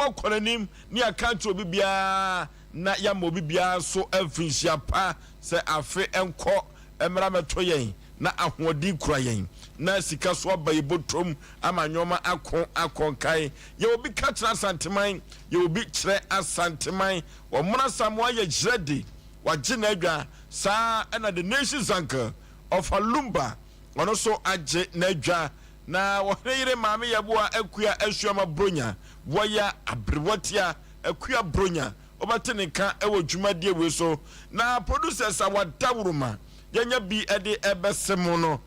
Abrabɔ kɔ n'anim ne yɛaka akyerɛ obi biara na yɛama obi biara nso mfirinhyia pa sɛ afe nkɔ mmra mmɛto yɛn na ahoɔden kura yɛn na sika so aba yɛ bɔtɔm ama nneɛma ako akɔ nkae. Yɛ obi ka kyerɛ Asanteman, yɛ obi kyerɛ Asanteman. Wɔn Asamoah yɛ gyerɛde, wagye n'adwa. Saa ɛna The Nation's Uncle Ɔfa Lumba, ɔno nso agye n'adwa. Na ɔhene yere Maame Yeboah Akua Asuama Bronya, wɔya aberewatia Akua Bronya, wobɛte ne nka wɔ dwumadie wei so. Na producers a wɔadaworoma yɛanya bi de ɛbɛse mo no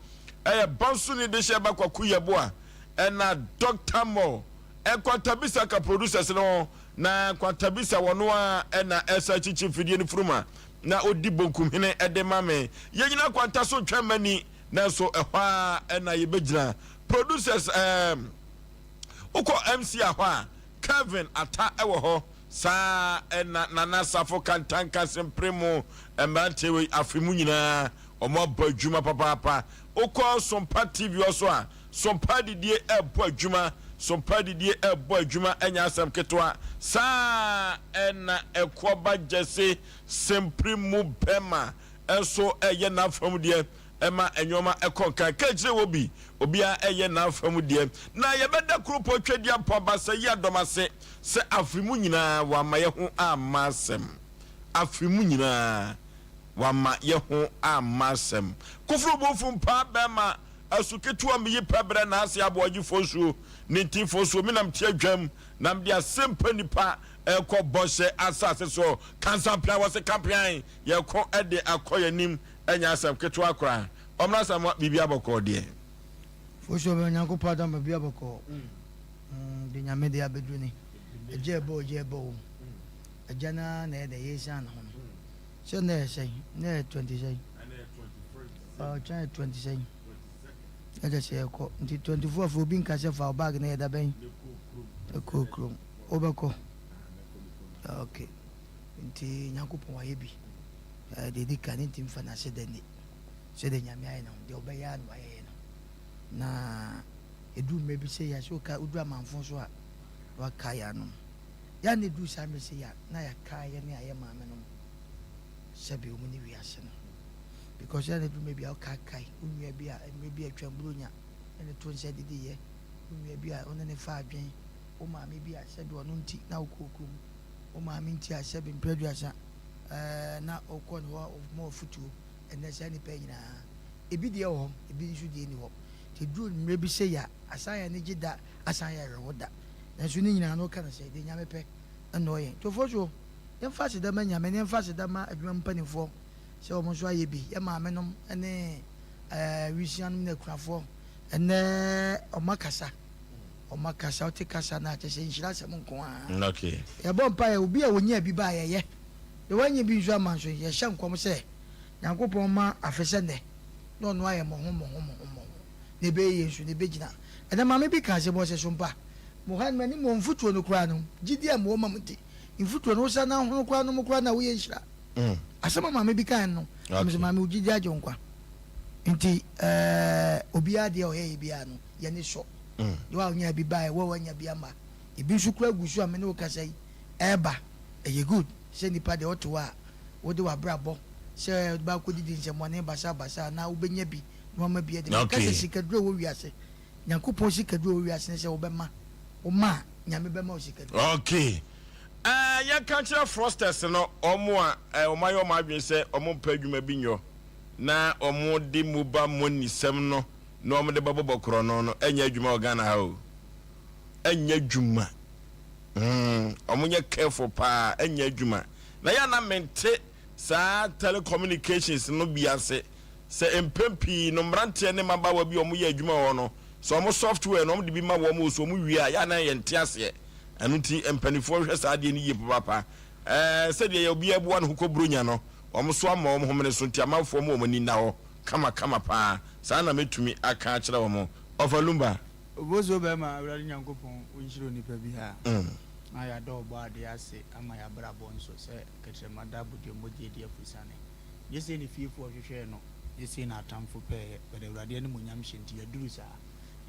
ɛyɛ Bansoni Dehyɛ Ba Kwaku Yeboah ɛna Doctor Mo Nkwantabisa ka producers no ho. Na Nkwantabisa wɔno a ɛna ɛsa kyikyi mfidie no furuma na ɔdi bonkumhene de ma me. Yɛnyina kwanta so ntwɛn mani nanso ɛhɔ ara na yɛbɛgyina. Producers ɛɛm wokɔ MC a hɔ a Kelvin Ata wɔ hɔ saa ara na Nana Safo Kantanka Sempere mo mmeranteɛ wei afe mu nyinaa wɔn abɔ adwuma papaapa. Wokɔ Sompa TV hɔ so a Sompa Adidie ɛrebɔ adwuma, Sompa Adidie ɛrebɔ adwuma ɛnyɛ asɛm ketewa. Saa ara na Ɛkoɔba Gyasi Sempere mu bɛma nso reyɛ n'afa mu deɛ ma nneɛma kɔ nkan. Ka akyire wɔ bi, obiara reyɛ n'afa mu deɛ. Na yɛbɛda kuropɔn Twedeampɔn Abasa yi adɔm ase sɛ afe mu nyinaa wamma yɛ ho amma asɛm. Afe mu nyinaa wamma yɛ ho amma asɛm. Koforo bofo mpaa bɛrima asu ketewa meyi pɛ brɛ n'ase aboagyefoɔ nsuo ne ntinfoɔ nsuo menam tia dwam na mede asɛmpa nipa ɛkɔ bɔhyɛ asase so. Kansampea wɔse kampean. Yɛko de akɔ yɛn anim ɛnyɛ asɛm ketewa koraa. Ɔmmra Asamoah biribi abɔkɔɔ deɛ. Fosuo bɛ Onyankopɔn adom biribi abɔkɔɔ mm de Nyame de abɛduru ni Agya ɛbɔ ogya ɛbɔ o Agya no ara na ɛyɛ dɛ yɛsiane ne ho no Sɛ nnɛ yɛ sɛn? Nnɛ yɛ 20 sɛn? Ɔkyena yɛ 20 sɛn? Ɛkyɛ sɛ yɛkɔ nti 24 afei obi nka sɛ fa wo bag no yɛ da bɛn? Ɛkɔ kurom wobɛkɔ? Okay. Nti Nyankopɔn wayɛ bi. Ɛɛ deɛ ɛdi kan ne nti mfa n'aseda nni. Sɛdeɛ Nyame ayɛ no, deɛ ɔbɛyɛ ara na wayɛyɛ no. Na ɛduru mmerɛ bi sei a, sɛ woka woduru amanfo so a, na wakae yɛn anom. Yɛ a na ɛduru saa mmerɛ sei a, na yɛakae yɛne a yɛ maame nom sɛbe wɔn ne wiase no. Because yɛ a na ɛduru mmerɛ bi a wokaakae wo nua bi a mmerɛ bi a atwam buronya ne ne to nsa didiiɛ, wo nua bi a wo ne ne fa adwen, wo maame bi a sɛbe ɔno nti na wokɔɔ kurom. Wo maame nti a sɛbe mprɛ aduasa ɛɛ na wokɔ ne hɔ ma afutuo, ɛnnɛ saa nnipa yi nyinaa ebi deɛ wɔ hɔ, ebi nso deɛ nni hɔ. Nti ɛduru mmerɛ bi sei a, asan yɛ anigye da, asan yɛ awerɛho da. Nanso ne nyinaa no woka no sɛ, deɛ Nyame pɛ na ɔyɛ. Nti ɔfoɔ yɛmfa aseda ma Nyame na yɛmfa aseda ma adwuma mu mpanimfoɔ sɛ wɔn nso ayɛ bi. Yɛn maamenom ne ɛɛ wisianom ne akunafoɔ, ɛnnɛ wɔakasa. Ɔma kasa, wote kasa no a, kyerɛ sɛ nhyira asɛm nko ara. Okay. Yɛbɔ mpaeɛ, obi a ɔnyaa bi ba a, yɛyɛ. Deɛ wannya bi nso ama nso, yɛhyɛ nkɔm sɛ, Nyankopɔn mma afe sɛ nnɛ, na ɔno ayɛ mmɔho mmɔho mmɔho mmɔho, na ɛbɛyɛ yie nso, na ɛbɛgyina. Ɛnnɛ maame bi kaa asɛm bi, ɔse, Sompa, mo ha no, m'ani mmɔ mfutuo no koraa no, gyidie a mewɔ ma mo nti, mfutuo no, wosa no ahono koraa nom koraa no a, woyɛ nhyira. Asɛm a maame bi kaeɛ no, na mese, Maame, wo gyidie agye wo nkwa. Nti, ɛɛ, obiara deɛ ɔyɛeɛ biara no, yɛn ani sɔ. Deɛ wa ɔnya bi baeɛ, wo a wanya bi ama. Ebi nso koraa gu so a me ne wo kasa yi, ɛreba. Ɛyɛ good sɛ nipa deɛ wote hɔ a, wode w'abrabɔ sɛ wode bɛakɔ didi nsɛmmɔne basabasa anaa wobɛnya bi na wama bi adi. Meka sɛ sikaduro a ɛwɔ wiase, Nyankopɔn sikaduro a ɛwɔ wiase ne sɛ wobɛma. Woma a, Nyame bɛma wo sikaduro. Okay. Eh, yɛnka nkyerɛ fraudsters no, wɔn a eh, wɔn ayɛ wɔn adwene sɛ wɔn mpɛ adwuma bi nyɔ na wɔn de mobile money sɛm no na wɔn de bɛbɔbɔ korɔno no ɛnyɛ adwuma wɔ Ghana ha o ɛnyɛ adwuma hmm wɔn nyɛ careful paa ɛnyɛ adwuma na yɛ na mente saa telecommunications no bi ase sɛ mpɛn pii no mmeranteɛ ne mmabaawa bi a wɔn yɛ adwuma wɔ no sɛ wɔn software no wɔn de bi ma wɔn o so wɔn wie a yɛ na yɛn te aseɛ ɛno nti mpanimfoɔ hwɛ saa adeɛ no yie papaapa ɛɛ sɛdeɛ yɛ obiara bua ne ho kɔ buronya no wɔn so ama wɔn homene so nti amanfoɔ mo wɔn ani nna hɔ kama kama paa saa na mɛtumi aka akyerɛ wɔn. Ɔfa Lumba. Obosuo bɛɛma Awurade Nyankopɔn ɔnhyira onipa biara na yɛada ɔbɔadeɛ ase ama yɛabrabɔ nso sɛ kɛtrɛma da abodua mogya adi afusane. Nyɛ sei ne fiefoɔ hwehwɛɛ no, nyɛ sei na atamfo pɛeɛ, but Awurade animuonyam hyɛ nti yɛaduru saa.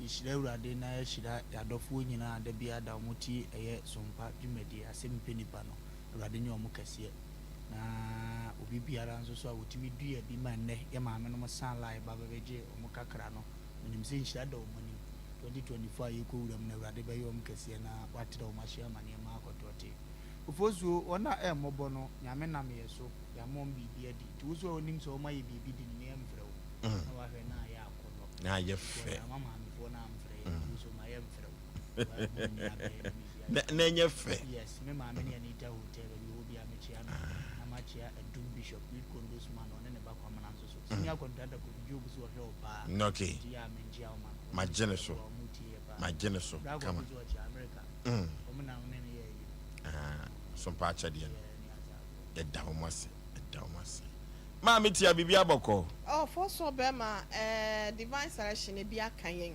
Yɛhyira Awurade na yɛahyira yɛadɔfoɔ nyinaa a da biara da wɔn tie ɛyɛ Sompa dwumadie, Asɛm Pɛ Nipa no. Awurade nyɛ wɔn kɛseɛ. Na obi biara nso so a wɔtumi dua bi ma nnɛ yɛ maame nom san line ba bɛbɛgye wɔn kakra no, menim sɛ nhyira da wɔn anim. 2024 a yɛrekɔ wura mu no, Awurade bɛyɛ wɔn kɛseɛ na watrɛ wɔn ahye ama nneɛma akɔtɔɔtee. Ofosuo, wɔn a ɛmmɔbɔ no, Nyame nam yɛ so de ama wɔn biribi adi. Nti wo nso a wonim sɛ wɔayɛ biribi di no, me yɛmfrɛ wo na wahwɛ na ayɛ akɔnnɔ. Na ayɛ fɛ. Because ama maamefoɔ no amfrɛ yɛn, nti wo nso ma yɛmfrɛ wo. Why mo nni abɛn ne biribi Na ayɛ. na ɛnyɛ fɛ. Yes, me maame ne Anita Hotel, baabi ɔwɔ biara mekyea no. Na makyea Adum Bishop, Youth Condos man, ɔne ne ba Kwamena nso so. Senior contractor Kofi Job nso ɔhwɛ wo paa. Okay. Nti yɛ a menkyea wo ma no. Magye ne so. Ɔboa wɔn tie yɛ paa. Magye ne so. Bra Kama. Kwaku nso ɔkyea America. Wɔn na wɔne no yɛ ayi no. Ah, so mpa akyɛdeɛ no. Yɛda wɔn ase. Yɛda wɔn ase. Maame tia biribi abɔkɔ. Ɔfo so bɛrima eh, divine selection ebi aka yɛn.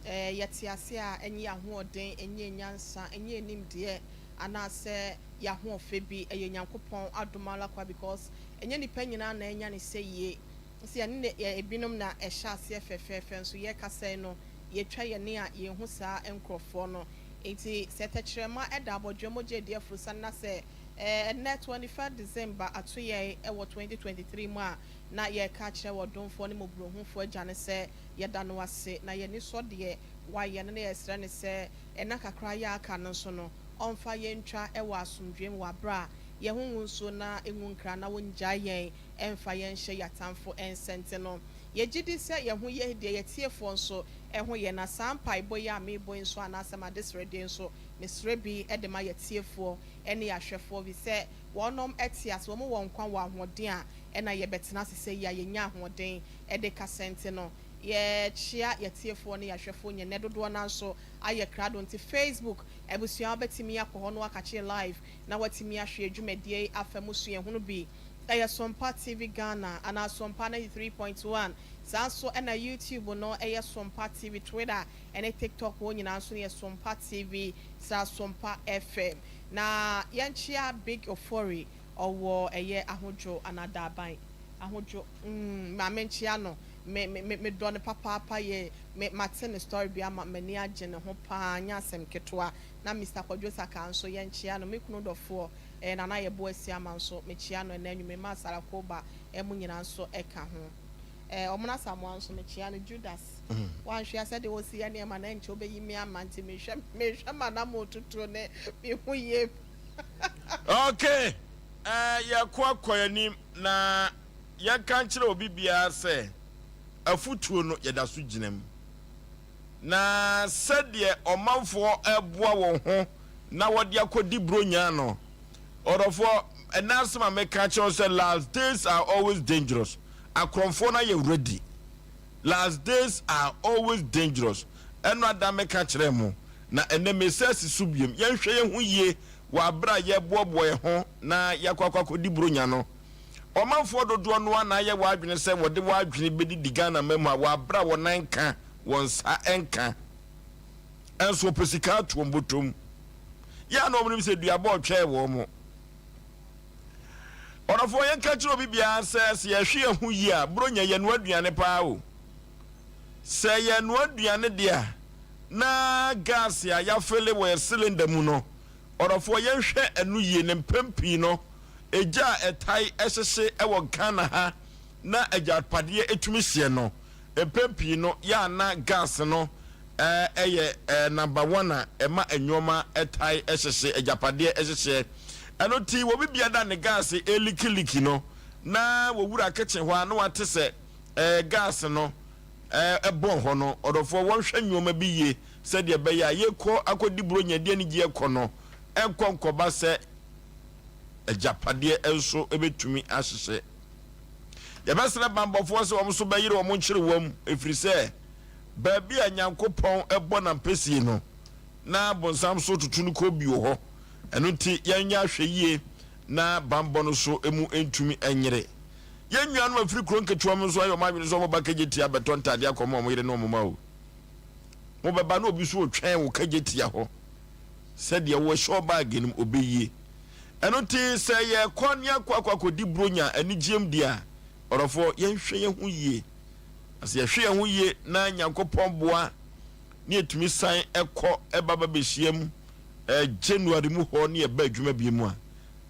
Eh, yɛte ase a ɛnyɛ ahoɔden, ɛnyɛ nyansa, ɛnyɛ nimdeɛ anaasɛ yɛahoɔfɛ bi, ɛyɛ Nyankopɔn adom ara kwa because ɛnyɛ nipa nyinaa na ɛnya ne sɛ yie. Nti yɛne ne yɛ ebinom na ɛhyɛ aseɛ fɛfɛɛfɛ nso yɛkasa yi no yɛtwa yɛne a yɛnhu saa nkurɔfoɔ no. Nti sɛ tɛkyerɛma ɛda abɔdwɛ mogya adi afurusa na sɛ ɛnnɛ 21 December ato yɛn ɛwɔ 2023 mu a, na yɛreka akyerɛ ɔdomfoɔ ne mmɔborɔhunufoɔ Agya no sɛ yɛda no ase na yɛn ani sɔ deɛ wayɛ no na yɛsrɛ no sɛ nna kakra yi a aka no nso no ɔmfa yɛn ntwa wɔ asomdwoeɛ mu wɔ aberɛ a yɛn ho ngu nsuo na ɛngu nkra na ɔngyae yɛn mfa yɛn nhyɛ yɛn atamfo nsa nti no yɛgye di sɛ yɛn ho yɛ deɛ yɛn atiefoɔ nso ho yɛ na saa mpaebɔ yi a merebɔ yi nso anaasɛ m'adesrɛdeɛ yi nso mesrɛ bi de ma yɛn atiefoɔ ne yɛn ahwɛfoɔ ɛfiri sɛ wɔnom te ase, wɔn wɔ nkwa wɔ ahoɔden a ɛna yɛbɛtena ase sɛ yi a yɛnya ahoɔden de kasa nti no yɛkyea yɛtiefoɔ ne yɛahwɛfoɔ nyɛ nnɛ dodoɔ no nso ayɛ krado nti Facebook abusua wobɛtumi akɔ hɔ no akakye live na watumi ahwɛ dwumadie yi afa mu suahunu bi. Ɛyɛ Sompa TV Ghana anaa Sompa 93.1. Saa nso ɛna YouTube no ɛyɛ Sompa TV, Twitter ɛne TikTok wɔn nyinaa nso no yɛ Sompa TV saa Sompa FM. Na yɛnkyea Big Ofori, ɔwɔ ɛyɛ Ahodwo anaa Daaban Ahodwo, maame nkyea no, me me me medɔ no papaapa yɛ me mate ne story bi ama m'ani agye ne ho paa, nyɛ asɛm ketewa. Na Mister Kwadwo Saka nso yɛnkyea no, me kunu dɔfoɔ, ɛyɛ Nana Yeboah Asiamah nso mekyea no ɛnɛ anwummere, Maa Sarah Koba ɛmo nyinaa nso ɛka ho. Ɔmona Asamoah nso mekyea no, Judas wanhwɛ a sɛdeɛ ɔsi yɛ nneɛma no ɛnkyɛ wobɛyi me ama nti mehwɛ mehwɛ m'anammɔn tutuo ne me ho yie. Okay, yɛko akɔ anim na yɛnka nkyerɛ obi biara sɛ afutuo no yɛda so gyina mu. Na sɛdeɛ ɔmanfoɔ ɛboa wɔn ho na wɔde akɔdi buronya no, ɔdɔfoɔ, ɛna asɛm a meka kyerɛ wo sɛ last days are always dangerous. Akorɔmfoɔ no ayɛ ready. Last days are always dangerous. Ɛno ada meka kyerɛ mo na ɛnɛ mesa asi so biem. Yɛnhwɛ yɛn ho yie wɔ abere a yɛboaboa yɛn ho na yɛakɔ akɔ akɔdi buronya no. Ɔmanfoɔ dodoɔ no ara na ayɛ wɔn adwene sɛ wɔde wɔn adwene bɛdidi Ghana man mu a wɔ abere a wɔn nan nka, wɔn nsa nka, nso wɔpɛ sika ato wɔn bɔtɔm. Yɛ a na wɔn nim sɛ duabɔ retwɛn wɔn mo. Ɔdɔfoɔ, yɛnka kyerɛ obi biara sɛ sɛ yɛhwɛ yɛn ho yie a, buronya yɛnoa aduane paa o. Sɛ yɛnoa aduane deɛ a, na gas a yɛafele wɔ yɛ cylinder mu no, ɔdɔfoɔ yɛnhwɛ ɛno yie ne mpɛn pii no, egya a ɛtae ɛhyehye ɛwɔ Ghana ha na agyapadeɛ ɛtumi hyeɛ no, mpɛn pii no yɛ a na gas no ɛyɛ number one a ɛma nneɛma ɛtae ɛhyehye, agyapadeɛ ɛhyehyeɛ. Ɛno ti wɔ bibia da ne gas ɛlikiliki no na wɔwura kitchen hɔ a na wate sɛ gas no ɛbɔn hɔ no, ɔdɔfoɔ wɔnhwɛ nneɛma bi yie sɛdeɛ ɛbɛyɛ a yɛkɔ akɔdi buronya deɛ ne gyeɛ kɔ no ɛnkɔ nkɔba sɛ agyapadeɛ nso ɛbɛtumi ahyehyɛ. Yɛbɛsrɛ bambɔfoɔ sɛ wɔn nso bɛyere wɔn nkyerewa mu, ɛfiri sɛ baabi a Nyankopɔn ɛbɔ n'ampɛsie no na bonsam so tutu no kɔ bio hɔ. Ɛno nti yɛnyɛ ahwɛ yie na bambɔ no so emu ntumi nyere. Yɛn nuanom afiri kuro nketewa mu nso ayɛ wɔn adwene sɛ wɔbɛba Kejetia abɛtɔ ntadeɛ akɔma wɔn yere ne wɔn mma o. Mobɛba na obi nso retwɛn wo Kejetia hɔ sɛdeɛ wɔhyɛ baage no mu ɔbɛyie. Ɛno nti sɛ yɛkɔ ne akɔ akɔ akɔdi buronya anigyeɛm deɛ a, ɔdɔfoɔ yɛnhwɛ yɛn ho yie. Na sɛ yɛhwɛ yɛn ho yie na Nyankopɔn boa ne yɛtumi san kɔ ba ba bɛhyiam January mu hɔ ne yɛba adwuma bio mu a,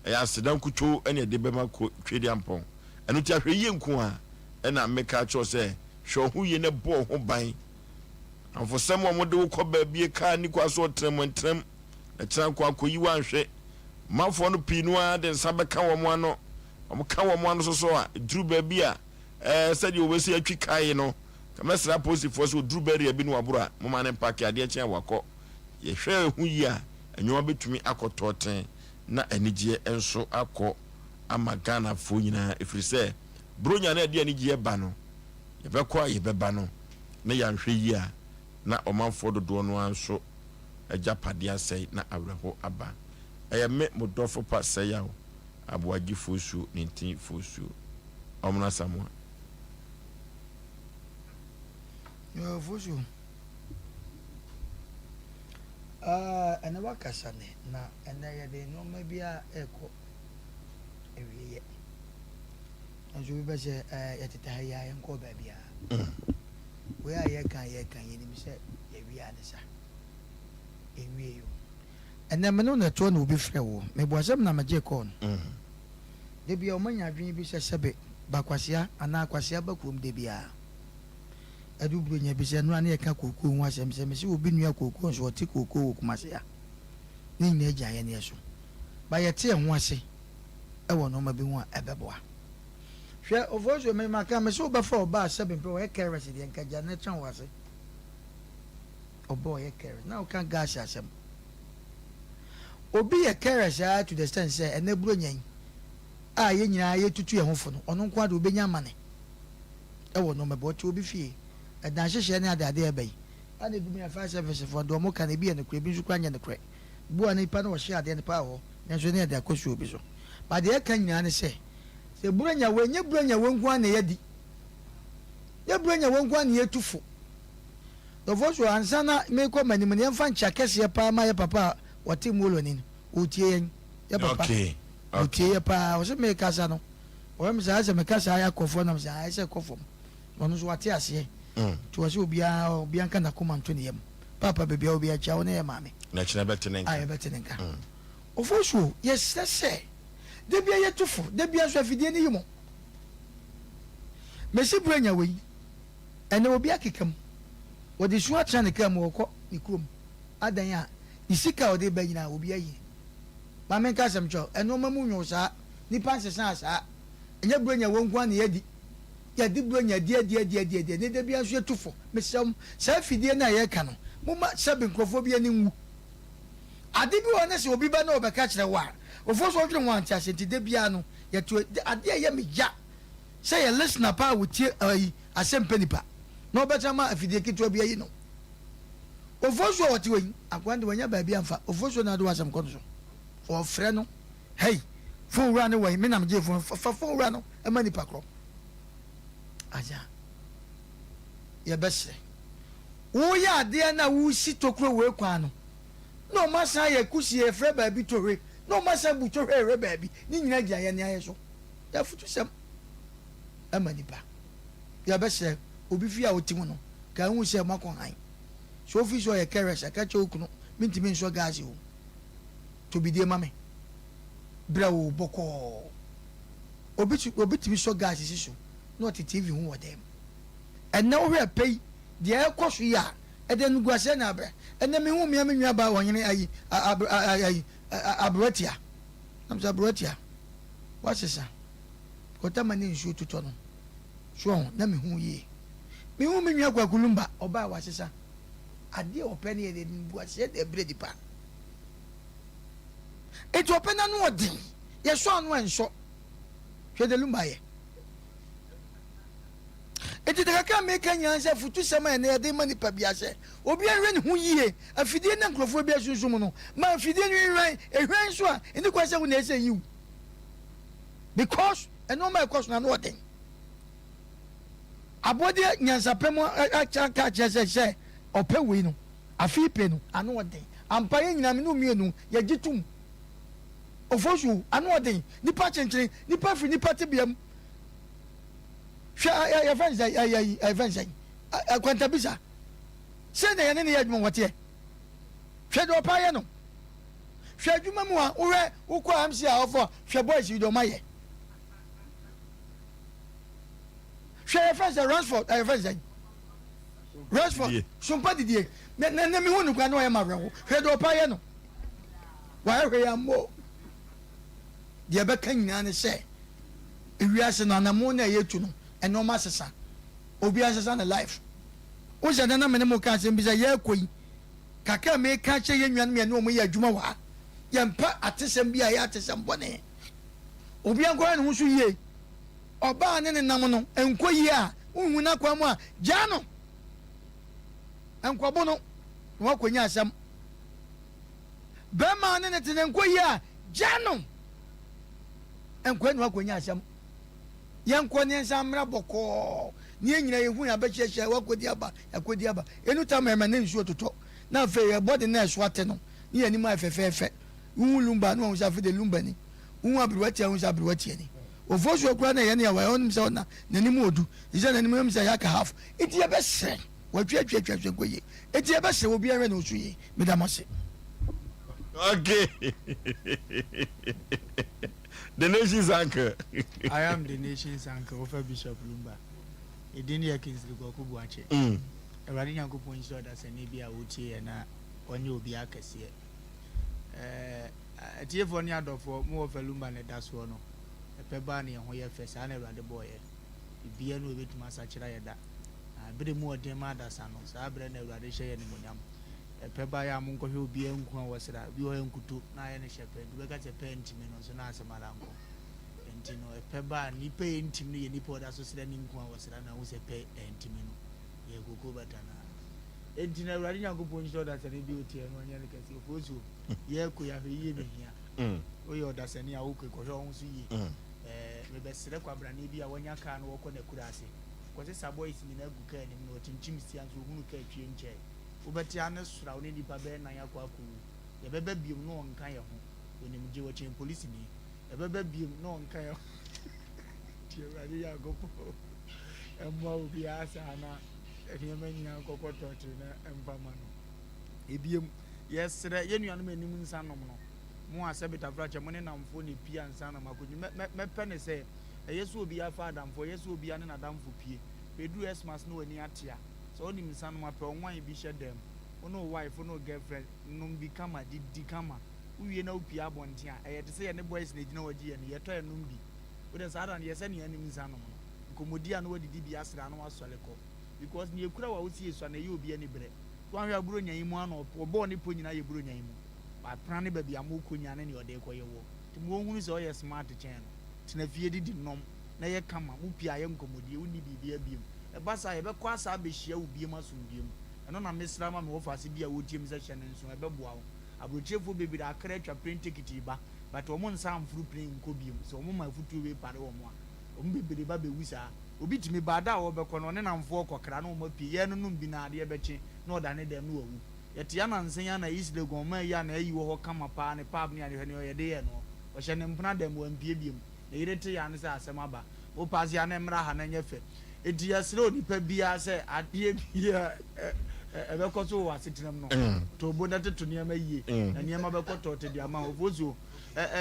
ɛyɛ aseda nkutoo na yɛde bɛma Twedeampɔn. Ɛno nti ahwɛyie nko ara na meka akyerɛ wo sɛ hwɛ wo ho yie na bɔ wo ho ban. Amfosɛm a wɔde wo kɔ baabi kaa nni kwa so ɔtenam ntenam na kyena nko akɔyi wo anhwe. Manfoɔ no pii no ara de nsa bɛka wɔn ano. Wɔka wɔn ano soso a, ɛduru baabi a ɛɛ sɛdeɛ wɔbɛsi atwi kae no, ka mɛsrɛ apolisifoɔ sɛ ɔduru barrier bi no waboro a, momma no mpake, adeɛ kye a wakɔ. Yɛhwɛ ho yie a, nneɛma bɛtumi akɔ tɔɔten na anigyeɛ nso akɔ ama Ghanafoɔ nyinaa ɛfiri sɛ Buronya no a ɛde anigyeɛ ba no, yɛbɛkɔ a yɛbɛba no na yɛanhwɛ yie a na ɔmanfoɔ dodoɔ no ara nso agyapadeɛ asɛe na awerɛho aba. Ɛyɛ me mo dɔfo pa Sɛyaw Aboagye Fosuo Nintin Fosuo Ɔmono Asamoah. Yoo Fosuo Ah ɛnɛ wakasa nɛ na ɛnɛ yɛde nnoɔma bi a ɛkɔ awieɛ. Nanso obi bɛ sɛ ɛɛ yɛtete ha yi a yɛnkɔɔ baabiara. Wei a yɛka yɛka yɛnim sɛ yɛwie a ne sa. Yɛnwie o. Ɛnɛ me ne wo na ɛtoɔ na obi frɛ woɔ. Mebua sɛ me na megyee kɔɔ no. Da biara wɔanya adwene bi sɛ sɛbe ba kwasea anaa kwasea ba kurom da biara. Adu Buronya bi sɛ nnora na yɛka kookoo ho asɛm sɛ mese obi nua kookoo nso ɔte kookoo wɔ Kumase a, ne nyinaa gyina yɛn yɛ so. Ba yɛte yɛn ho ase wɔ nnoɔma bi ho a ɛbɛboa. Hwɛ Ofosuo me maka mese wobɛfa ɔbaa sɛbe mpɛ ɔyɛ careless deɛ nka gya no tra wo ase. Ɔbaa ɔyɛ careless na woka gas asɛm. Obi yɛ careless ara to the extent sɛ ɛnɛ Buronya yi a yɛn nyinaa yɛtutu yɛn ho fo no ɔno nko ara deɛ ɔbɛnya amane. wɔ nnoɔma bi. Ɔte obi fie, ɛdan nhyehyɛɛ ne adeade a ɛba yi, a na ebi mu yɛ fire service foɔ, deɛ wɔka no ebi yɛ nokorɛ, ebi nso koraa nyɛ nokorɛ. Bu a nipa no ɔhyɛ adeɛ no paa wɔ hɔ, nanso ne yɛde akɔsi obi so. But deɛ ɛka nyinaa ne sɛ, sɛ Buronya wei, nyɛ Buronya wei nko ara na yɛadi, nyɛ Buronya wei nko ara na yɛtu fo. Dɔfoɔ so ansa na merekɔ m'anim no, yɛmfa nkyea kɛseɛ paa ma yɛ papa a ɔte Moloni no, ɔretie yɛn. Yɛ papa, ɔretie yɛ paa. Ɔse merekasa no, Ɔyɛ me saa ayɛ sɛ meka saa ayɛ akɔ fam na mesɛ ayɛ sɛ ɛkɔ fam. Ɔno nso wate aseɛ. Nti ɔsɛ obiara obiara nka n'akoma nto ne yam. Paapa baabi a obiara kyia wo ne yɛ maame. Na kyena bɛte ne nka. A yɛbɛte ne nka. Ofosuo, yɛsrɛ sɛ da biara yɛtu fo, da biara nso afidie no yi mo. Mesi berɛ anya wei, ɛnɛ obi akeka mu, ɔde su atena ne kaa mu ɔrekɔ ne kurom, adan a ne sika a ɔde ba nyinaa obi ayi. Ma menka asɛm nkyerɛ wo, nnoɔma mu nwoo saa. Nnipa nsesaa saa. Ɛnyɛ Buronya wɔ nko ara na yɛadi. Yɛde Buronya adi adi adi adi adi ɛnɛ da biara nso yɛtu fo. Mesrɛ mo, saa afidie no a yɛreka no, momma sɛbe nkurɔfoɔ bi ani nwu. Ade bi wɔ hɔ na sɛ obi ba na ɔbɛka kyerɛ wo a, ofoɔ sɛ ɔdwene ho a ɔnte aseɛ nti da biara no yɛto adeɛ a ɛyɛ me ya sɛ yɛ listener paa a ɔtie ayi asɛm pɛ nipa na ɔbɛtena ma afidie ketewa bi ayi no. Ofosuo a ɔte hɔ yi, akoa no de wanya baabi amfa. Ofosuo na ade w'asɛm kɔ no so. Ɔfrɛ no. Hey, phone wura no wɔ he? Me na megyee phone. Fa phone wura no ma nipa korɔ. Agya, yɛbɛsrɛ. Woyɛ adeɛ no a wosi tokuro wei kwan no, na ɔma san yɛ kusie yɛfrɛ baabi tohwe, na ɔma san bu tohwe hwɛ baabi. Ne nyinaa gyina yɛn ayɛ so. Yɛ afutusɛm ma nipa. Yɛbɛsrɛ, obi fie a wote mu no, ka ehu sɛ moakɔ han. Sɛ ofi sɛ ɔyɛ careless a, ka kyerɛ wo kunu, mentumi nsɔ gas o. To bidie ma me. Brɛoo, bɔkɔɔ. Obi tu, obi tumi sɔ gas si so na ɔte TV ho wɔ dan mu. Ɛnnɛ wohwɛ ɛpɛ yi, deɛ ɛrekɔ so yi a, ɛde animguaseɛ na abrɛ. Ɛnnɛ mehu mea me nua baa ɔhene ayi, a, a, a, ayi, aberewatia. Na mesɛ aberewatia, woasesa. Kɔtama ne nsuo totɔ no. So ɔho, na mehu yie. Mehu me nua Kwaku Lumba, ɔbaa wasesa. Adeɛ a ɔpɛ no yɛ de animguaseɛ na ɛbrɛ nipa. Enti ɔpɛ no ano ɔden. Yɛsɔ ano ɛnsɔ. Hwɛ deɛ Lumba ayɛ. Enti deɛ kakra a meka nyinaa ne sɛ afutusɛm a ɛnɛ yɛde ma nipa biara sɛ obiara nhwɛ ne ho yie. Afidie no a nkurɔfoɔ bi asunsum no, ma afidie no nhwan. Ehwan nso a, ɛni kwan sɛ wo na ɛsɛ yiw. Because nneɛma a ɛkɔ so no ano ɔden. Abɔdeɛ nyansapɛ mu aka akyerɛ sɛ sɛ ɔpɛ wei no, Afei pɛ no, ano ɔden. Ampa yɛn nyinaa, me ne wo mmienu, yɛgye tom. Ofosu, ano ɔden. Nipa kyenkyene, nipa firi nipa tebea mu. Hwɛ, yɛfrɛ no sɛ, yɛfrɛ no sɛ, kwantabisa. Sei na yɛne no yɛ adwuma wɔteɛ. Hwɛ deɛ ɔpa yɛ no. Hwɛ adwuma mu a wohwɛ wokɔ MC a ɔfɔ hwɛ boys yi deɛ ɔma yɛ. Hwɛ yɛfrɛ sɛ Ransford ɛyɛ fɛn sɛn Ransford sompa didie na na na mehu no koraa na ɔyɛ ma awerɛho. Hwɛ deɛ ɔpa yɛ no. Wayɛ hwɛ yɛ ammɔ. Deɛ ɛbɛka nyinaa ne sɛ ewiase no anamon na ɛyɛ tu no ɛnɔɔma sesa. Obiara nsesa ne life. Wohu sɛ nnɛ na me ne mo reka asɛm bi sɛ yɛrekɔ yi, kakra a meka akyerɛ yɛn nuanom yɛne wɔn yɛ adwuma wɔ ha, yɛmpɛ atesɛm bi a ɛyɛ atesɛm bɔne. Obiara nkɔhwɛ ne ho so yie. Ɔbaa ne ne nam no nkɔ yie a, wonhu n'akwan mu a, gyaa no. Nkɔbo no na wakɔnya asɛm. Bɛrima ne ne te ne nkɔ yie a, gyaa no. Nkɔ na wakɔnya asɛm. Yɛnkɔ ne yɛnsan mmra bɔkɔɔ ne yɛn nyinaa yɛhu yɛn abɛhyiahyia wakɔdi aba yɛakɔdi aba ɛnu tam ɛma ne nsuo totɔ na afei yɛ bɔde na ɛso ate no ne yɛn anim ayɛ fɛfɛɛfɛ wohu lumba na wahu sɛ afei de lumba ni wohu aberewa tia wohu sɛ aberewa tia ni ofosuo koraa na ɛyɛ ne yɛwa ɔnim sɛ ɔna n'anim ɔdu sɛ n'anim yɛm sɛ yɛaka half nti yɛbɛsrɛ watwiatwiatwa so nkɔ yie nti yɛbɛsrɛ obiara hwɛ ne ho so yie meda mo ase. Okay. The nation's uncle. I am the nation's uncle, Wofa Bishop Lumba. Edin yɛ Kingsley Kwaku Boakye. Awurade Nyankopɔn nhyira ɔdasani bi a ɔtie yɛn na ɔnyɛ obiara kɛseɛ. Ɛɛ atiefoɔ ne adɔfoɔ, mo Wofa Lumba na ɛda soɔ no, ɛpɛ baa ne yɛn ho yɛ fɛ, saa na Awurade bɔɔ yɛ. Biribiara ni ɔbɛtumi asakyera yɛ da. Na berɛ mu ɔden ma adasa no, saa berɛ na Awurade hyɛ yɛ animuonyam. Ɛpɛ ba yɛ a monkɔhwɛ obiara nku a wɔsra, obi wɔ hɔ a nkuto na ayɛ no hyɛ pɛ nti wobɛka sɛ pɛ ntimi no nso na asɛm ara nko. Nti no ɛpɛ ba a nipa yɛ ntim no yɛ nipa a ɔda so sra ne nku a wɔsra no ahu sɛ pɛ ɛntimi no yɛ koko bata no ara. Nti no Awurade Nyankopɔn nhyira ɔdasani bi otie no ɔnyɛ no kɛse. Ofosuo yɛkɔ yi ahwɛyie na ehia. Woyɛ ɔdasani a wokɔ yi kɔhwɛ wo ho so yie. Ɛɛ mebɛsrɛ kwabrane bi a wanya kaa no wɔkɔ n'akuraase kɔsesa boys nyinaa gu kaa nim na ɔkyinkyim sia nso ohunu kaa twie nkyɛe. Wobɛte ara ne soro a wo ne nnipa bɛyɛ nan akɔ akɔwu. Yɛbɛba biom na ɔnka yɛn ho. Onim gye, ɔkyɛn polisini. Yɛbɛba biom na ɔnka yɛn ho. Nti Awurade Nyankopɔn mmoa obiara saa na nneɛma nyinaa nkɔkɔ tɔɔtee na ɛmfa ma no. Ebiem, yɛsrɛ yɛn nuanom a anim nsa nom no, mo a sɛbe tafrakyɛ mo ne nnamfoɔ na epie ansa na moakɔdwi. Mɛ, mɛ, mɛpɛ ne sɛ, ɛyɛ sɛ obiara fa adamfoɔ, ɛyɛ sɛ obiara ne n'adamfo pie. Bɛduru Xmas na w'ani ate a, Sɛ wonim nsa nom a, pɛ wo wine bi hyɛ dɛm. Wo ne wo wife, wo ne wo girlfriend nom bi kama, didi kama. Wowie na wopue abɔnten a, ɛyɛ te sɛ yɛne boys na egyina hɔ gye yɛn ani, yɛtɔ yɛnom bi. Wo deɛ saa da no, yɛ sɛ nea anim nsa nom no. Nkɔmmɔdi a na woadidi bi asra na woasɔre kɔ. Because nea ekura wo a wosi esua no, ɛyɛ obi anibrɛ. So woanhwɛ a Buronya yi mu ara na ɔbɔɔ ne pɔ nyinaa yɛ Buronya yi mu. Wapra ne baabi a mokɔ nyinaa ne nea ɔde rekɔyɛ wɔ. Nti ma ɔnhunu sɛ ɔyɛ smart kyɛn no. Tena fie didi nom. na ɛyɛ kama, mo pii ayɛ nkɔmmɔdie, wonni biribiara biom. Ɛba saa a, yɛbɛkɔ asa abɛhyia wo biom asomdwoeɛ mu. Ɛno na mesrɛ ama me wɔfaase bi a wotie me sɛ hyɛ no nso, ɛbɛboa wo. Aburokyirefoɔ bebree akra atwa plane ticket reba, but wɔn nsa amforo plane nkɔ biom, sɛ wɔn ma afutuo wei pare wɔn a, wɔn bebree ba bɛwu saa. Obi tumi ba, da a ɔrebɛkɔ no, ɔne namfoɔ rekɔkra na wɔn apue, yɛrenonom bi na adeɛ bɛkye na ɔda ne dɛm na wawu. Yɛte anansa yi ara na East Legon ɔman yi a na ayi wɔ hɔ kama paa, ne pub ne ade, hwɛ nea ɔyɛ de yɛɛ no, ɔhyɛ ne mpena dɛm, wampue biom. Ne yere te ya ne sɛ asɛm aba. Wo paase a na ɛmmra ha na ɛnyɛ fɛ. Enti yɛsrɛ onipa biara sɛ adeɛ biara a ɛbɛkɔ so wɔ w'asetenam no, to bo na toto nneɛma yie, na nneɛma bɛkɔ tɔɔte de ama wo. Ofosuo,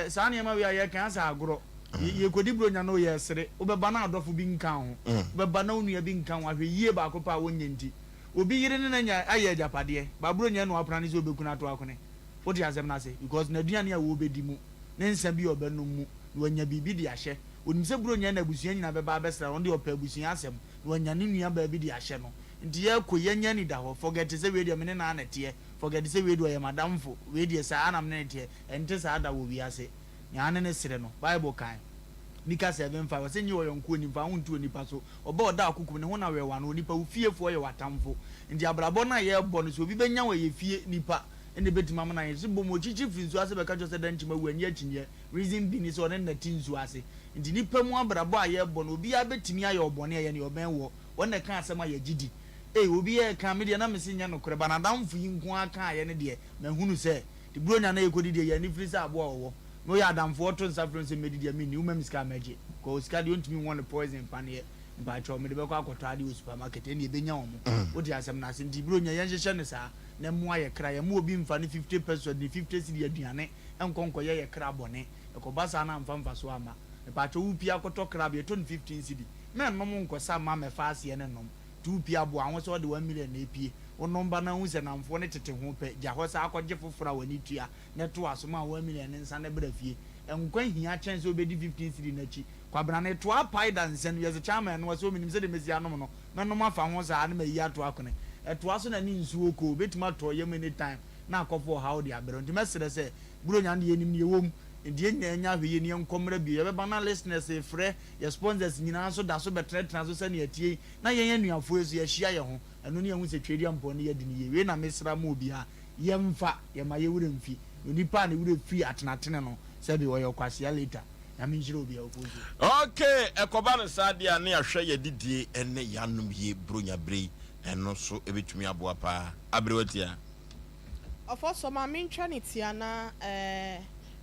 saa nneɛma wei a yɛreka yi asɛ agorɔ. Yɛkɔdi Buronya no o, yɛresere. Wobɛba na adɔfo bi nka wo ho. Wobɛba na wo nua bi nka wo ho. Ahwɛyie baako pɛ a wonyɛ nti. Obi yere ne no anya ayɛ agyapadeɛ, but Buronya na wapra no sɛ ɔbɛku no ato akone. Wote asɛm no ase? Because n'aduane a wɔrebɛdi mu, ne nsa bi a ɔbɛnom mu, na wanya biribi de ahyɛ. Onim sɛ Buronya na abusua nyinaa bɛba abɛsra no, ɔno deɛ ɔpɛ abusua asɛm, na wanya ne nua baa bi de ahyɛ no. Nti yɛrekɔ yi, yɛnyɛ anidahɔ. Forget sɛ wei deɛ me ne no ara na ɛteɛ, forget sɛ wei deɛ ɔyɛ m'adamfo, wei deɛ saa na me ne no teɛ. Ɛnte saa da wɔ wiase. Nea ne ne sere no, Bible kae. Mika 7:5, ɔse, Nye ɔyɔnko onim, fa wo ho nto onipa so. Ɔba a ɔda akokom, ne ho na wɛw ano. Onipa, wo fiefoɔ yɛ w'atamfo. Nti abrabɔ no a yɛrebɔ no, sɛ obi bɛnya wo a, ɛyɛ fie nipa na ɛbɛtumi ama no ayɛ. So bom ɔkyikyi firi nsuo ase bɛka kyerɛ wo sɛ dɛn mawu, ɛnyɛ akyinnyeɛ. Reason bi ne sɛ ɔne no na ɛte nsuo ase. Nti nipa mu abrabɔ a yɛrebɔ no, obiara bɛtumi ayɛ wo bɔne a, ɛyɛ nea ɔbɛn woɔ. Wɔn na ɛka asɛm a yɛgye di. Ei, obi reka, me deɛ na mese nyɛ nokorɛ, but n'adamfo yi nko ara kaeɛ no deɛ, mahunu sɛ, nti Buronya no a yɛkɔdi deɛ, yɛn ani firi sɛ aboa a ɔwɔ. Me woyɛ adamfo ɔto nsa frɛ me sɛ mɛdidi a menni, woma me sika a mɛgye. Kɔ sika deɛ ɔntumi nwɔ no poison paneɛ. Mpakyɛw, mede bɛkɔ akɔtɔ ade wɔ supermarket, ɛnna ebenya wɔn. Wote asɛm no ase? Nti Buronya, yɛnhyehyɛ no saa, na ɛmmoa yɛ kra. Yɛmma obi mfa ne 50 pesewas ne 50 cedi aduane nkɔ nkɔyɛ yɛ kra bɔne. Ɛkɔba saa na amfa mfaso amma. Mepakyɛw, wopue akɔtɔ crab, yɛtɔ no 15 cedi. Mɛnnom nkɔsa mma mmɛfa aseɛ no nnom. Nti wopue a, boa ho sɛ wode one million na epue. Wonom ba na wohu sɛ nnamfoɔ no tete ho pɛ, gya hɔ saa kɔgye foforɔ a w'ani tua na toa so ma one million no nsane bra fie. Nkwa hia kyɛn sɛ wobɛdi 15 cedi no akyi. Kwabena no etoa pae da nsa no wiase kyan ma ɛnoa sɛ omenim sɛdeɛ mɛsi anom no mɛnom afa ho saa na mayi ato akone ɛtoa so na ne nsuo kɔ o bɛtumi atɔ yam anytime na akɔfa ɔhaw de abrɛ wo nti mɛsrɛ sɛ Buronya no deɛ yɛnim deɛ ɛwɔ mu nti yɛn nyinaa nyɛ ahwɛyie na yɛnkɔ mmra bio yɛbɛba na listeners refrɛ yɛ sponsors nyinaa nso da so bɛtenatena so sɛdeɛ ɛteɛ yi na yɛn anuafoɔ yi nso yɛahyia yɛn ho ɛno ne yɛhu sɛ Tweaduampɔn no yɛadi no yie wei na mesrɛ ama obiara yɛmfa yɛmma yɛn werɛ mfi na onipa a ne werɛ firi atenatene no sɛbe ɔyɛ ɔkwasea later. Nyame nhyira obia ɔkɔ nsuo. Ok ɛkɔba no saa deɛ a ne yɛahwɛ yɛdidie ne yɛanom yie bronya bere yi ɛno nso ɛbɛtumi aboa paa aberewa tia. Ɔfɔsɔ ma mentwa ne tia na eh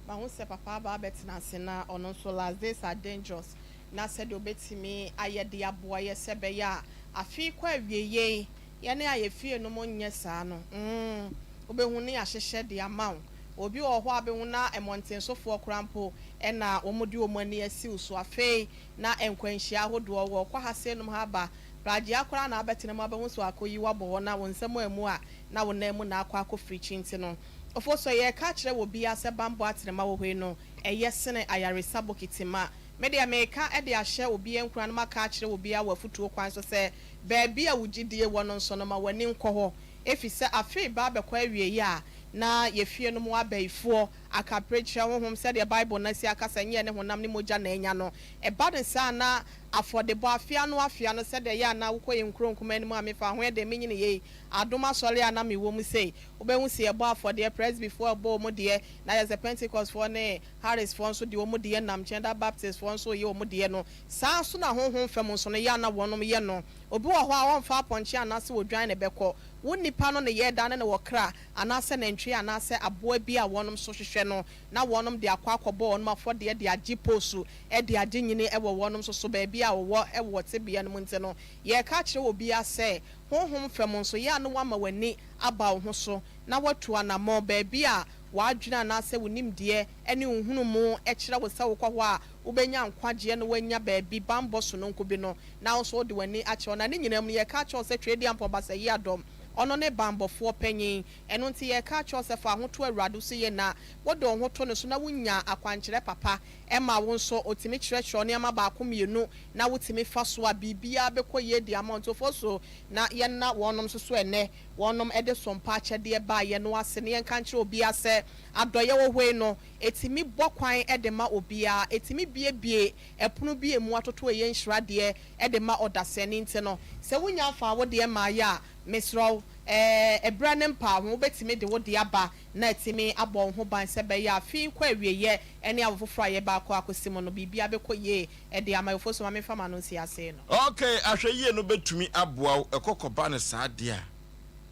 mahu sɛ papa aba abɛtena ase na ɔno nso last days are dangerous na sɛdeɛ ɔbɛtumi ayɛ de aboa yɛ sɛ ɛbɛyɛ a afe yi kɔ awieɛ yi Yɛne a yɛfie nom nyɛ saa no mm wobɛhu ne yɛahyehyɛ de ama wo. Obi wɔ hɔ a wobɛhu na mmɔntensofoɔ koraa mpo na wɔde wɔn ani asi wo so. Afei na nkwanhyia ahodoɔ wɔ kɔ ha sei nom ha aba. Pragyea koraa na abɛtena mu abɛhu sɛ wakɔyi wo abɔ hɔ na wo nsam ammu a na wo nan mu na akɔ akɔ firikyi nti no. Ofosuo yɛreka akyerɛ wɔ biara sɛ banbɔ atenema wɔ hɔ yi no ɛyɛ sene ayaresa bokiti ma. Me deɛ meka de ahyɛ obiara nkuran na maka akyerɛ obiara wɔ afutuo kwan so sɛ Baabi a wo gyidie wɔ no nso no, ma w'ani nkɔ hɔ, efisɛ afe reba abɛkɔ awieeɛ a na yɛ fie no mu abayifoɔ, akaprekyerɛ honhom, sɛdeɛ Bible no asi aka sɛ ɛnyɛ yɛne honam ne mogya na anya no. Ɛba no saa a na afɔdebɔ afe ano afe ano, sɛdeɛ ɛyɛ a na wokɔ yɛn nkuro nkumaa no mu a mefa ho yɛ dɛn menyini yei, adom asɔre a na mewɔ mu sei, wobɛhu sɛ yɛbɔ afɔdeɛ, Presbyfoɔ rebɔ wɔn deɛ, na ayɛ sɛ Pentecostefoɔ ne Harrisfoɔ nso deɛ wɔn deɛ nam nkyɛn, da Baptistfoɔ nso reyɛ wɔn deɛ no, Saa ara nso na honhom fam nso no, yɛ a na wɔnom yɛ no. Obi wɔ hɔ a ɔmfa apɔnkye anaasɛ odwan na ɛbɛkɔ. Wo nnipa no nneyɛɛ da ne no wɔ kra, anaasɛ nantwie anaasɛ aboa bi a wɔnom nso hwehwɛ no, na wɔnom de akɔ akɔbɔ wɔnom afɔdeɛ de agye posu, de agye nyini wɔ wɔnom nso so baabi a wɔwɔ wɔ tebea no mu nti no, yɛreka akyerɛ obiara sɛ, honhom fam nso, yɛ a na woama w'ani aba wo ho so na woatu anammɔn baabi a w'adwene anaasɛ wo nimdeɛ ne wo nhunumu kyerɛ wo sɛ wokɔ hɔ a wobɛnya nkwagyeɛ na woanya baabi banbɔ sononko bi no, na wo nso wode w'ani akyerɛ hɔ. Na ne nyinaa mu no, yɛreka akyerɛ wo sɛ Tweaduampɔn Basayiadɔm, ɔno ne banbɔfoɔ panin. Ɛno nti yɛreka akyerɛ wo sɛ fa wo ho to Awurade so yie na wode wo ho to ne so na wonya akwankyerɛ papa ma wo nso. Ɔtumi kyerɛkyerɛ wo nneɛma baako mmienu na wotumi fa so a, biribiara bɛkɔ yie de ama wo. Nti ɔfoɔ na yɛnna wɔnom nso so ɛnnɛ, wɔnom de sompa akyɛdeɛ baeɛ no ase na yɛnka nkyerɛ obiara sɛ adɔeɛ wɔ hɔ yi no, Ɛtumi bɔ kwan de ma obiara, ɛtumi buebue ɛpono bi a ɛmu atoto a ɛyɛ nhyira deɛ de ma ɔdasani nti no, sɛ wonya mfaa wo deɛ mmaeɛ a, mesrɛ wo, ɛberɛ no mpaa ho, wobɛtumi de wo deɛ aba na atumi abɔ wo ho ban sɛ ɛbɛyɛ a afe yi kɔ awieɛ ne awo foforɔ a yɛreba akɔ akɔsi mu no, biribiara bɛkɔ yie de ama yɛn. Ofosu, ma memfa m'ano nsi ase no. Ok, ahwɛyie no bɛtumi aboa wo, ɛkɔ kɔba no saa deɛ a,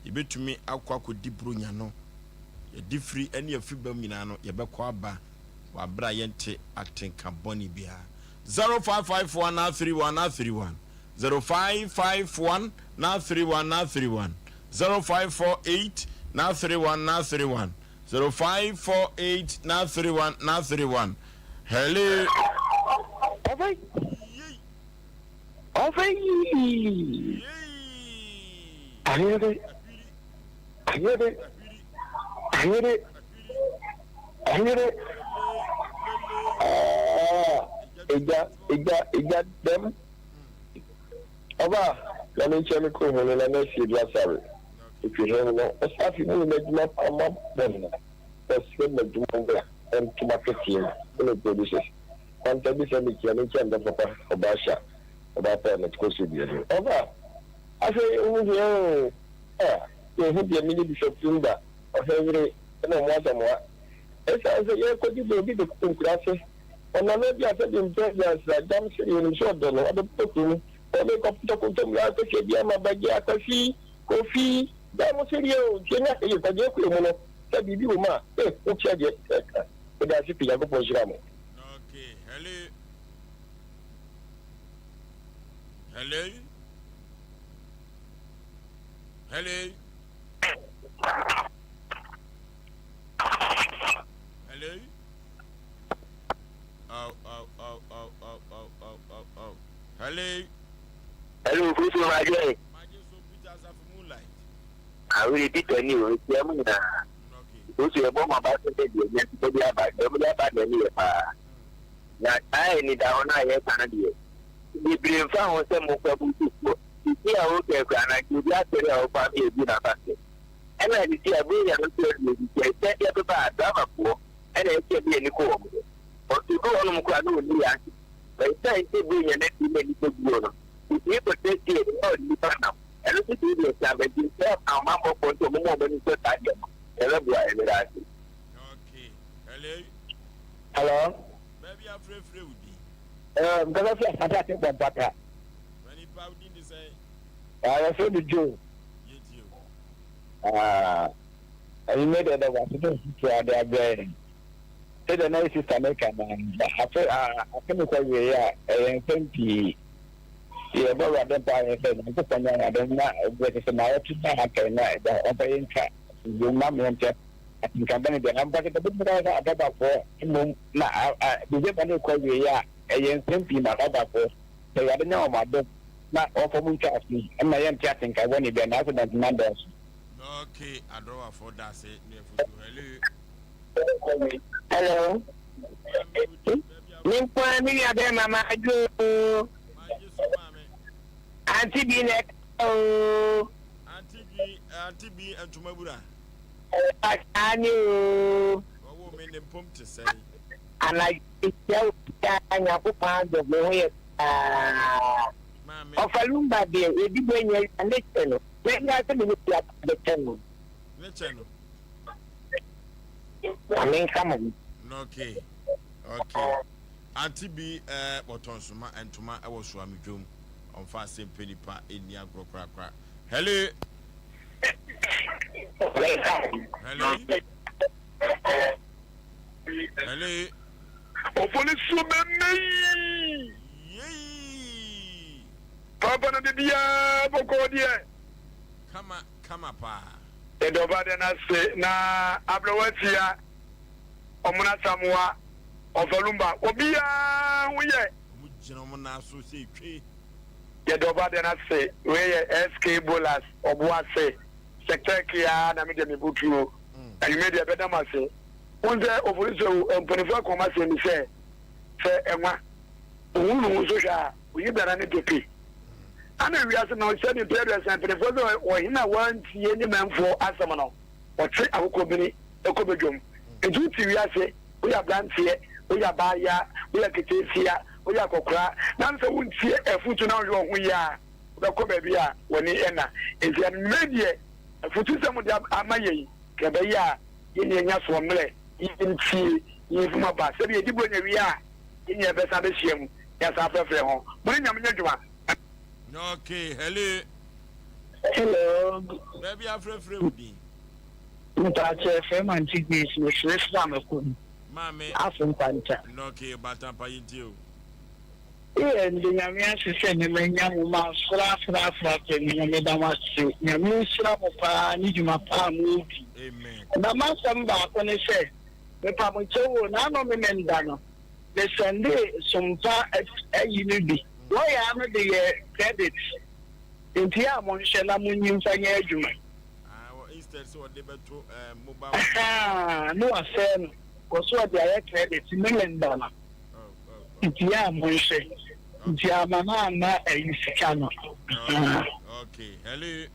yɛbɛtumi akɔ akɔdi Buronya no. Yɛde firi ne afiri bam nyinaa no, yɛbɛkɔ aba wɔ abere a yɛnte atenka bɔne biara. 0551 931 931 0551 931 931 0548 931 931 0548 931 931 Hello. Ɔfɛ. Ɔfɛ yii. Ayere. Ɔhene, ɔhene, ɔhene, ah, egya, egya, egya dɛm. Ɔba, na me nkyɛn me kuro ho no na na asie du asare. Efi hɛn no, ɔsa afi mu na adwuma pa ma bɔ no. Ɔsrɛ ma adwuma mbra, ɔnto m'akɛseɛ mu, ɛna producers. Kwanta bi sɛ mekyia me nkyɛn dɔ papa, ɔba ahyɛ, ɔba pa na tukɔ so bi. Ɔba, afei wo hia o. A Yɛn ho deɛ mene Bishop Tumba, Ɔhɛnyere ne ɔmo Asamoah. Ɛsiane sɛ yɛrekɔgye bɛ obi bɛkɔ nkuraase, ɔnana bi a sɛdeɛ mpɛ aduansra gyam sɛdeɛ onim sɛ ɔdɔ no, ɔde bɛkɔ kurom. Ɔne kɔpotɔ kontomire akɔhyɛ bi ama bɛgye Akwasi, Kofi, gyae mo sereɛ o, nti ɛnyɛ hwee, kɔgye akura mu no, sɛ biribi wɔ mu a, eh, wotua deɛ ɛka. Meda ase pii, Nyankopɔn nhyira mo. Okay, hello. Hello. Hello. Hello. Oh, oh, oh, oh, oh, oh, oh, oh, oh. Hello. Hello, Kristo Magye. Magye so Peter Asafo Moonlight. Awere Peter ni o, etia mu nyinaa. Kristo yɛ bɔ ma ba sɛ deɛ nya sika bi aba, deɛ ɔmo de aba deɛ ne yɛ paa. Na saa anidahɔ no a yɛka no deɛ, bebree mfa ho sɛ mokɔ abusufoɔ. Sisi a wokɛ kura na nti obi asɔre a ɔkɔ abɛ ebi na ba sɛ. Ɛna sisi a bere no nso adu ebi sɛ sɛ deɛ bɛba a driverfoɔ ɛna ɛkyɛ bi ani kɔ wɔn so. Ɔto bi wɔnom koraa na ɔni yɛ ase. Ɛsiane sɛ bere nya no adi na nipa guo no, otumi kɔtɛ sie na ɔde nipa nam. Ɛno nso tumi de ɛsan ba nti sɛ ahomammɔfoɔ nso ɔmo ma ɔmo ani sɔ saa deɛ no, ɛbɛboa ɛmmerɛ ase. Okay. Hello. Hello. Baabi afrɛfrɛ wo din. Nkasa fi asante ase bɔ mpata. Nipa wo din de sɛn? Yɛfrɛ me Joe. Yɛtie o. Ɛnyɛ deɛ dɛ wase dɛ foforɔ ade abrɛ yɛn. Sɛdeɛ na yɛ sista no ka no, afe afe no kɔ wieɛ a ɛyɛ nsɛm pii. Yɛbɔ Awurade mpaeɛ sɛ Nyankopɔn nyɛ yɛn adom na berɛ sɛ sɛ naawɔtwe na aka yi na ɛda ɔmfa yɛntwa asomdwoe mu na ama yɛnte atenka bɔne biara. Na mpɔkyɛ bɛbɛtumi ka sɛ adɔbafoɔ mmom na December no rekɔ awieɛ a ɛyɛ nsɛm pii ma adɔbafoɔ. Sɛ Awurade nyɛ wɔn adom na ɔmfa mu ntwa afe yi ma yɛnte atenka bɔne biara na accident no adɔɔso. Okay, adɔbafoɔ da ase ne afutuo. Hello. Hello. Me nko ara me nua bɛrima madwo o. Auntie bi na ɛka o. Auntie bi, auntie bi ntoma wura. Asaa ne o. Wɔwɔ me ne mpom te sɛn. Anadwo hyia wo biara Nyankopɔn adom me ho yɛ paa. Ɔfa lumba deɛ yɛdi bɔ nya wia ne kyɛ no. Mɛnya sɛ me ne bi aba bɛkyɛ no. Ne kyɛ no. Maame nka mo ho. Okay. Okay. Auntie bi eh, wɔtɔn nsoma ntoma wɔ Suame dwom. Ɔmfa asɛm pɛ nipa ɛnni agorɔ korakora. Hello. Hello. Hello. Opolisuo bɛmɛ yi. Yei. Papa no de biara bɔkɔɔ deɛ. Kama kama paa. Yɛda Ɔbɔadeɛ no ase na abrɛwa atia Ɔmona Samoa, Ɔfalumba, obiara ho yɛ. Ɔmo gyina ɔmo nan so sɛ twe. Yɛda Ɔbɔadeɛ no ase, wei yɛ SK Bolas, Ɔboase, Sector aa na me deɛ me bo tuo. Anwummerɛ deɛ ɛbɛda mo ase. Wohu sɛ Oforisuo mpaninfoɔ aka wɔn asɛm bi sɛ, sɛ ɛnwa, ohunu ne ho nso hwɛ a, oyi biara ne dope. Ana wiase no sɛbi mpɛ 30 mpanimfoɔ sɛ ɔhene a wantie ne manfoɔ asɛm no, ɔte akokɔbini kɔ badwam. Nti wote wiase, woyɛ abranteɛ, woyɛ abaayaa, woyɛ aketeesia, woyɛ akɔkoraa, na sɛ wontie afutu na wonhwɛ wo ho yie a, wobɛkɔ baabi a w'ani nna. Nti anwummerɛ deɛ afutusɛm mode ama yɛn yi, ka ɛbɛyɛ a yɛn nyinaa nya soɔ mmerɛ, yɛntie, na yɛmfum aba. Sɛdeɛ yɛdi Buronya wie a, Yɛn nyinaa bɛsan abɛhyia mu na yɛasan afrɛfrɛ ho. Mo ne Nyame nyɛ adwuma. Okay, hello. Hello. Baabi afrɛfrɛ wo din. Mpakyɛ frɛ ma Auntie Grace me frɛ firi Amakom. Maame. Afo Nkwanta. Okay, Batampa yɛn tie o. Eyɛ mede Nyame ase sɛ nnɛ manya mo ma fra fra fra frɛ me no meda mo ase Nyame nhyira mo paa ne dwuma pa a mo di. Amen. Na m'asɛm baako ne sɛ mepa mo kyɛw o naano memenda no me sɛndee sompa ayi no bi. Lɔya no de yɛ credit nti a monhwɛ na monyi mfa nyɛ adwuma. Ah, wɔ instead sɛ ɔde bɛto eh, mobile phone. Ahaa, ne wasɛe no, wɔ so ɔde ayɛ credit ne member no nti a monhwɛ nti ama no amma ayi sika no. Okay, okay. Hello.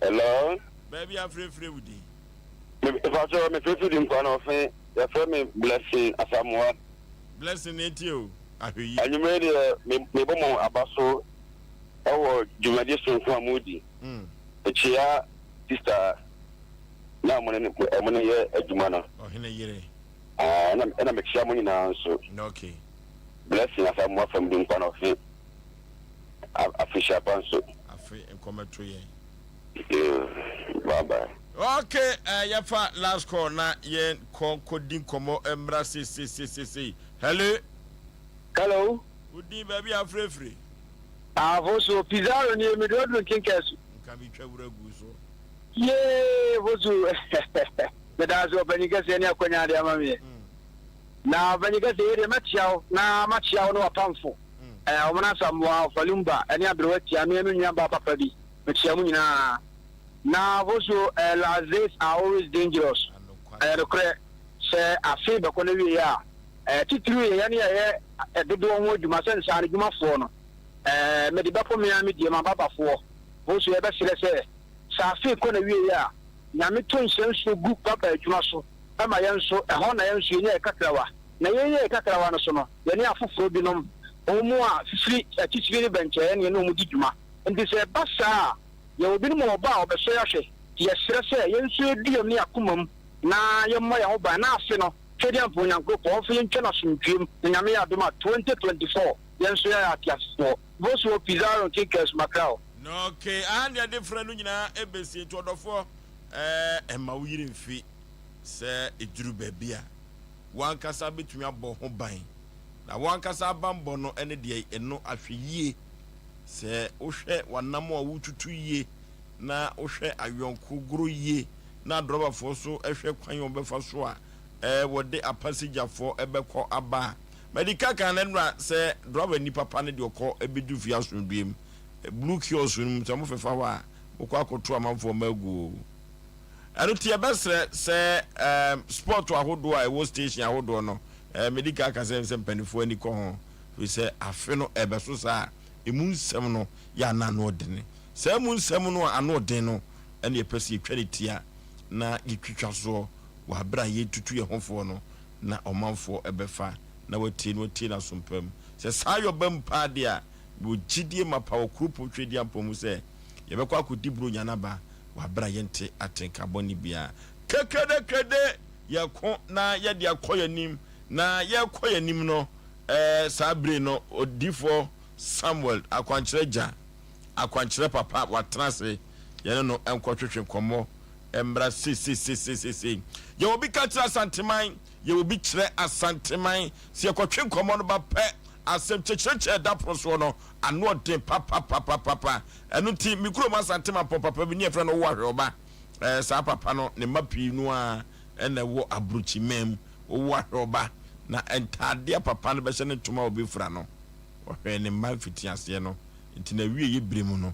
Hello. Baabi afrɛfrɛ wo din. Mepakyɛw mefrɛfrɛ di nkwa na ɔfe yɛfrɛ me Blessing Asamoah. Blessing na etie o, ahwɛ yie. Anwummere deɛ mebɔ mo aba so wɔ dwumadie sononko a modi. Mekyea sister na mo ne mo ne yɛ adwuma no. Ɔhene yere. Ɛna ɛna mekyea mo nyinaa nso. Okay. Blessing Asamoah fam di nkwa na ɔfe afehyia pa nso. Afe nkɔmɛto yɛn. Bye bye. Ok eh, yɛfa last call na yɛn kɔ nkɔdi nkɔmmɔ mmra seseisesei. Hello. Hello. Wo din baabi a afirafiri? Ah, Fosu, Pizarro nie, mede waduru Nkenkɛsu. Nka metwa wura gu so. Yee, Fosu, meda ase ɔpanyin kɛseɛ ne akwanya ade ama meɛ. Na ɔpanyin kɛseɛ yɛ deɛ mɛkyia wo na makyia wo ne wapamfo. Ɛɛ, ɔmo n'asamoa, ɔfalumba, ɛne aberewa tia me me nua baa papa bi. Mekyia mo nyinaa. Na Fosu, ɛɛ, last days are always dangerous. Ɛyɛ nokorɛ sɛ afe bɛkɔ no wie a, ɛɛ, titiriw yɛ yɛne yɛyɛ ɛdodoɔ ho adwuma sɛ nsaano dwumafoɔ no. Ɛɛ, mede bɛkɔ me ara me deɛ m'ababafoɔ. Fosu, yɛbɛsrɛ sɛ, sɛ afe kɔ n'awieeɛ a, Nyame to nhyɛ nsuo gu baba adwuma so ma yɛn nso, ɛhɔ na yɛn nso yɛnya yɛn kakrawa. Na yɛnya yɛn kakrawa no so no, yɛne afoforɔ binom, wɔn a fifiri atitire ne bɛnkyɛeɛ ne yɛne wɔn di dwuma. Enti sɛ ɛba saa a, yɛwɔ binom a wɔba a wɔbɛsɔ yɛn ahwɛ. Nti yɛsrɛ sɛ yɛn nso yɛdua mu ne yɛn akoma mu na yɛmmɔ yɛn ho ban na afe no, Twedeɛmpo Onyankoropɔn ɔmfa yɛn ntwa no asomdwoeɛ mu na Nyame yɛ adom a 2024 yɛn nso yɛayɛ ateasefoɔ. Vosuo Pizarro Kinkers Macau. Na okay, aha nea ɛde frɛ no nyinaa ɛbɛsie nti ɔdɔfoɔ ɛɛ mma wo yere mfi sɛ ɛduru baabi a w'ankasa bɛtumi abɔ ho ban na w'ankasa abanbɔ no ɛne deɛ ɛno ahwɛ yie sɛ wohwɛ w'anam a wotutu yie na wohwɛ ayɔnko goro yie na adrɔbafoɔ so ɛhwɛ kwan a wɔbɛfa so a ɛɛ wɔde apasigyafoɔ ɛbɛkɔ aba a madi kaka no nnora sɛ drɔba ni papa no deɛ ɔkɔ ɛbɛdu fie asomdwoeɛ mu. Blue kiosk no mu sɛ mofefa hɔ a mokɔ akɔto amanfoɔ mma agu o. Ɛno nti yɛbɛsrɛ sɛ um, sport ahodoɔ a ɛwɔ station ahodoɔ no eh, medi ka aka sɛ sɛ mpanimfoɔ ani kɔ ho firi sɛ afe no ɛbɛso saa a ɛmu nsɛm no yɛ ana ano ɔdene. Saa mu nsɛm no a ano ɔden no ɛne yɛpɛ sɛ yɛtwa ne tia na yɛtwitwa soɔ wɔ aberɛ a yɛtutu yɛn hofoɔ no na ɔmanfoɔ ɛbɛfa na watie no watie no asompa mu. Sɛ saa yɔba mu paa deɛ a Mewɔ gyidie mapa wɔ kuropɔn Tweaduampɔn mu sɛ yɛbɛkɔ akɔdi Buronya no aba wɔ aberɛ a yɛnte atenka bɔne biara. Kekedekrede! Yɛko na yɛde akɔ yɛn anim, na yɛrekɔ yɛn anim no, ɛɛ, saa bere no, odiyifoɔ Samuel, akwankyerɛ agya, akwankyerɛ papa, watena ase, yɛne no nkɔtwetwe nkɔmmɔ mmra seiseiseisei. Yɛwɔ bi ka kyerɛ Asanteman, yɛwɔ bi kyerɛ Asanteman. Sɛ yɛkɔtwe nkɔmmɔ no ba pɛ, Asɛm kyekyerɛkyɛ a ɛda pono soɔ no, ano ɔden papapapapapa. Ɛno nti, me kurom Asante Mampɔn papa bi ne yɛfrɛ no Owó Ahwɛɔba. Ɛɛ, saa papa no, ne mma pii no ara na ɛwɔ aburokyiman mu. Owó Ahwɛɔba, na ntaadeɛ a papa no bɛhyɛ ne ntoma a ɔbɛfira no, ɔhwɛɛ ne mma mfitiaseɛ no. Nti n'awieeɛ berɛ mu no,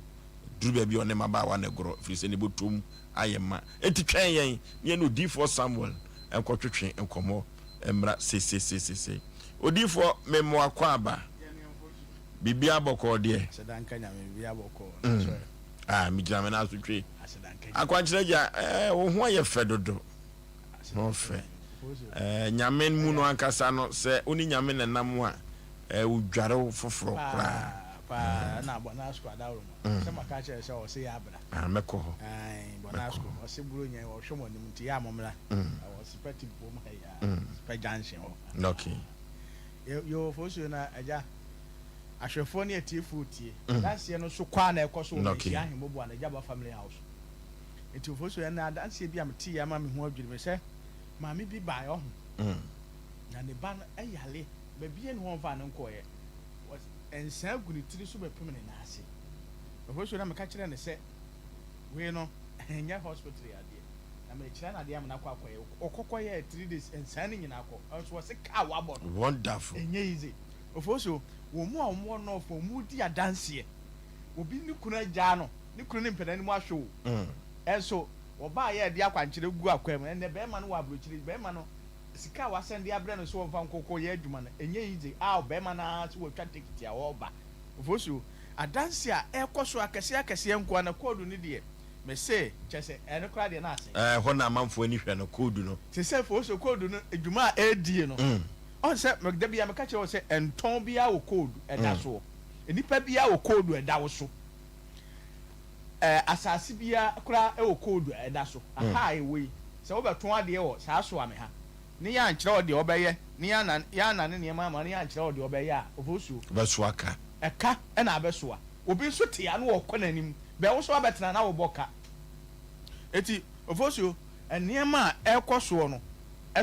ɛduru baabi a ɔne mmabaawa na ɛgorɔ, ɛfiri sɛ ne bɔtɔm ayɛ ma. Enti twɛn yɛn na yɛne Odiyifoɔ Samuel nkɔtwetwe nkɔmmɔ mmra seiseiseisei. Odiyifoɔ me mmoa kwaaba. Biribiara bɔkɔɔ deɛ. Aseda nka Nyame biribiara bɔkɔɔ. Mm. Sorry. Ah, me gyina me nan so twe. Aseda nka Nyame. Akwankyerɛ gya, eh, wo ho ayɛ fɛ dodo. Ho fɛ. Eh, Nyame mu no ankasa no, sɛ wo ne Nyame na nam a, eh, wodware wo foforɔ koraa. Paa, na Bonasco adaworo mu. Mm. Sɛ maka kyerɛ sɛ ɔse yɛ abra. Ah, mɛkɔ hɔ. Ae, Bonasco, ɔse buro nyɛ, ɔhwɛ mo anim nti yɛ a mommra. Mm. Ɔwɔ Sipɛti bom ha yi a, mm. Sipɛ junction hɔ. Okay. Yɛwɔ fosuo na agya ahwɛfoɔ ne atiefoɔ tie. Mm. Adanseɛ no so kɔ a na ɛkɔ so wɔ Manhyia Ahemmobo a n'agya ba family house. Nti fosuo ɛna adanseɛ bi a mete yɛ ama me ho adwiri me sɛ maame bi baeɛ ɔho. Mm. Na ne ba no ɛyale baabi yɛ ne hɔ mfa no nkɔɔyɛ. Nsaa gu ne tiri so bɛpem ne nan ase. Fosuo na meka kyerɛ ne sɛ wei no ɛnyɛ hospital yadeɛ. Na mekyerɛ no adeɛ ama no akɔ akɔyɛ. Ɔkɔ kɔyɛɛ 3 days nsaa no nyinaa kɔ. Nso wɔse kaa wabɔ no. Wonderful. Ɛnyɛ easy. Ofosu, wɔn mu a wɔn wɔ North wɔn di adanseɛ. Obi ne kunu agyaa no, ne kunu ne mpɛ n'anim ahwɛ o. Ɛnso wɔbaa yɛ de akwankyerɛ gu akwan mu. Ɛnɛ bɛrima no wɔ aburokyire, bɛrima no sika a wasɛn de abrɛ no sɛ wɔmfa nkɔkɔ yɛ adwuma no, ɛnyɛ easy a bɛrima no ara sɛ wɔatwa tekiti a ɔreba. Ofosu, adanseɛ a ɛrekɔ so akɛseɛ akɛseɛ nko ara na kɔɔdu no deɛ, mese kyerɛ sɛ ɛno koraa deɛ na ase. Ɛhɔ na amanfoɔ ani hwɛ no, koodu no. Te sɛ Foso koodu no dwuma a ɛredie no. Ɔn sɛ da biara meka kyerɛ wo sɛ ntɔn biara wɔ koodu ɛda soɔ. Nnipa biara wɔ koodu ɛda wo so. Ɛɛ asase biara koraa wɔ koodu a ɛda so. Aha a ɛwɔ yi, sɛ wobɛtɔn adeɛ wɔ saa Soame ha ne yɛankyerɛ wo deɛ wobɛyɛ ne yɛannane nneɛma ama ne yɛankyerɛ wo deɛ wobɛyɛ a, Ofosuo. Wobɛsoa ka. Ɛka na abɛsoa. Obi nso te a na ɔkɔ n'anim. Bɛn wo nso abɛtena na wobɔ ka. Enti Ofosuo, nneɛma a ɛrekɔ soɔ no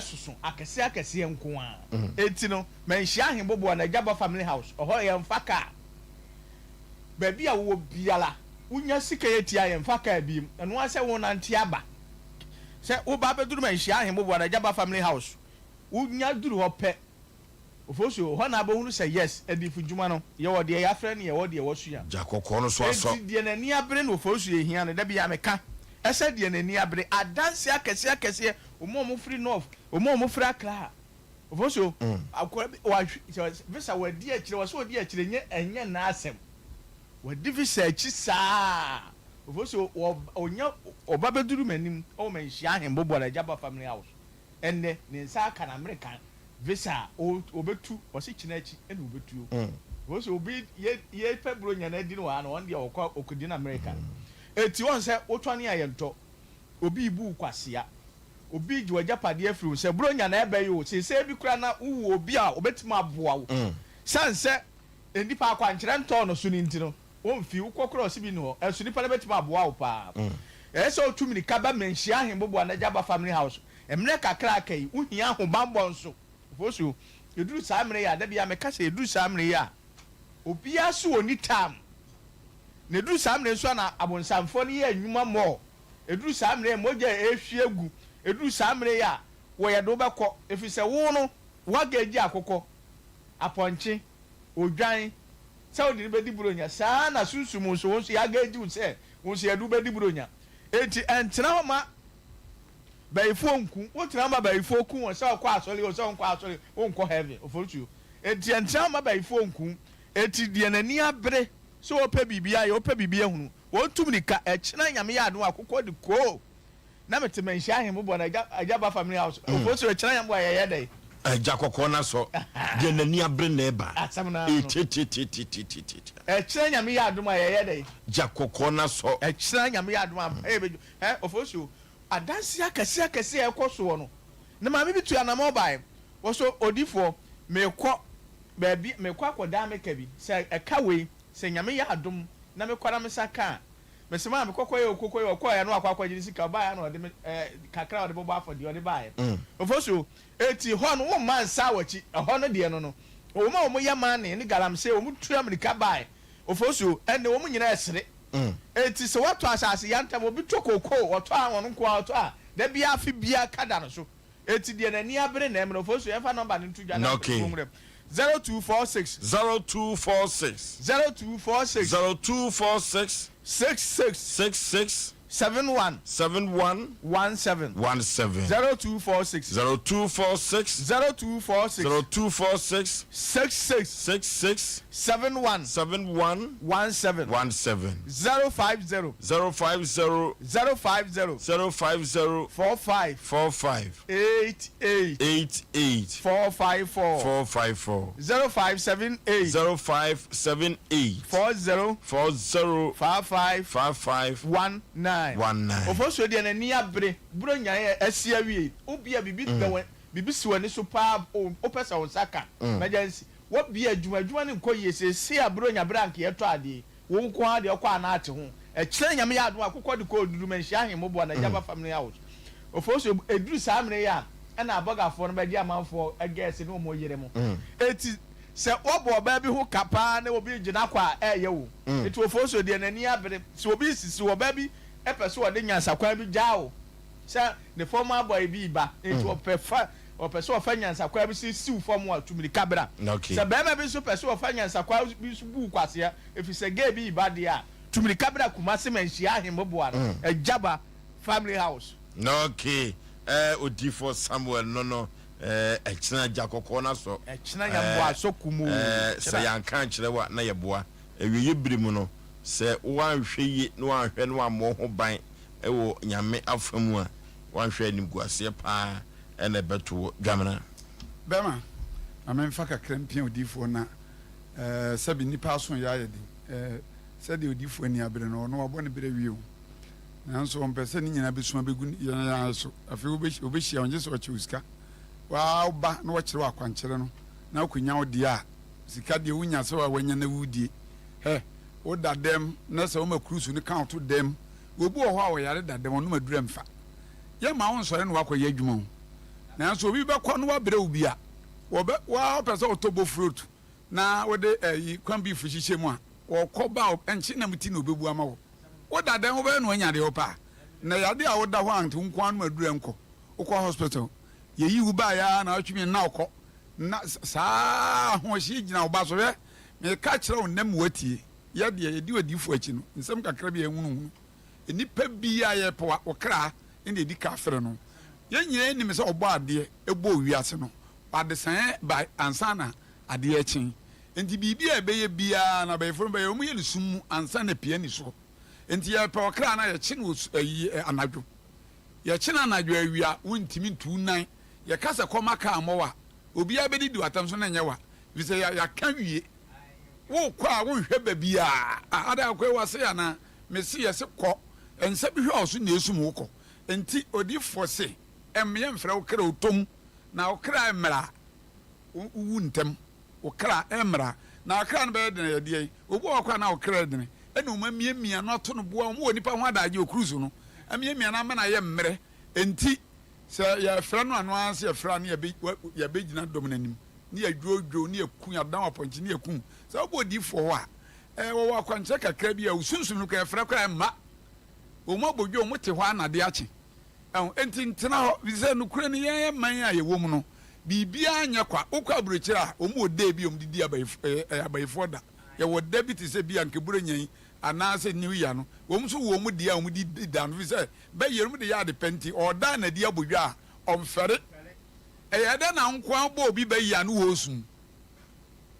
soso akɛseɛ akɛseɛ nko ara. Enti no, manhyia Ahemboboa no, Agya Ba Family House, ɛhɔ yɛmfa kaa. Baabi a wowɔ biara, wonya sika yi atia yɛn, mfa kaa biem. Ɛno ara sɛ wonante aba. Sɛ woba abɛduru Manhyia Ahemmoboa no, Agyaba Family House, wonya duru hɔ pɛ, Ofosuo, hɔ na abɛhunu sɛ yes, adiyifo dwuma no, yɛwɔ deɛ yɛafrɛ ne yɛwɔ deɛ wɔsua. Gya kɔkɔɔ no so asɔ. Enti deɛ n'ani abere no Ofosuo hia no, da biara meka, ɛsɛ deɛ n'ani abere. Adanseɛ akɛseɛ akɛseɛ, wɔn a wɔfiri North, wɔn a wɔfiri Accra, Ofosuo, akwadaa bi, wahwe, sɛ visa wadi akyire, wɔsɛ ɔdi akyire, nyɛ, ɛnyɛ n'asɛm. Wadi visa akyi saa. Ofosuo, wɔ, ɔnya, ɔba bɛduru m'anim wɔ Manhyia Ahemboboa no, Agyaba Family House. Ɛnnɛ, ne nsa aka n'American visa a, ɔbɛtu, ɔse kyena akyi na ɔbɛtuo. Ofosuo, obi, yɛ, yɛpɛ Buronya no adi no wɔ ha no, ɔno deɛ ɔkɔ, ɔkɔdi no America. Enti wɔn sɛ, wotɔne a yɛntɔ. Obi rebu wo kwasea. Obi regye w'agyapadeɛ afiri wo nsa. Buronya na ɛreba yi o, seesei bi koraa na wowɔ obi a ɔbɛtumi aboa wo. Sane sɛ nnipa akwankyerɛ ntɔɔ no so no nti no, ɔmfi wo kɔ koraa ɔse bi nni hɔ. Ɛnso nnipa no bɛtumi aboa wo paa. Ɛyɛ sɛ wotu mmirika ba Manhyia Ahemboboa Nagyaba Family House. Mmerɛ kakra a aka yi, wohia ahobammɔ nso. Ofosuo, ɛduru saa mmerɛ yi a, da biara meka sɛ ɛduru saa mmerɛ yi a, obiara se ɔnni time. Na ɛduru saa mmerɛ yi nso a na abonsamfoɔ no yɛ nnwuma more. Ɛduru saa mmerɛ yi a mogya a ɛrehwie agu. Ɛduru saa mmerɛ yi a wɔyɛ de wo bɛkɔ, ɛfiri sɛ wo no woagagyi akokɔ, apɔnkye, odwan, sɛ wode no bɛdi Buronya. Saa ara na sunsum nso, wo nso yɛagagyi wo sɛ wo nso yɛde wo bɛdi Buronya. Enti ɛntena hɔ ma bayifoɔ nku wo. Wotena hɔ ma bayifoɔ ku wɔn, sɛ wokɔ asɔre o, sɛ wonkɔ asɔre o, wonkɔ heaven. Oforisuo. Enti ɛntena hɔ ma bayifoɔ nku wo. Enti deɛ n'ani abere sɛ ɔpɛ biribi ayɛ, ɔpɛ biribi ahunu, wɔntu mirika, ɛkyena Nyame yɛ adom a akokɔ de koo na mete manhyia ahemmo bɔ no agya agya ba family house mm. Ofosu ɛkyena Nyame bɔ a yɛyɛ dɛn? Agya kɔkɔɔ no asɔ deɛ n'ani abere na ɛba. Asɛm no ano. Etitititititi. Ɛkyena Nyame yɛ adom a yɛyɛ dɛn? Gya kɔkɔɔ no asɔ. Ɛkyena Nyame yɛ adom a ɛyɛ bɛdwo. Ɛ Ofosu adanseɛ akɛseɛ akɛseɛ a ɛkɔ soɔ no ne maame bi tu anamɔ baeɛ wɔsɔ odifoɔ mekɔ baabi mekɔ akɔdan me ka bi sɛ ɛka wei Sɛ Nyame yɛ adom na mekɔ na me nsa ka a, mese maa mekɔ kɔyɛ oko kɔyɛ ɔkɔɔɛ na wakɔ akɔgye ne sika ɔbaeɛ a na ɔde me eh, kakra a ɔde bɔbɔ afɔdeɛ ɔde baeɛ. Ofosuo, eti hɔ no womma nsa wakyi, ɛhɔ no deɛ no no, wɔn a wɔyɛ mane ne galamsey wɔn tua mirika baeɛ. Ofosuo, ɛnne wɔn nyinaa ɛsere. Eti sɛ woatɔ asase yantam, obi tɔ kookoo, ɔtɔ a ɔno nko ara ɔtɔ a, da biara afe biara ka da no so. Eti deɛ n'ani abere na ɛmene. Ofosu yɛmfa number no nto dwa na Okay. mpanyinfoɔ nwura mu. 0246. 0246. 0246. 0246. 66. 66. 71. 71. 17. 17. 0246. 0246. 0246. 0246. 66. 66. 71. 71. 17. 17. 050. 050. 050. 050. 45. 45. 88. 88. 454. 454. 0578. 0578. 40. 40. 55. 55. 19. 19. Ofosuo deɛ n'ani abere Buronya yɛ asi awie wobia biribi da wɔ biribi si w'ani so paa wopɛ sɛ wo nsa ka emergency wobia adwuma adwuma no nkɔ yie seesei a Buronya bere a anka yɛtɔ adeɛ yi wo nko ara deɛ ɔkɔ a na ate ho ɛkyerɛ Nyame yɛ adom a akokɔ de kɔ oduru manhyia ahemmoboa na agya ba family house Ofosuo ɛduru saa mmerɛ yi a ɛna abɔgafoɔ no bɛgye amanfoɔ gɛɛse ne wɔn yere mo eti sɛ wɔbɔ ɔbaa bi ho ka paa na obi regye no akɔ a ɛyɛ wo eti Ofosuo deɛ n'ani abere sɛ obi resisi ɔbaa bi pɛ sɛ ɔde nyansakwan bi gyaa wo sɛ ne former boy bi reba nti ɔpɛ fa ɔpɛ sɛ ɔfa nyansakwan bi so siw fam a, tu mirika bra. Sɛ barima bi nso pɛ sɛ ɔfa nyansakwan bi so bu wo kwasea efisɛ gay bi reba deɛ a, tu mirika bra Kumasi Manhyia Ahemmoboa no, Agyaba Family House. Okay eh odiyifoɔ Samuel no no eh ɛkyena gya kɔkɔɔ no asɔ Ɛkyena nyamboa asɔ kumoo eh sɛ kyena. yɛanka ankyerɛ wo a na yɛboa. Awieeɛ bere mu no, sɛ woanhwɛ yie na woanhwɛ na woammɔ wo ho ban wɔ Nyame afa mu a, woanhwɛ a animguaseɛ paa na ɛbɛto wo. Dwamena. Bɛma, ma memfa kakra mpia odiyifoɔ na eh, sɛbe nnipa aso yɛ ayɛ den eh, sɛdeɛ odiyifoɔ ani abere no, ɔno wabɔ ne berɛ awie o, nanso ɔmpɛ sɛ ne nyinaa bɛsu abɛgu yɛn ara so. Afei wobɛhyia wo, gye sɛ ɔkyɛ wo sika, waa woba na wɔkyerɛ wo akwankyerɛ no na wokɔnya wo deɛ a, Sika deɛ wonya sɛ wanya na wodie. Hɛ, woda dɛm na sɛ woma kurusu no ka wo to dɛm. Obi wɔ hɔ a ɔyare da dɛm, ɔnom aduru ɛmfa. Yɛmma wo nsɔre na woakɔyɛ adwuma o. Nanso obi bɛkɔ na wabrɛ wo bi a, wɔbɛ, wo ara wopɛ sɛ wotɔ bofrot na wode ɛyi, corn beef hyehyɛ mu a. Wɔkɔ ba a, ɛnkye nam ti na ɔbɛbu ama wo. Woda dɛn wobɛyɛ na wanya deɛ wopɛ a? Na yadeɛ a woda hɔ a nti wo nko ara nom aduru ɛnkɔ. Wokɔ hospital, yɛyi wo baeɛ ara na watwe mmienu na wokɔ. Na saa ahoɔhyeɛ gyina wo ba so. Hwɛ, meka kyerɛ wo nnɛ ma woatie. Yɛ deɛ yɛdi odiyifoɔ akyi no, nsɛm kakra bi a ɛhunuhunu. Nnipa bi a yɛpɛ wo kra na ɛdi ka frɛ no. Yɛn nyinaa nim sɛ ɔbɔɔ adeɛ bɔɔ wiase no, adesaeɛ bae ansa na adeɛ rekye. Enti biribi a ɛbɛyɛ biara no abayifo no bɛyɛ, wɔyɛ no sum mu ansa na apue anisoɔ. Enti yɛpɛ ɔkra no a, yɛkye no wɔ ayi anadwo. Yɛkye no anadwo awia, wontumi ntu wo nan. Yɛka sɛ kɔma kaa mmɔ wo a, obiara bɛdidi w'atɛm so na ɛnyɛ wa, ɛfiri sɛ yɛaka wie. Wokɔ a wonhwɛ baabiara. Ah, adɛn akɔ yi w'ase anaa? Mese yɛse kɔ, nsa bi hwɛ wo so na esum wo kɔ. Enti odiyifoɔ se, Ɛmmeɛ mfrɛ wo kra ɔtɔ mu, na wo kra mmra a, wowu ntɛm. Wo kra mmra. Na wo kra no bɛyɛ dene ayɛ deɛn? Obi wɔ hɔ koraa na wo kra yɛ dene, ɛna wɔn amiamia no ato no boa, wɔn wɔ nnipa ho adagye wɔ cruise no, amiamia no ama no ayɛ mmerɛ. Enti sɛ yɛfrɛ no a, no ara sɛ yɛfrɛ a ne yɛbɛ, yɛbɛgyina dɔm no anim, ne yɛdwoodwoo, ne yɛku, yɛadan apɔnkye, ne yɛku. Sɛ wobɔ odiyifoɔ hɔ a, ɛɛ, wɔwɔ akwankyerɛ kakra bi a, wo sunsum no koraa yɛfrɛ koraa ɛmma. Wɔn abodwo, wɔn te hɔ ara na ade akye. Ɛho, enti ntena hɔ, efisɛ nokorɛ ni, yɛn man a yɛwɔ mu no, biribiara nyɛ kwa. Wokɔ aburokyire a, wɔn wɔ day bi a wɔde di abayifo, ɛyɛ, ɛyɛ abayifoɔ da. Yɛwɔ da bi te sɛ bi a Nkeburonya yi, anaasɛ New Year no, wɔn nso wɔ wɔn deɛ a wɔde di da no, efisɛ bɛyɛ no wɔde yɛ ade pa nti, ɔredan n'adi abodwo a, ɔmfɛre. Ɛyɛ dɛn na wo nko ara wobɔ obi bayi a ne wɔresu?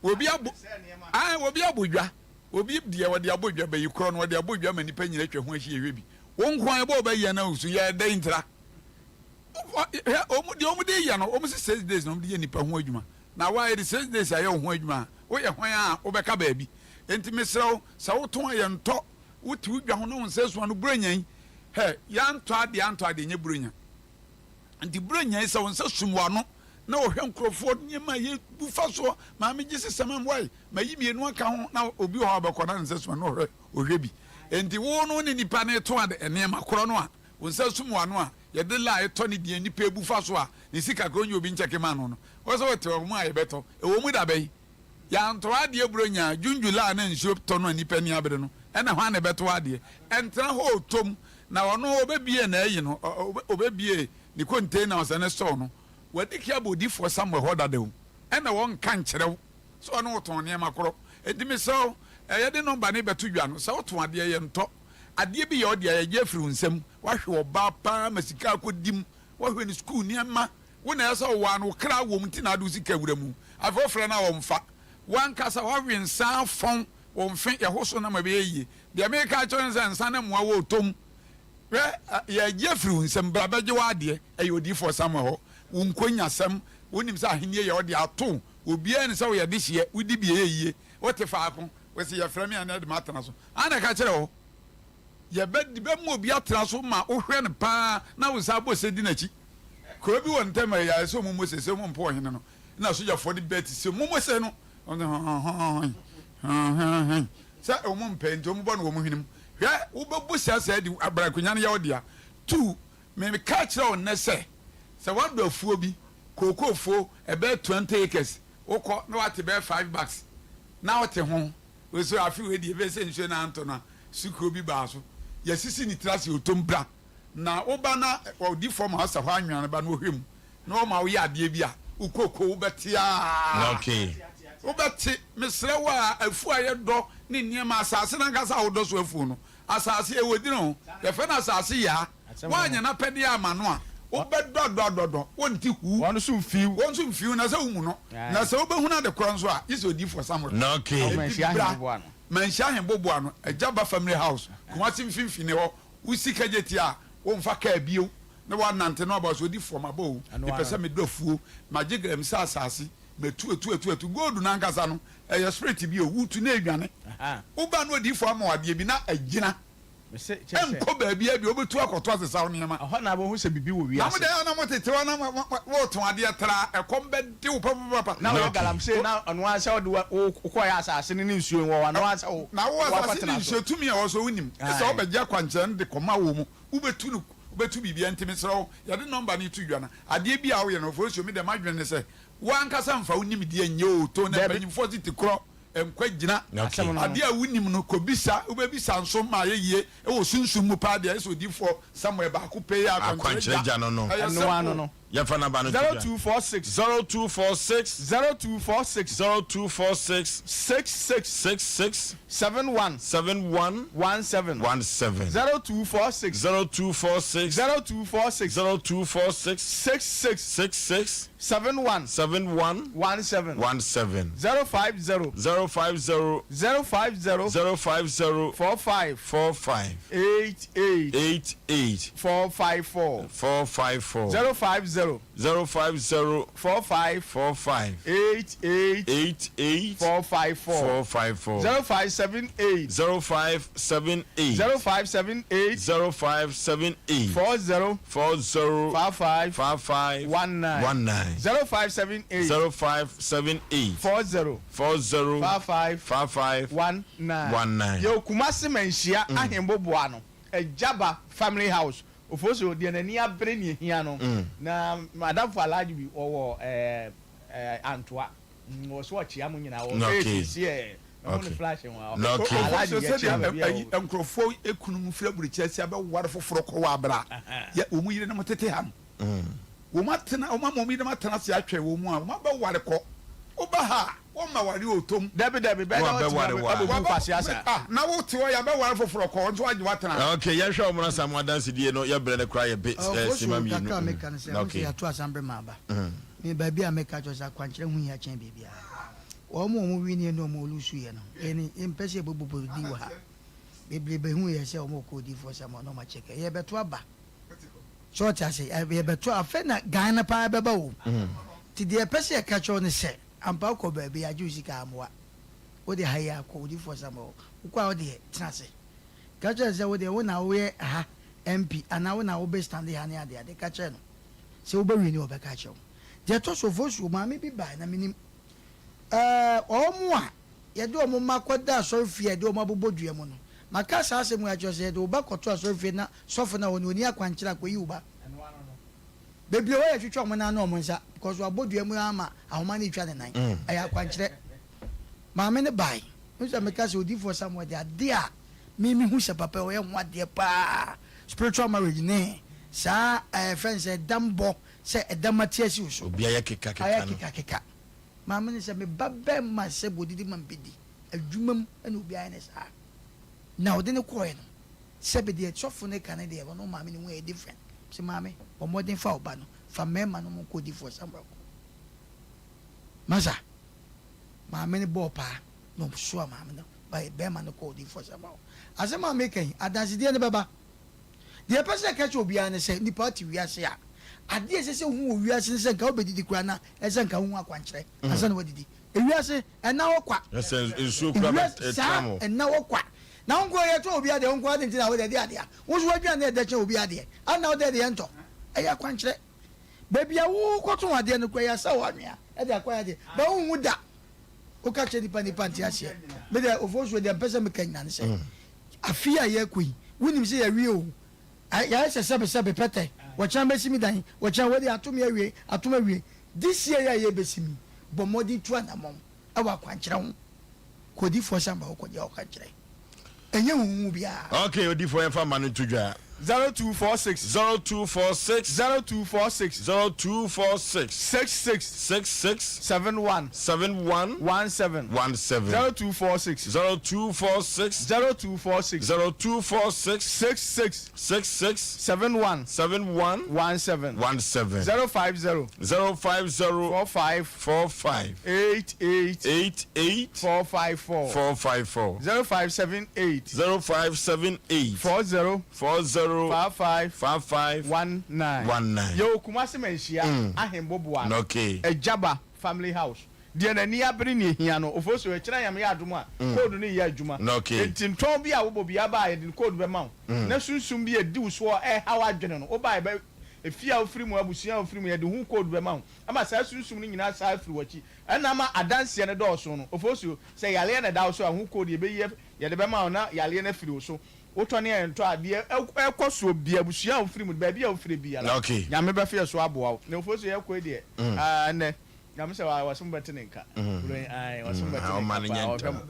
Obi abɔ, ae, obi abɔ dwa. Obi deɛ ɔde abɔ dwa, bayi korɔ no, ɔde abɔ dwa ma nnipa nyina atwa ho ahyia hwɛ bi. Wo nko ara ɛbɔ wo bayi a na wosu, yɛ dɛn ntira? Hwɛ, wɔn deɛ wɔn de yɛ no, wɔn se six days na wɔn de yɛ nnipa ho adwuma. Na wo a yɛde six days ayɛ wo ho adwuma a, woyɛ hwan a wobɛka baabi? Enti mesrɛ wo, sɛ wotɔn a yɛntɔ, wote wo dwa ho na wo nsa sua no, Buronya yi, hɛ, yɛantɔ adeɛ antɔ adeɛ nyɛ Buronya. Nti Buronya yi, sɛ wo nsa sum w'ano na wɔhwɛ nkurɔfoɔ nneɛma a yɛbu fa soɔ, maame gye sesɛm am wai, mayi mmienu aka ho, na obi wɔ hɔ a ɔbɛkɔ na ne nsa sum ano ɔhwɛ, ɔhwɛ bi. Nti wo no ne nipa no reto ade nneɛma korɔ no a, wo nsa sum w'ano a, yɛde lie tɔ ne deɛ nipa ebu fa so a, ne sika korɔ nyɛ obi nkyɛke ma no no, wɔ sɛ wɔte wɔn a yɛbɛtɔ, ɛwɔ mu da bɛn? Yɛantɔ adeɛ Buronya, June July na nsuo tɔ no a nnipa ani abere no, ɛna hwan na ɛbɛtɔ adeɛ? Ɛntena hɔ ɔtɔ mu, na ɔno ɔbɛbie n'ayi no, ɔbɛbie ne container ɔsɛ ne store no, wadi kan abɔ odiyifoɔ Samuel hɔ dada o, ɛna ɔnka nkyerɛ wo sɛ ɔne wo tɔn nneɛma korɔ. Enti mesrɛ wo, yɛde nɔmba no rebɛto dwa no, sɛ wotɔn adeɛ yɛntɔ. Adeɛ bi yɛ wo dea, yɛgye afiri wo nsam. Woahwɛ ɔbaa pa ara ma sika akɔdi mu, woahwɛ ne sukuu nneɛma, Wo na ɛsɛ sɛ ɔwaa no, wo kra wom nti na ade wo sika wura mu. Afei wofrɛ no a ɔmfa. W'ankasa woawe nsa afɔn wo mfe, yɛho so na ma ɛbɛyɛ yie. Deɛ mereka akyerɛ wo ne sɛ nsa ne mmoa wɔ ɔtɔ mu. Hwɛ, yɛregye afiri wo nsam, bra bɛgye w'adeɛ. Ɛyɛ odiyifoɔ Samuel hɔ. Wo nkonyasɛm, wonim sɛ ahennie yɛ wo dea, ato wo. Obiara nni sɛ woyɛ dehyeɛ, wodi bi ɛyɛ yie. Wote faako, wose yɛfrɛ me a na ɛde matena so. Hwan na ɛka kyerɛɛ wo? Yɛbɛ de bɛma obi atra so ma wohwɛ no paa na wo nsa abɔ se di n'akyi. Kuro bi wɔ ntam a ɛyɛ ayɛ sɛ ɔmo mmɔ se sɛ ɔmo mpo ɔhene no na sogyafoɔ de bɛɛte se ɔmo mmɔ se no ɔmo se hɔhɔhɔhɔn hɔhɔhɔn sɛ ɔmo mpɛ nti ɔmo bɔ no wɔ ɔmo hwene mu. Hwɛ wobɛbɔ se asɛe de abra akonya no yɛ wo dea. Tu meka kyerɛ wo nnɛ sɛ sɛ woadɔ afuo bi kookoo fuo ɛbɛyɛ 20 acres wokɔ na woate bɛyɛ 5 bags na wote ho Nso afe wei deɛ ɛbɛyɛ sɛ nsuo no antɔ no a, sukuu bi baa so. Yɛasisi ne tiri ase ɔtɔm bra. Na woba na ɔdi fam a ɔsɛ hɔ anwea no ba na ɔhwɛ mu na ɔma woyɛ adeɛ bi a, wo koko wobɛte aa. Wobɛte. Mesrɛ wo a, afuo a yɛdɔ ne nneɛma, asase no ankasa a wodɔ so afuo no, Asase, ɛwɔ din o, yɛfrɛ no asase yaa. Woanyɛ n'apɛdeɛ amma no a, wobɛdɔ adɔ adɔ adɔ, wonte huu. Wɔn nso mfiw. Wɔn nso mfiw, na sɛ womu no. Na sɛ wobɛhunu ade korɔ nso a, gye sɛ odiyifoɔ Samuel. Enti bra Manhyia Ahemboboa no, Agya Ba Family House, Kumasi mfimfini hɔ. Wosi Kagyetia a, womfa kaa bio, na woanante na woaba. Sɛ odiyifoɔ, maba o, mepɛ sɛ medɔ afuo, magye Gramsci asase, matu atu atu atu. Gold no ankasa no, Ɛyɛ spirit bi o, wotu na edwane. Woba na odiyifo ama wo adeɛ bi na agyina. Ɛnkɔ baabiara bio, wobɛtu akɔto asesaw nneɛma. Ɛhɔ na wobɛhu sɛ biribi wɔ wiase. Na mo deɛ na motete hɔ na woretɔn adeɛ traa, ɛkɔm bɛde wo papapapa. Na woyɛ galamsey na ɔno ara sɛ wode wo wokɔeɛ asase no ne nsuo wɔ hɔ, ɔno ara sɛ wo Na wo asase ne woakɔtena so. nsuo tumi a ɛwɔ so wonim. Gye sɛ wobɛgye akwankyerɛ no de kɔma wɔ mu, wobɛtu no, wobɛtu biribiara. Nti mesrɛ wo, yɛde nɔmba no reto dwa no, adeɛ biara a woyɛ no, Ofosuo, me deɛ m'adwene ne sɛ, Wo ankasa mfa wo nimdeɛ nyɛ o, to na Dabi. mpanyimfoɔ se ti korɔ Nkwa gyina. Adeɛ a wonim no, kɔbisa. Wobɛbisa nso ma ayɛ yie wɔ sunsum mu paa deɛ, ayɛ sɛ odiyifoɔ Samuel baako pɛ yi a, Akwankyerɛ gya no no. Ɛyɛ simple. Yɛmfa number no nto dwa. 0246. 0246. 0246. 0246. 66. 66. 71. 71. 17. 17. 0246. 0246. 0246. 0246. 66. 66. 71. 71. 17. 17. 050. 050. 050. 050. 45. 45. 88. 88. 454. 454. 050. 050. 45. 45. 88. 88. 454. 454. 0578. 0578. 0578. 0578. 40. 40. 55. 55. 19. 19. 0578. 0578. 40. 40. 55. 55. 19. 19. Yɛwɔ Kumasi Manhyia Ahemboboa no, Agyaba Family House. Ofosu deɛ n'ani abere nea ehia no. Na m'adamfo Alhaji bi ɔwɔ ɛɛ ɛɛ Antoa. Wɔ so ɔkyea mo nyinaa. Wɔ Okay. sɛ ɛɛ ɛho ne flash ho a. Okay. Alhaji Ofosu yɛkyea sɛdeɛ baabi a ayi ɔwɔ. nkurɔfoɔ ekununom firi aburokyire ase abɛware foforɔ kɔ wɔ abira yɛ wɔn yerenom tete ha no. Wɔn atena, wɔn ama wɔn yerenom atena ase atwɛn wɔn mu a, wɔn abɛware kɔ. Woba ha a, wɔmma ware ɔtɔ mu. Dabi dabi, bɛyɛ dɛ Wɔabɛware wɔatumi wo a. abɛbu nkwasea saa. Ah, na wote hɔ, yɛabɛware foforɔ kɔ, nso woagye woatena. Ok, yɛnhwɛ wɔn na saa mo adansedie no yɛ brɛ no koraa yɛ be Ɔfo so sima mmienu. kakra a meka no sɛ, wohu sɛ Ok. yɛato asan bere ma aba. Me baabi a meka kyerɛ sɛ akwankyerɛ ho hia kyɛn biribiara. Wɔn a wɔn winie ne wɔn olusuiɛ no, yɛn yɛmpɛ sɛ yɛbɛbobɔ din wɔ ha. Bebree bɛhu yɛ sɛ wɔn rekɔ odiyifoɔ Samuel na wɔn akyɛkɛ. Yɛrebɛto aba. So ɔte ase? Yɛbɛto afei na gan no paa bɛba o. Nti deɛ yɛpɛ sɛ yɛka kyerɛ wo ne sɛ, ampa wokɔ baabi yɛagye wo sika ammoa. Wode ha yi ara kɔ odiyifoɔ Samuel hɔ. Wokɔ a wo deɛ tena ase. Ka kyerɛ no sɛ wo deɛ wo na woyɛ ha MP anaa wo na wobɛ stande ha ne adeade. Ka kyerɛ no. Sɛ wobɛ wini ɔbɛka akyerɛ wo. Deɛ ɛtɔ so Fosuo, maame bi bae na menim. Ɛɛ wɔn a yɛde wɔn mma kɔda asɔrefie a yɛde wɔn abobɔ dua mu no, maka saa asɛm yi akyerɛ wo sɛ yɛde wo ba kɔto asɔrefie na sɔfo no a ɔno ɔnni akwankyerɛ a kɔyi wo ba. Bebree wɔ hɔ yɛtwetwe wɔn nan ne wɔn nsa because wabɔ dua mu ara ma ahoma no retwa ne nan. Ɛyɛ akwankyerɛ. Maame no bae. Wohu sɛ meka sɛ odiyifoɔ Samuel de adeɛ a me mehu sɛ papa yi ɔyɛ ho adeɛ paa spiritual marriage ne saa ɛɛ fɛn sɛ ɛdambɔ sɛ ɛdam ate asi wo so. Obi ayɛ keka keka Ayɛ no. keka keka. Maame no sɛ me ba bɛɛma sɛ bɔdidi ma me bɛdi adwuma mu ɛna obi ayɛ no saa na ɔde no kɔɔɛ no sɛbe deɛ sɔfo no ka ne deɛ ɔno maame no hu ɛyɛ different sɛ maame bɔ mmɔden fa wo ba no fa mɛɛma no mo nkɔ odifoɔ Samuel kɔ masa maame no bɔɔ paa na ɔsoa maame no ba bɛɛma no kɔ odifoɔ Samuel asɛm a meka yi adansedeɛ no bɛba. Deɛ ɛpɛ sɛ ɛka kyerɛ obiara ne sɛ, nnipa te wiase a, adeɛ a ɛsɛ sɛ wohu wɔ wiase ne sɛ nka wobɛdidi koraa na ɛsɛ sɛ nka wohu akwankyerɛ ansa na woadidi. Ewiase, ɛnna hɔ kwa. Ɛsɛ nsuo koraa Ewiase, bɛ saa, ɛtra mo. ɛnna hɔ kwa. Na wo nko ara yɛtɔn obi adeɛ, wo nko ara de nti na wode ɛde adeɛ a, wo nso w'aduane ɛdɛ kyɛn obi adeɛ, adɛn na wode ɛde ɛntɔ? Ɛyɛ akwankyerɛ. Baabi a wokɔtɔn adeɛ no koraa yɛasa wo anwea de akɔyɛ adeɛ, but wonhu da. Woka kyerɛ nnipa a nnipa nte aseɛ. Me deɛ Ofosuo deɛ mpɛ sɛ meka nyina ne sɛ, Afe yi a yɛrekɔ yi, wonim sɛ yɛawie o. Yɛayɛ sɛ sɛbesɛbe pɛtɛ. Wɔkyena mɛsi me dan, wɔkyena wei deɛ ato me awie, ato me awie. This year yi a yɛrebɛsi mu yi, bɔ mmɔden tu anammɔn wɔ akwankyerɛ ho. Kɔ odiyifoɔ Samba hɔ kɔgye ɔkwankyerɛ. Ɛnyɛ huhuhu biara. Ok, odiyifoɔ yɛmfa mma no nto dwa. 0246. 0246. 0246. 0246. 66. 66. 71. 71. 17. 17. 0246. 0246. 0246. 0246. 66. 66. 71. 71. 17. 17. 050. 050. 45. 45. 88. 88. 454. 454. 0578. 0578. 40. 40. 55. 55. 19. 19. Yɛwɔ Kumasi Manhyia Ahemboboa no, Okay. Agyaba Family House. Deɛ n'ani abere ne ehia no, Ofosu, ɛkyena Nyame yɛ adom a, code no reyɛ adwuma. Okay. Enti ntɔn bi a wobɔ biara ba a, yɛde code bɛma wo. Na sunsum bi a ɛdi wo soɔ ɛreha w'adwene no, woba a yɛbɛ, efie a wofiri mu, abusua a wofiri mu, yɛde ho code bɛma wo. Ama saa sunsum no nyinaa asan afiri w'akyi. Ɛna ama adanseɛ no dɔɔso no, Ofosu, sɛ yareɛ na ɛda wo so a, ho code yɛbɛyi, yɛde bɛma wo na yareɛ no afiri wo so. Wotɔ ne ɛntɔ a, deɛ ɛkɔ soɔ biara, abusua a wofiri mu, baabi a wofiri biara, Okay. Nyame bɛfa yɛ so aboa wo. Na Ofosu yɛkɔ yi deɛ, ah, ɛnnɛ. Na me sɛ wa wasom bɛte ne nka. Kuro yi ae wasom bɛte ne Ɔma nka no paa nyɛ ɔhwɛ ntɛm. mo.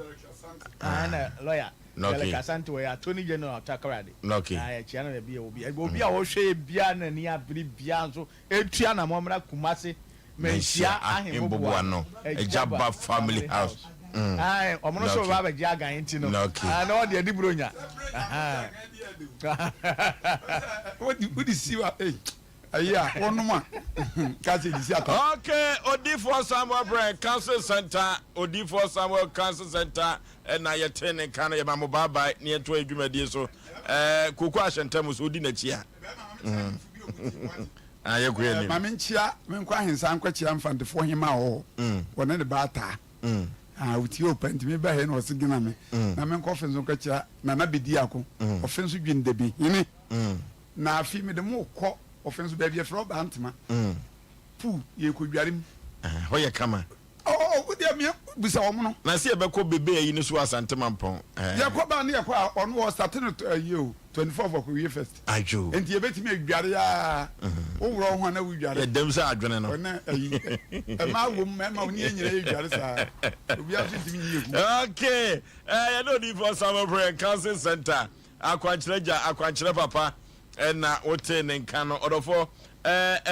Ae na lawyer Okay. Derek Asante wɔyɛ attorney general Takoradi. Okay. Ae akyia no baabi a ɛwɔ bi. Obi a ɔhwɛ yɛ biara na ani abere biara nso etua na mo mmra Kumasi Manhyia Ahemboboa no Agya Ba Family House. Ae ɔmo no nso bɛba abɛgye agan nti no. Okay. Ae na ɔde adi buronya. Wode si wa ei ayi a wɔnom a ka sɛ de si ata. Okay, Odifoɔ Samuel Brɛ Council Center, Odifoɔ Samuel Council Center ɛna yɛte ne nka no yɛma mo bye bye ne yɛntoa yɛ dwumadie so. Ɛɛ koko ahyɛ ntam so odi n'akyi a. Ah, yɛkɔ yɛ nim. Ma menkyia menkɔ ahensa nkɔkyia mfantefoɔ hema wɔ hɔ wɔne ne ba ataa. Ah, wotie opa nti meba ha yi na ɔse gena me na menkɔ ɔfe nso nkɔkyia Nana Bediako ɔfe nso Dwendabi hene. Na afei mede mo rekɔ ɔfe nso baabi yɛfrɛ ɔbaa ntoma pool yɛrekɔdware mu. Hɔ yɛ kama. Oh, wo deɛ mea bisa wɔn no. Na se yɛbɛkɔ bebe ayi no so wɔ Asante Mampɔn eh. Yɛkɔ ba ne yɛkɔ a ɔno wɔ starte no ayi o 24 for kɔwie first. Adwo. Nti yɛbɛtumi adware aa wo worɔ wo ho a na wo dware. Yɛdam sɛ adwene no. Ɔne ayi ɛmaa wom mɛma wo ne yɛn nyinaa yɛ dware saa obiara nso ntumi nyi yɛ hu. Okay, eh, yɛne odiyifoɔ Samuel Prayer and Counseling Center Akwankyerɛ Agya, akwankyerɛ papa na wotee ne nka no. Ɔdɔfoɔ,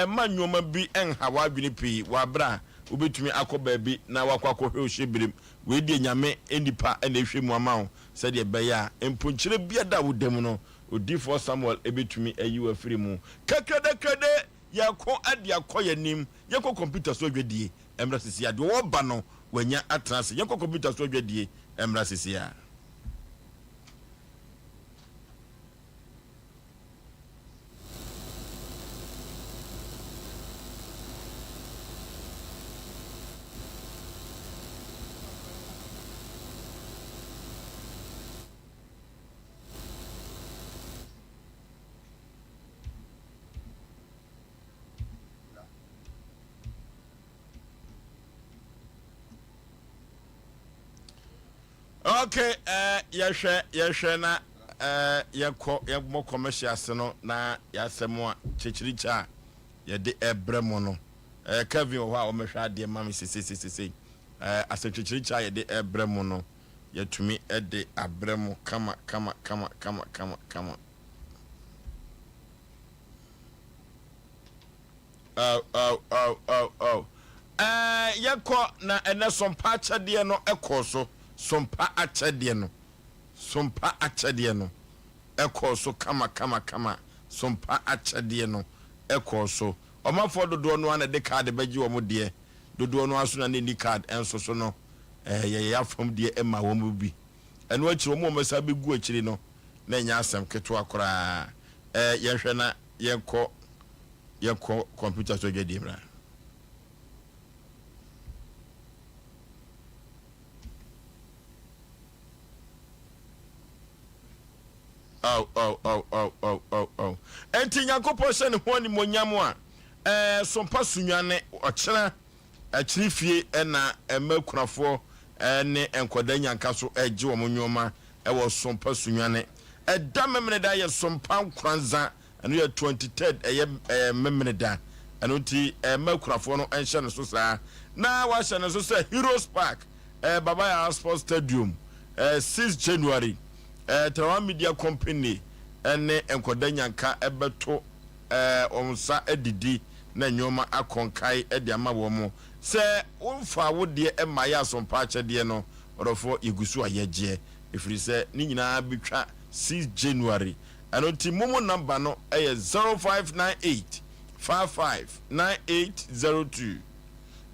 mma nnoɔma bi nha w'adwene pii wɔ aberɛ a wobɛtumi akɔ baabi na woakɔ akɔhwɛ wo hyɛberem. Wei deɛ Nyame nnipa na ɛhwɛ mu ama wo sɛdeɛ ɛbɛyɛ a mponkyerɛ biada a woda mu no, Odiyifoɔ Samuel bɛtumi ayi wo afiri mu. Kɛkrɛdɛkrɛdɛ, yɛreko de akɔ yɛn anim. Yɛnkɔ kɔmputa so adwadie mmra seesei a. Deɛ ɔreba no, wanya atena ase. Yɛnkɔ kɔmputa so adwadie mmra seesei a. Okay, eh, yɛhwɛ yɛhwɛ na eh, yɛkɔ yɛbɔ kɔmɛhyɛ ase no na yɛasɛm a kyekyerikyi a yɛde ɛbrɛ mo no eh, Kevin wɔ hɔ a wɔmɛhwɛ adeɛ ma me sesesesesei eh, asɛm kyekyerikyi a yɛde ɛbrɛ mo no yɛtumi de abrɛ mo kama kama kama kama kama kama. Oh, oh, oh, oh, oh. Ɛɛ, yɛkɔ na ɛnɛ sompa akyɛdeɛ no ɛkɔɔ so. Sompa akyɛdeɛ no. Sompa akyɛdeɛ no ɛkɔɔ so kama kama kama. Sompa akyɛdeɛ no ɛkɔɔ so. Ɔmafoɔ dodoɔ no ara na ɛde kaade bɛgye wɔn deɛ. Dodoɔ no ara nso na na ɛnni kaad nso so no, ɛɛ, yɛyɛ afam deɛ ɛma wɔn bi. Ɛno akyiri, wɔn a wɔbɛsan bɛgu akyiri no, na ɛnyɛ asɛm ketewa koraa. Ɛɛ, yɛnhwɛ na yɛnkɔ. Yɛnkɔ kɔmputa so adwadie mmra. Aw, aw, aw, aw, aw, aw, aw. Enti Nyankopɔn hyɛ ne ho animuonyam a, ɛɛ, sompa sunwane ɔkyena akyiri fie na ɛma akunafoɔ ne nkwadaa nyanka so regye wɔn nnoɔma wɔ sompa sunwane. Ɛda Memeneda yɛ sompa nkoranza Ɛno yɛ 23rd ɛyɛ ɛɛ Memeneda. Ɛno nti ɛɛ mma akunafoɔ no nhyɛ no so saa. Na wahyɛ no so sɛ Heroes Park, ɛɛ Baba Yara Sports Stadium, ɛɛ 6 January, ɛɛ Tarawa Media Company ɛne Nkɔda Nyanka ɛbɛto ɛɛ wɔn nsa adidi na nnoɔma akɔ nkae ɛde ama wɔn. Sɛ womfaa wo deɛ mmaeɛ asompa akyɛdeɛ no, ɔdɔfoɔ yɛgu so a yɛgyeɛ. Ɛfiri sɛ ne nyinaa bɛtwa 6 January. Ɛno nti momo number no yɛ 0598 55 9802,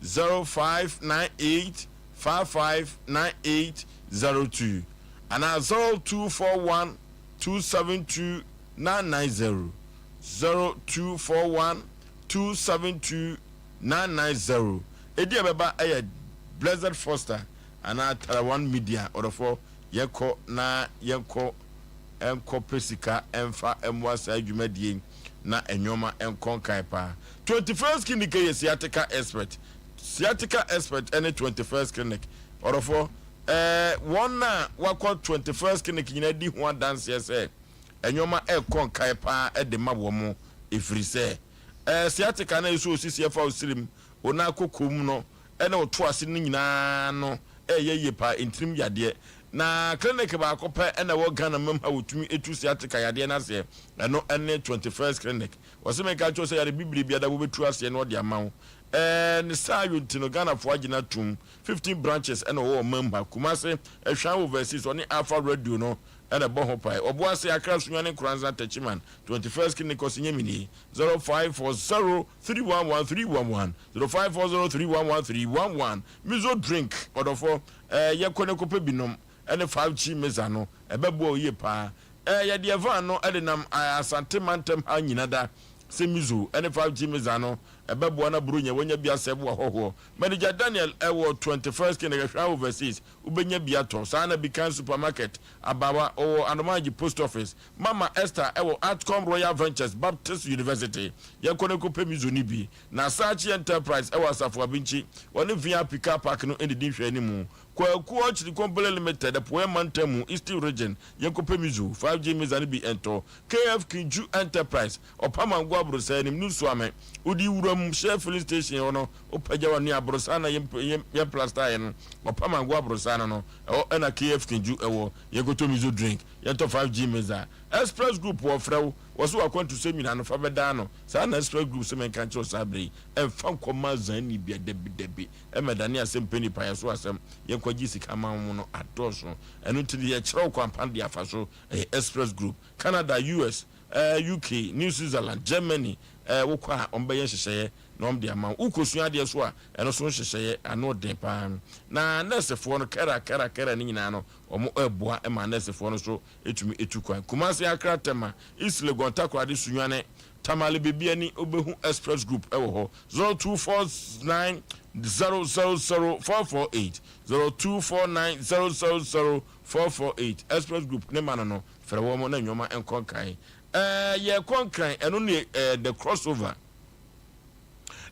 0598 55 9802 anaa 0241 272 990, 0241 272 990. Edin a ɛbɛba yɛ Blessed Foster anaa Tarawan Media. Ɔdɔfoɔ yɛkɔ na yɛnkɔ. nkɔpɛ sika mfa mmoa saa dwumadie yi na nnoɔma nkɔ nkan paa. 21st Clinic yɛ sciatica expert. Sciatica expert ne 21st Clinic. Ɔdɔfoɔ, ɛɛ wɔn a wakɔ 21st Clinic nyinaa di ho adanseɛ sɛ nnoɔma ɛrekɔ nkan paa de ma wɔn ɛfiri sɛ ɛɛ sciatica no a ɛsɔ osisi ɛfa osirim. wo nan koko mu no ne wo to ase no nyinaa no ɛyɛ yie paa, ntirim yadeɛ. Na clinic baako pɛ na ɛwɔ Ghana mam ha wɔtumi tu sciatica yadeɛ no aseɛ, ɛno ne 21st Clinic. Wɔse menka nkyerɛ wo sɛ yare bibire biara wɔbɛtu aseɛ na wɔde ama wo. Ɛɛ ne saa yɔ nti no Ghanafoɔ agye no atom. 15 branches na ɛwɔ ɔman mu ha, Kumase, Ɛhwan Overseas, ɔne Alpha Radio no na ɛbɔ ho pae. Ɔboase, Accra, Sunyani, Nkoranza, Techiman, 21st Clinic, Ɔse Nyamini, 0540 311 311, 0540 311 311. Mizo drink, ɔdɔfoɔ, ɛɛ yɛkɔ na kɔpɛ bi nom, ɛne 5G Meza no, ɛbɛboa wo yie paa. Ɛɛ yɛde yɛn van no de nam Asante mantam ha nyina da sɛ Mizo ɛne 5G Meza no, ɛbɛboa na Buronya wanya bi asɛbo ahɔhoɔ. Manager Daniel ɛwɔ 21st Clinic, Ahwea Overseas, wobɛnya bi atɔ. Saa na Bikan Supermarket, Abawa, ɔwɔ Anomaagye Post Office. Mama Esther ɛwɔ Artcom Royal Ventures, Baptist University. Yɛnkɔ na kɔpɛ Mizo no bi. Na Saakye Enterprise ɛwɔ Asafo Abinkyi, wɔne VIP Car Park no nnidi nhwɛanimu. Kwaku Ɔkyere Company Limited, Apueɛ Mantam mu, Eastern Region, Yɛnkɔpɛ Mizo, 5G Miza no bi ntɔ. KF Kinju Enterprise, Ɔpamango Aborosan anim, Nusuame, Wodi wuram Shell Filling Station hɔ no, wopagya w'ano yɛ aborosan na yɛn plaster ayɛ no, Ɔpamango Aborosan no no, ɛhɔ na KF Kinju wɔ. Yɛnkɔtɔ Mizo drink, yɛntɔ 5G Miza. Express Group wɔfrɛ wo, wɔse w'akwantusɛm nyinaa no fa bɛdaa no. Saa na Express Group se menka nkyerɛ wo saa berɛ yi, ɛmfa nkɔma Azani bia, dabi dabi. Ɛmmɛdane asɛm pɛ nipa yɛ so asɛm yɛnkɔgye sika ma wo no adɔɔso ɛno nti no yɛkyerɛ wo kwan pa de afa so ɛyɛ express group Canada US eh, UK New Switzerland Germany eh, wokɔ a wɔbɛyɛ nhyehyɛeɛ na wɔn de ama wo wokɔsua adeɛ so a ɛno so nhyehyɛeɛ ano den paa na nɛɛsefoɔ no kɛra kɛra kɛra ne nyinaa no wɔn ɛboa ma nɛɛsefoɔ no so ɛtumi ɛtu kwan Kumasi Accra Tema East Legon Takoradi Sunyani Tamale Bibiani wobɛhu Express Group wɔ hɔ 0249 000 448 0249 000 448 Express Group ne ma no no frɛ wɔn na nneɛma nkɔ nkan. Ɛɛ yɛkɔ nkran ɛno ne ɛɛ the crossover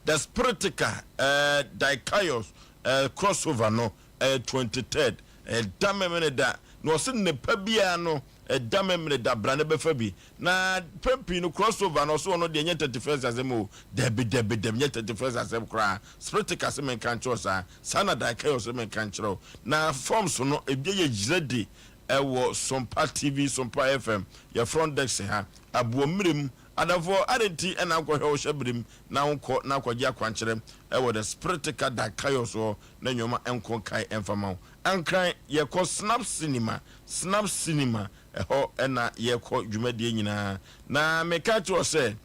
the spiritica ɛɛ dikaios ɛɛ crossover no ɛyɛ 23rd ɛda memene da na ɔse nnepa biara no ɛda memene da bra ne bɛfa bi na pɛn pii no cross over no ɔse ɔno deɛ nyɛ 31st asɛm o dabi dabi dabi nyɛ 31st asɛm koraa spritika se menka nkyerɛ wo saa saa na daikayo se menka nkyerɛ wo na forms no ebi yɛ ready ɛwɔ Sompa TV Sompa FM yɛ front desk ha aboɔ mmerem Adamfoɔ, adɛn nti na wonkɔhwɛ wo hyɛberem na wonkɔ na akɔgye akwankyerɛ wɔ The Spiritica da Caius hɔ na nnoɔma nko nkae mfa ma wo? Ankran, yɛkɔ Snap Cinema, Snap Cinema, ɛhɔ na yɛkɔ dwumadie nyinaa. Na meka kyerɛ wo sɛ,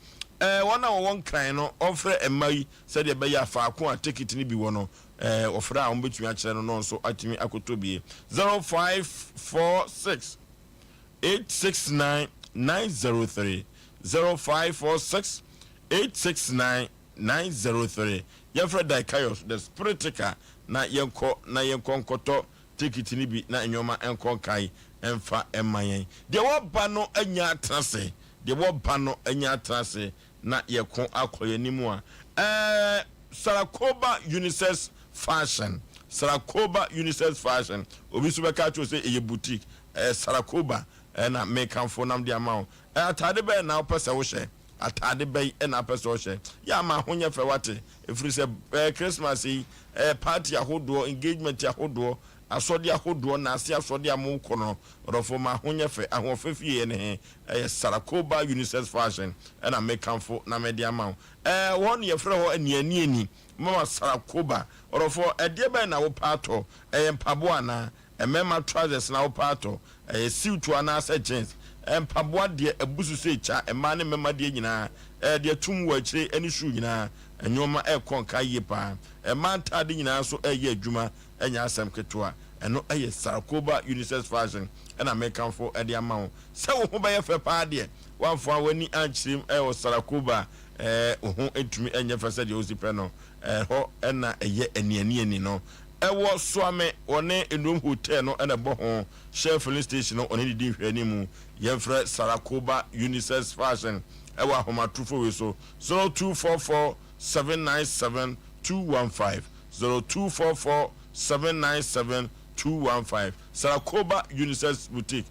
eh, wɔn a wɔwɔ Nkran no wɔmfrɛ mma yi sɛdeɛ ɛbɛyɛ a faako a tekiti no bi wɔ no, eh, wɔfrɛ a wɔbɛtumi akyerɛ no na wɔn nso atumi akɔtɔ bie. 0546. 869 903 0546 869 903 Yɛmfrɛ Daikaios the Spiritica na yɛnkɔ na yɛnkɔ nkɔtɔ tekiti no bi na nneɛma nkɔ nkae mfa mma yɛn. Deɛ wɔba no anya atena ase, deɛ wɔba no anya atena ase na yɛko akɔ yɛn anim a, ɛɛ Sarakoba Unisex Fashion, Sarakoba Unisex Fashion, obi nso bɛka akyerɛ wo sɛ ɛyɛ boutique, ɛyɛ Sarakoba ɛna mekamfo nam de ama wo. Ɛɛ ataade bɛn na wopɛ sɛ wohyɛ? Ataade bɛn na wopɛ sɛ wohyɛ? Yɛ ama ho nyɛ fɛ wate, ɛfiri sɛ ɛɛ Christmas yi, ɛɛ party ahodoɔ, engagement ahodoɔ, asɔde ahodoɔ, naase asɔde a mokɔ no, ɔdɔfoɔ ma ho nyɛ fɛ, ahoɔfɛ fie ɛne he? Ɛyɛ Sarakoba Unisex Fashion ɛna mekamfo na mede ama wo. Ɛɛ hɔ no yɛfrɛ hɔ Anianiani Mama Sarakoba. Ɔdɔfoɔ, ɛdeɛ bɛn na wopɛ atɔ? Ɛyɛ mpaboa anaa? Mmarima trousers na wopɛ atɔ? Ɛyɛ suit anaasɛ jeans? Mpaboa deɛ abu so sɛ kya, mmaa ne mmarima deɛ nyinaa. Ɛɛ deɛ tum wɔ akyire ɛne shoe nyinaa. Nnoɔma ɛrekɔ nka yie paa. Mmaa ntaade nyinaa nso ɛreyɛ adwuma ɛnyɛ asɛm ketewa. Ɛno ɛyɛ Sarakoba Unisex Fashion ɛna mekamfo ɛde ama wo. Sɛ wo ho bɛyɛ fɛ paa deɛ, woamfa w'ani ankyerem wɔ Sarakoba a, wo ho ntumi nyɛ fɛ sɛdeɛ wosi pɛ no. Ɛhɔ na ɛyɛ anianiani no. Ɛwɔ Suame, wɔne Nnuom Hotel no na ɛbɔ ho, Shell Filling Station no wɔne no di nhwɛanimu. Yɛmfrɛ Sarakoba Unisex Fashion wɔ ahomatorofo wei so, 0244 797 215, 0244 797 215. Sarakoba Unisex Boutique.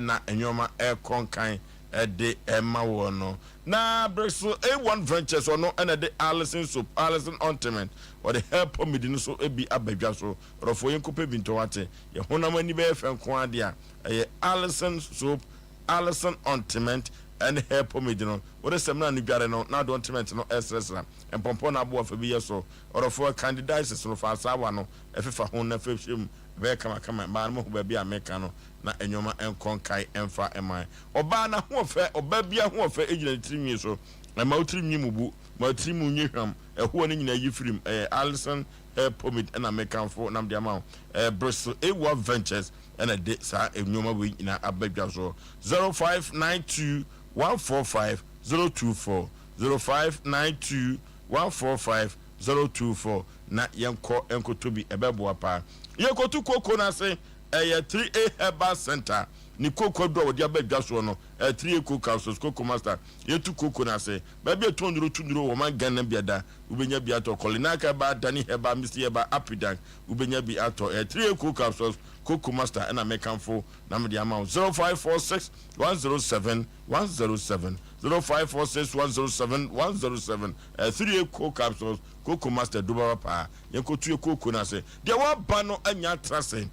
Na nneɛma rekɔ nkan. de ma woɔ no. Na Bristol A1 Ventures ɔno na ɛde Alison soap, Alison ointment, ɔde hair pomade no nso bi aba dwa so. Ɔdɔfoɔ yɛnkɔpɛ bi ntɔ wate. Yɛn honam ani bɛyɛ fɛ nko ara deɛ a, ɛyɛ Alison soap, Alison ointment ne hair pomade no. Wode samina no dware no na wode ointment no srasra mpɔmpɔ no aboa fa bi yɛ so. Ɔdɔfoɔ candidiasis no fa asaawa no fefa ho na fa hyɛ mu, ɛbɛyɛ kamakama. Mmaa no moahu baabi a meka no na nneɛma nkɔ nkae mfa mma. Ɔbaa n'ahoɔfɛ, ɔbaa bi ahoɔfɛ gyina ne tirinwi so. Mma wo tirinwi mmubu, ma wo tiri mu nyɛ hwam, ɛhoɔ no nyinaa yi firi mu. Ɛyɛ Alison Hair Pomade na mekamfo na mede ama wo. Ɛyɛ Bristol Ewa Ventures na ɛde saa nneɛma wei nyinaa aba dwa so. 0592 145 024, 0592 145 024 na yɛnkɔ nkɔtɔ bi, ɛbɛboa paa. Yɛkɔtu kooko no ase, ɛyɛ 3A Herbal Center. Ne kooko aduru a wɔde aba dwa soɔ no, ɛyɛ 3A Cocoa Capsules, Cocoa Master. Yɛtu kooko no ase. Baabi a ɛtɔn nnuro tu nnuro wɔ ɔman Ghana mu biada, wobɛnya bi atɔ. Kolinak Herbal, Dani Herbal, Misty Herbal, Apidank, wobɛnya bi atɔ. Ɛyɛ 3A Cocoa Capsules, Cocoa Master ɛna mekamfo na mede ama wo. 0546 107 107, 0546 107 107. Ɛyɛ 3A Cocoa Capsules, Cocoa Master, aduru papa paa. Yɛnkɔtu yɛ kooko no ase. Deɛ waba no anya atena ase.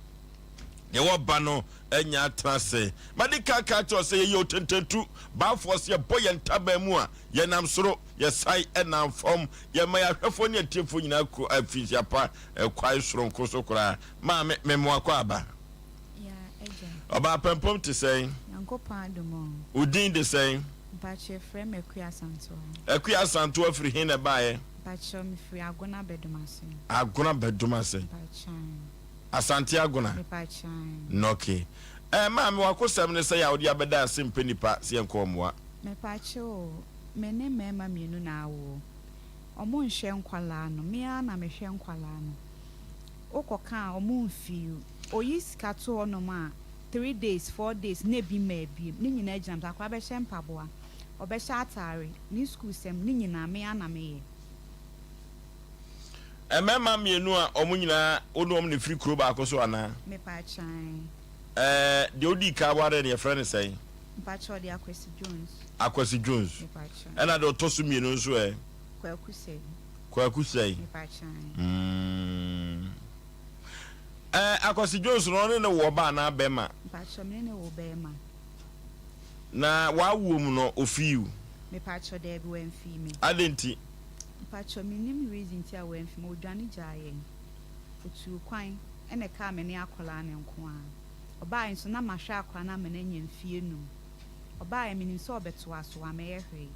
Deɛ wɔba no anya atena ase. Madi kan ka akyerɛ wo sɛ yɛyɛ otententu baafoɔ sɛ yɛbɔ yɛn ntaban mu a, yɛnam soro, yɛsae nam fam, yɛma yɛn ahwɛfoɔ ne atiefoɔ nyinaa kuro afirinhyia pa kwae soronko so koraa. Maame, me mmoa kɔ aba. Ya, agya. Ɔbaa pampam te sɛn? Nyankopɔn adom o. Wo din de sɛn? Mpakyɛ frɛ me Akua Asantewa. Akua Asantewa firi he na ɛbaeɛ? Mpakyɛ mefiri Agona Bɛdomase. Agona Bɛdomase. Mpakyɛ. Asante Agona. Mepakyɛw. Nɔke. Ɛɛ maame wakosɛm ne sɛn a wode abɛda ase mpɛ nipa sɛ yɛnkɔ mmoa. Mepakyɛw o, me ne mmarima mienu na awoɔ. Ɔmo nhwɛ nkwadaa no, me ara na mehwɛ nkwadaa no. Wokɔ ka a ɔmo nfii. Oyi sika to hɔ nom a, three days, four days na ebi mmaa biem. Ne nyinaa gyina me so. Akwadaa bɛhyɛ mpaboa, ɔbɛhyɛ ataare, ne sukuu sɛm, ne nyinaa me ara na meyɛ. Mmarima mienu a wɔn nyinaa wo ne wɔn na ɛfiri kuro baako so anaa? Mepaakyɛw. Ɛɛ deɛ wodii kan waree no yɛfrɛ no sɛn? Mpakyɛw ɔde Akwasi Jones. Akwasi Jones. Mepaakyɛw. Ɛna deɛ ɔtɔ so mienu nso ɛ? Kwaku Sɛi. Kwaku Sɛi. Mepaakyɛw. Mm. Ɛɛ Akwasi Jones no ɔne ne wo ɔba anaa bɛrima? Mpakyɛw me ne ne wo bɛrima. Na w'awoɔ mu no ofii wo? Mepaakyɛw daabi wamfii me. Adɛn nti? Mpakyɛw mennim reason nti a wamfi mu, odwane gyaa yɛn. Otuu kwan ɛna ɛkaa me ne akwadaa no nko ara. Ɔbaeɛ nso na mahwɛ akwadaa no ama no anya mfie num. Ɔbaeɛ menim sɛ ɔbɛtoa so, wammɛyɛ hwee.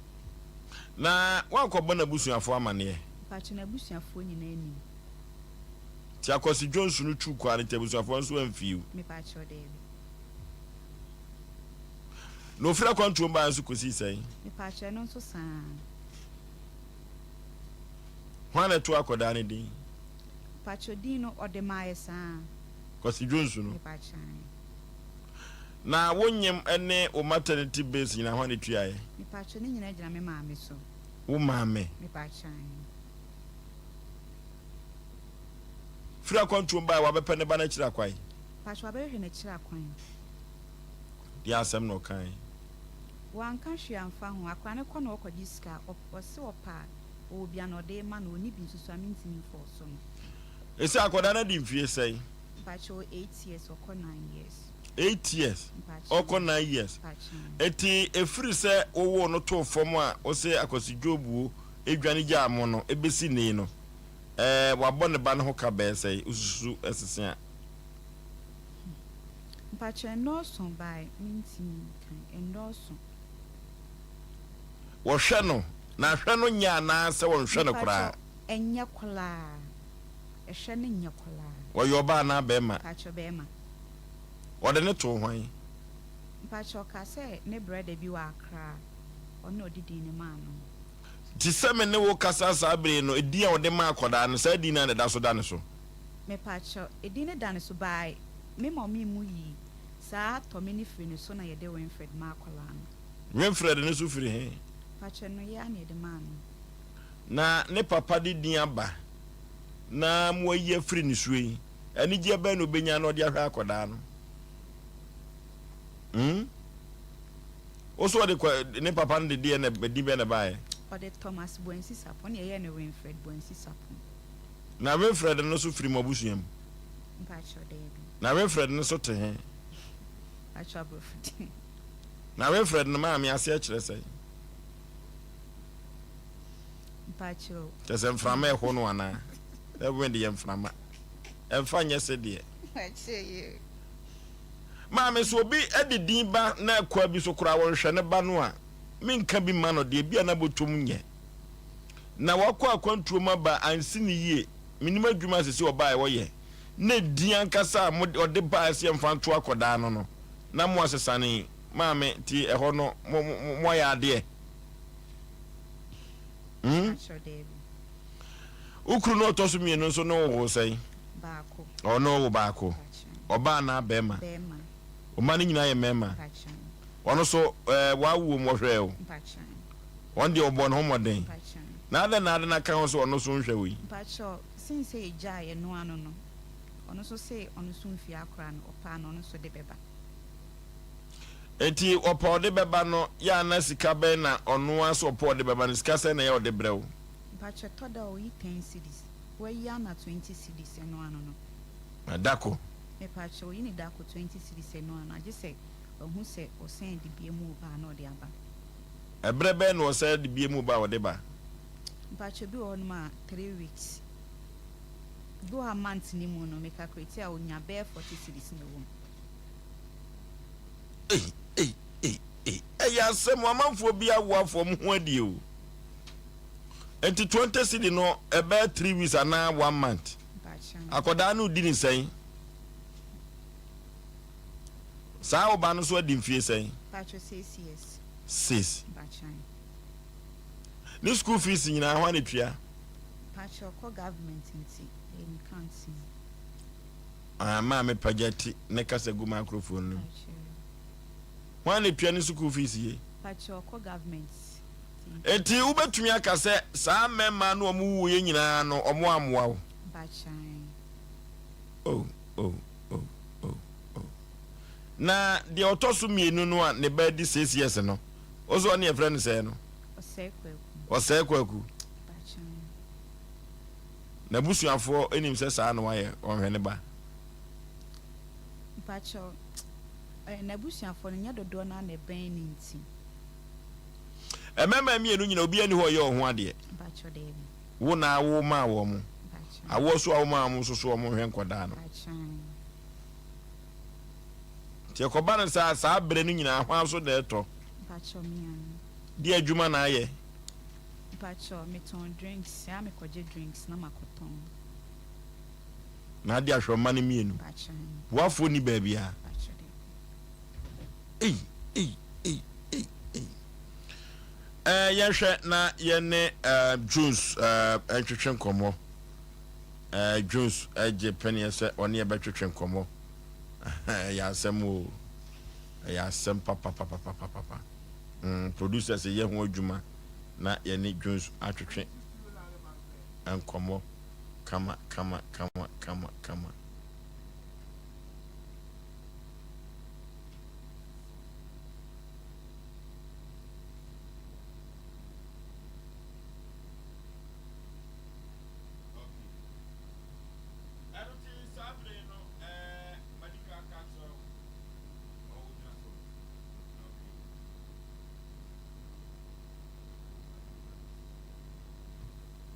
Na woankɔbɔ n'abusuafoɔ amaneɛ? Mpakyɛw n'abusuafoɔ nyinaa nim. Nti Akwasi Jones no tuu kwan no nti abusuafoɔ nso amfii wo? Mepakyɛw daabi. Na ofiri akwantuo mu baeɛ nso kɔsii sɛn? Mepakyɛw ɛno nso saa ara. Hwan na ɛtoo akwadaa no din? Mpakyɛw din no ɔde maa yɛ saa. Kwasi Dwonsu no. Mepakyɛw. Na wo nyem ne wo maternity bills nyinaa hwan na etuaeɛ? Mepakyɛw ne nyinaa gyina me maame so. Wo maame? Mepakyɛw. Firi akwantuom baeɛ wabɛpɛ ne ba no akyiri akwan? Mpakyɛw wabɛhwehwɛ no akyiri akwan. Deɛ asɛm na ɔkae? Wanka hwee amfa ho. Akwadaa no kɔ na ɔkɔgye sika. Ɔse ɔpɛ a, ɔwɔ bi a na ɔde rema no. Ɔnni bi nso so a, mentumi mfɔɔso no. Ese akwadaa no adi mfie sɛn? Mpakyɛ ɔwɔ eight years, ɔkɔ nine years. Eight years, Mpakyɛ. ɔkɔ nine years. Mpakyɛ. Eti efiri sɛ wowoo no too fam a wose Akwasi Job wo edwane gyaa mo no ebesi nne yi no, ɛɛ wabɔ ne ba no ho ka bɛyɛ sɛn? Wosusu sese a? Mpakyɛ ɛnnɔɔso by mentumi nkan, ɛnnɔɔso. Wɔhwɛ no, na ahwɛ no nyɛ anaa sɛ wɔnhwɛ no koraa? Mpakyɛ ɛnyɛ koraa, ɛhwɛ no nyɛ koraa. Ɔyɛ ɔbaa anaa bɛɛma? Mpakyɛ bɛɛma. Wɔde no too hwan? Mpakyɛ ɔkaa sɛ ne brɛda bi wɔ Accra, ɔno na ɔde din no maa no. Nti sɛ me ne wo kasa saa bere yi no, edin a wɔde maa akwadaa no, saa din no ara na ɛda so da ne so? Mepakyɛ, edin no da ne so by me mɔmee mu yii saa tɔme no firi ne so na yɛde Winfred maa akwadaa no. Winfred no nso firi he? Pakyɛ, no yɛ ara na yɛde maa no. Na ne papa de din aba na moayi afiri ne so yi, anigyeɛ bɛn na ɔbɛnya na ɔde ahwɛ akwadaa no? Hmm? Wo so ɔde kwa ne papa no de deɛ na din bɛn na ɛbaeɛ? Ɔde Thomas Boansi Sarpong, ɛna yɛyɛɛ no Winfred Boansi Sarpong. Na Winfred no nso firi mo abusua mu? Mpakyɛw, daabi. Na Winfred no nso te he? Mpakyɛw, aborɔfo din. Na Winfred no maame aseɛ kyerɛ sɛn? Mpakyɛw. Kyerɛ sɛ mframa ɛho no anaa? Sɛ wind yɛ mframa. Ɛmfa nyɛ sedeɛ. Mpakyɛw yoo. Maame, sɛ obi de din ba na akoa bi so koraa wɔnhwɛ ne ba no a, menka bi mma no deɛ, ebia na bɔtɔm nyɛ. Na wakɔ akwantuo mu aba ansi no yie, mennim adwuma a sɛsei ɔbaeɛ ɔyɛ, na din ankasa a mode ɔde baeɛ sɛ yɛmfa nto akɔdaa no no, na moasesa no yi, maame, nti ɛhɔ no mo mo moayɛ adeɛ? Hmm? Wo kunu no ɔtɔ so mmienu nso ne wo woo sɛn? Baako. Ɔno wo baako. Ɔbaa anaa bɛɛma? Bɛɛma. Wo mma no nyinaa yɛ mmarima? Mpakyɛw. Ɔno nso ɛɛ w'awoɔ mu ɔhwɛɛ wo? Mpakyɛw. Ɔno deɛ ɔbɔɔ ne ho mmɔden. Mpakyɛw. Na adɛn na ade no aka ho sɛ ɔno nso nhwɛ wo yi? Mpakyɛw, since sɛ yɛgyaeɛ no ano no, ɔno nso se ɔno nso mfie akora no, ɔpɛ a na ɔno nso de bɛba. Enti ɔpɛ a ɔde bɛba no yɛ a na sika bɛn na ɔno ara sɛ ɔpɛ a ɔde bɛba no sika sɛn na ɛyɛ a ɔde brɛ wo? Mpakyɛw, ɛtɔ da a ɔyi ten cedis, wayi ana 20 cedis ɛno ano no. Na da ko. Mepakyɛw, oyi ne da ko 20 cedis ɛno ano, agye sɛ wahu sɛ ɔsan de bie mu reba a na ɔde aba. Ɛberɛ bɛn na ɔsan de bie mu ba a ɔde ba? Mpakyɛw, bi wɔ hɔnom a three weeks, bi wɔ hɔ a month no mu no, me calculate a onya bɛyɛ 40 cedis na ɛwɔ mu. Ei, ei, ei, ei, ɛyɛ asɛm o, amanfoɔ bi awoafoɔ mo ho adie o. Nti 20 cedi no ɛbɛyɛ 3 weeks anaa 1 month. Akɔdaa no di ne sɛn? Saa ɔba no so adi mfie sɛn? Six. Ne school fees nyinaa hwan na tua? Ah, maame pagya ti ne kasa gu microphone no mu. Hwan na tua ne school fees yi? Enti wobɛtumi aka sɛ saa mmarima no wɔn wuiɛ nyinaa no wɔn ammoa wo? Oh, oh, oh, oh, oh. Na deɛ ɔtɔ so mmienu no a ne ba adi six years no, wo so ɔne yɛfrɛ no sɛɛ no? Ɔsɛe Kwaku. N'abusuafoɔ nim sɛ saa na wayɛ, ɔnhwɛ ne ba. Mpakyɛw, n'abusuafoɔ no nyɛ dodoɔ no ara na ɛbɛn no nti. Mmarima mmienu nyina obiara nni hɔ a ɔyɛ wɔn ho adeɛ. Wo na wo maa wɔn mo. Awoɔ so a wo maa wɔn nso so wɔn nhwɛ nkɔdaa no. Nti ɛkɔba no saa saa berɛ no nyinaa hwan so na ɛtɔ? Deɛ adwuma na ayɛ? Mpakyɛw, metɔn drinks, saa mekɔgye drinks na makɔtɔn. Na ade ahwɛ ɔma no mmienu. Boafoɔ ni baabiara. Ei, ei, ei, ei, ei. Eh, yɛnhwɛ na yɛne eh, Jones eh, ntwetwe nkɔmmɔ. Eh, Jones gye peneɛ sɛ ɔne yɛbɛtwetwe nkɔmmɔ. Ɛyɛ asɛm o. Ɛyɛ asɛm papapapapapa. Mm, producers yɛ ho adwuma na yɛne Jones atwetwe nkɔmmɔ kama kama kama kama kama.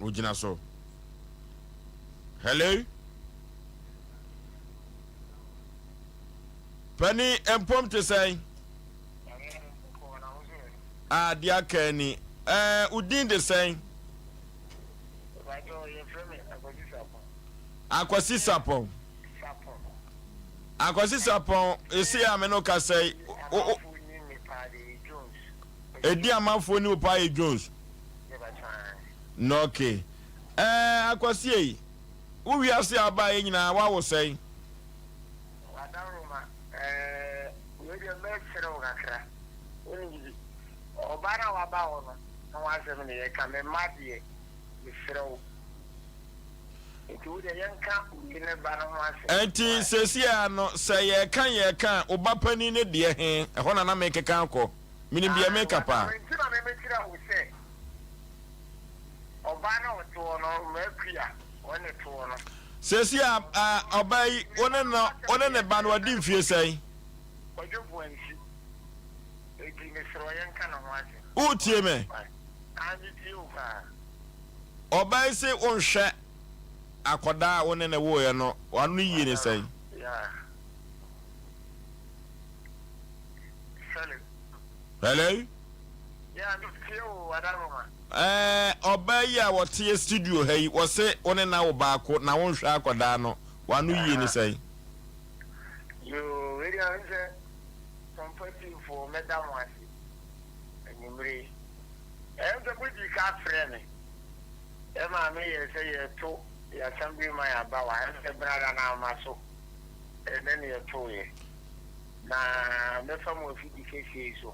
Ogyina so. Hello. Pani mpom te sɛn? Ah, deɛ aka ni. Ɛɛ, wo din de sɛn? Akwasi Sapɔn. Akwasi Sapɔn, esi a me no kasa yi. Edi amanfoɔ ni wo paa yɛ Jones. Na okay. Ɛɛ, Akwasi ei, wo wiase a ɔbaeɛ nyinaa woawo sɛn? W'adaworoma eh, wei deɛ mɛsrɛ wo kakra, wonim biribi, ɔbaa no a waba hɔ no ho asɛm na yɛreka, me mma deɛ, mesrɛ wo, nti wo deɛ yɛnka wei ne ba no ho asɛm. Enti seesei ara no, sɛ yɛreka yɛreka a, wo ba panin no deɛ he, ɛhɔ na na merekeka akɔ. Menim deɛ meka paa. Nti na memekyerɛ wo sɛ ɔbaa no a ɔte hɔ no, Makua, ɔne te hɔ no. Seesei a, a, ɔbaa yi, wo ne no, wo ne ne ba no wadi mfie sɛn? Kwadwo Boansi, Enti mesrɛ wo yɛnka ne ho asɛm. Woretie me? Aane, metie wo paa. Ɔbaa yi se wonhwɛ akɔdaa a wo ne no woeɛ no, w'ano yie ne sɛn? Yeah. Hello. Hello? Yeah, metie wo, Adaroma. Ɛɛ, ɔbaa yi a ɔteɛ studio ha yi, wɔse wo ne no awo baako na wonhwɛ akɔdaa no, w'ano yie ne sɛn? Yoo, wei deɛ ɔhu sɛ Sompa tiefoɔ mɛda mo ase anwummere yi. Ɛyɛ sɛ modii ka frɛɛ me ɛmaa me yɛɛ sɛ yɛreto yɛn assemblyman aba wɔ ha, ɛm sɛ Brada no amma so, ɛnnɛ na yɛtoeɛ. Na mɛfa mo afidi kɛseɛ yi so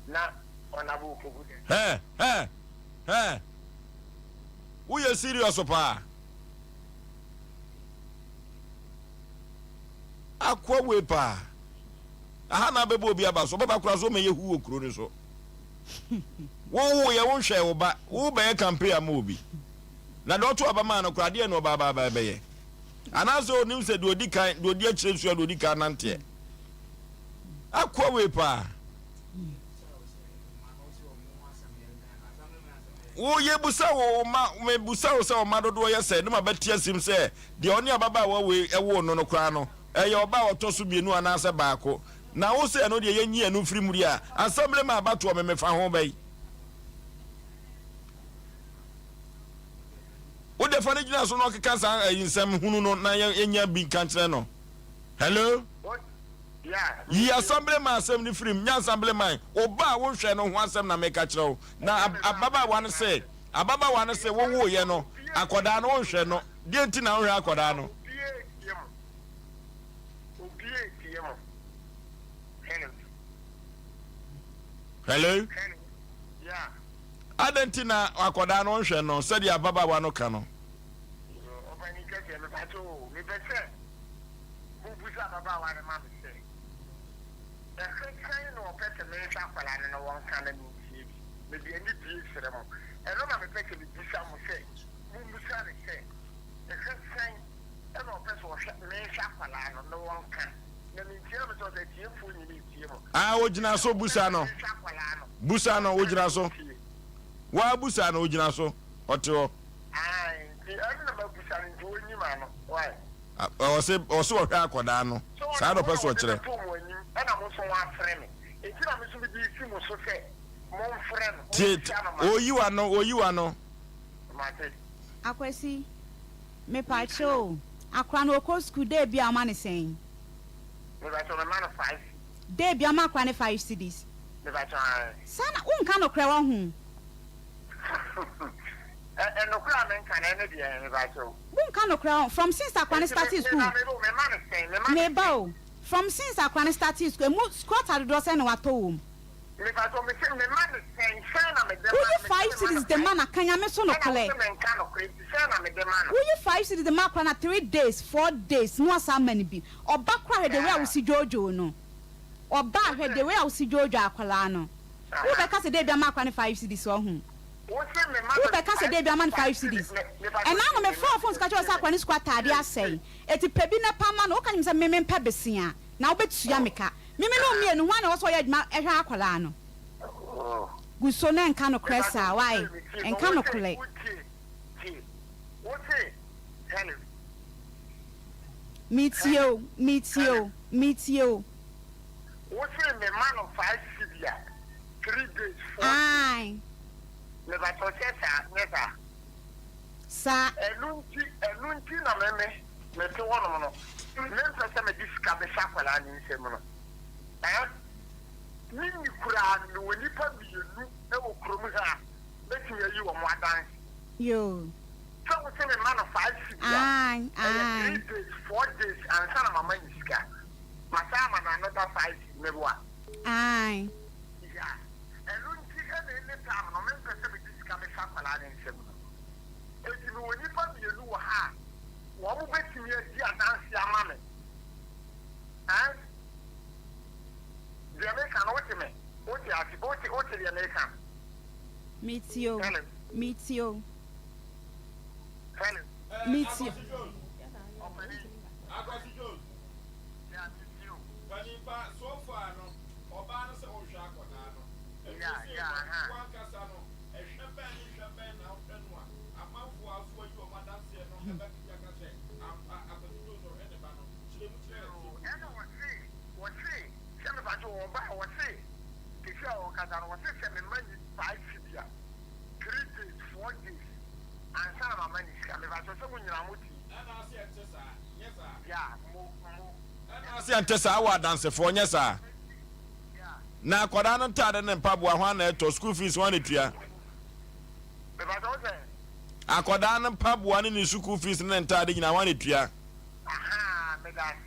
na Honourable Opoku Dampare. Hɛ! Hɛ! Hɛ! Woyɛ serious paa. Akoa wei paa. Aha na abɛbɔ obi aba so. Ɔbɛba koraa so ɔmɛyɛ hu wɔ kuro no so. Wo wo yɛ wo nhwɛ wo ba. Wo bɛyɛ campaign ama obi. Na deɛ ɔto aba maa no koraa adeɛ na ɔba aba aba bɛyɛ. Anaasɛ onim sɛ deɛ odi kan deɛ odi akyire sua deɛ odi kan nanteɛ. Akoa wei paa. Wo yɛ busa wo ma me busa wo sɛ ɔma dodoɔ yɛ sɛ ne ma bɛte asim sɛ deɛ ɔne ababaawa wei woo no no koraa no ɛyɛ ɔba a ɔtɔ so mienu anaasɛ baako na wo sɛ ɛno deɛ yɛnyi ɛno mfiri mu deɛ a assembly man abatoɔ me mefa ho bɛyi wo deɛ fa no gyina so na ɔkeka saa ɛyi nsɛm hunu no na yɛnya bi nka nkyerɛ no hello Yi assemblyman asɛm no firi mu, nyɛ assemblyman, wo ba a wonhwɛ no ho asɛm na meka kyerɛ wo. Na ababaawa no se, ababaawa no se wowoeɛ no, akɔdaa no wonhwɛ no, deɛ nti na wonhwɛ akɔdaa no? Hello? Adɛn nti na akɔdaa no wonhwɛ no sɛdeɛ ababaawa no ka no? Mobisa ababaawa no ma me sɛ, Ɛhe sɛn na ɔpɛ sɛ menhwɛ akwadaa no na wɔnka na mentie bi? Mede anidie srɛ mo. Ɛno na mepɛ sɛ mebisa mo sɛ, mommisa no sɛ, Ɛhe sɛn na ɔpɛ sɛ ɔhwɛ menhwɛ akwadaa no na wɔnka na mentie? Na mesɛ ɔsɛ atiefoɔ nyina ɛtie mo. Ah, ogyina so busa no. Busa no, ogyina so. Waa busa no, ogyina so. Ɔte hɔ. Ae, nti ɛno na mabusa no, nti ɔnyi m'ano. Why? Ɔse ɔse ɔhwɛ akɔdaa no saa na ɔpɛ sɛ ɔkyerɛ. Tie oyi wano oyi wano. Akwasi, mepakyɛw o, akora no ɔkɔ sukuu day bia ɔma no sɛn? Day bia ɔma akora no 5 cedis. Saa na, wonka nokorɛ wɔ ho? Ɛ nokorɛ a menka no ɛne deɛn mepakyɛw. Wo nka nokorɛ ɔ from since akora no startee school meba o from since akora no startee school emu squatter dodoɔ sɛn na watɔ wɔ mu. Woyi 5 cedis de ma na ka nyame so nokorɛ woyi 5 cedis de ma akora na 3 days 4 days na wasa ama no bi ɔba koraa hwɛ the way a wosi dwoodwoo no ɔba hwɛ the way a wosi dwoodwoo akwadaa no wo bɛka sɛ dɛ bi ama akora no 5 cedis ɔho. Wo bɛ ka sɛ deebi ama no 5 cedis. Ɛna no me frɛ wo phone so ka kyerɛ wo sɛ akora ne sukuu ataade asɛe. Eti pɛ bi na pam ma no. Wo ka kyerɛ me sɛ me me mpɛ besea na wo bɛ tua me ka. Me me ne wo mienu hwan na ɛwɔ sɛ ɔyɛ adwuma hwɛ akwadaa no. Gu so na nka nokorɛ saa wai nka nokorɛ. Me tie o me tie o me tie o. Ae. Mepakyɛw sɛ saa, nyɛ saa? Saa. Ɛno nti, ɛno nti na me, me, mete hɔnom no, mempɛ sɛ mede sika bɛhyɛ akwadaa no nsam no. Ɛɛ, menni koraa no, mewɔ nnipa mienu wɔ kurom ha a mɛtumi ayi wɔn adanse. Yoo. Sɛ wose memma no 5 cedi a, Ae, ɛyɛ ae. 3 days, 4 days ansa na mama no sika. Masan ama no another 5 cedi, meboa? Ae. Yeah. Ɛno nti na any time no mempɛ sɛ mede sika bɛhyɛ akwadaa no nsam no. Enti mewɔ nnipa mienu wɔ ha a wɔn bɛtumi adi adanseɛ ama me. Ɛn? Deɛ meka no wote me? Wote aseɛ? Mate, wote, wote deɛ meka? Metie o. Hello. Metie o. Hello. Metie. Akwasi Jones. Ɔpanin. Akwasi Jones. Yeah, metie o. Panin pa, so far no, ɔbaa no sɛ ɔnhwɛ akwadaa no. Ɛfiri Yeah, sei yeah, no, aha. wo ankasa no, ɛhwɛ bɛn ne hwɛ bɛn na wohwɛ no a, amanfoɔ a so ayi wɔn adanseɛ no ɛbɛtumi aka sɛ, ampa, Akwasi Jones ɔhwɛ ne ba no. Kyerɛ mu kyerɛ Yoo, atiefoɔ. ɛna wɔse, wɔse, sɛ mepa kyɛw, ɔbaa, wɔse, sisi a ɔkasa no, wɔse sɛ mema ni five cedi a, 3 days, 4 days, ansa na mama ne sika. Mepa kyɛw sɛ mo nyinaa mo tie. Ɛna ase ɛnte saa, nyɛ saa. Yeah, mo, mo. Ɛna ase ɛnte saa wɔ adansefoɔ, nyɛ saa. Na akwadaa no ntaade ne mpaboa hwan na ɛtɔ, school fees hwan na etua? Mepa kyɛw sɛ. Akwadaa no mpaboa ne ne school fees ne ne ntaade nyinaa hwan na etua? Aha, meda ase.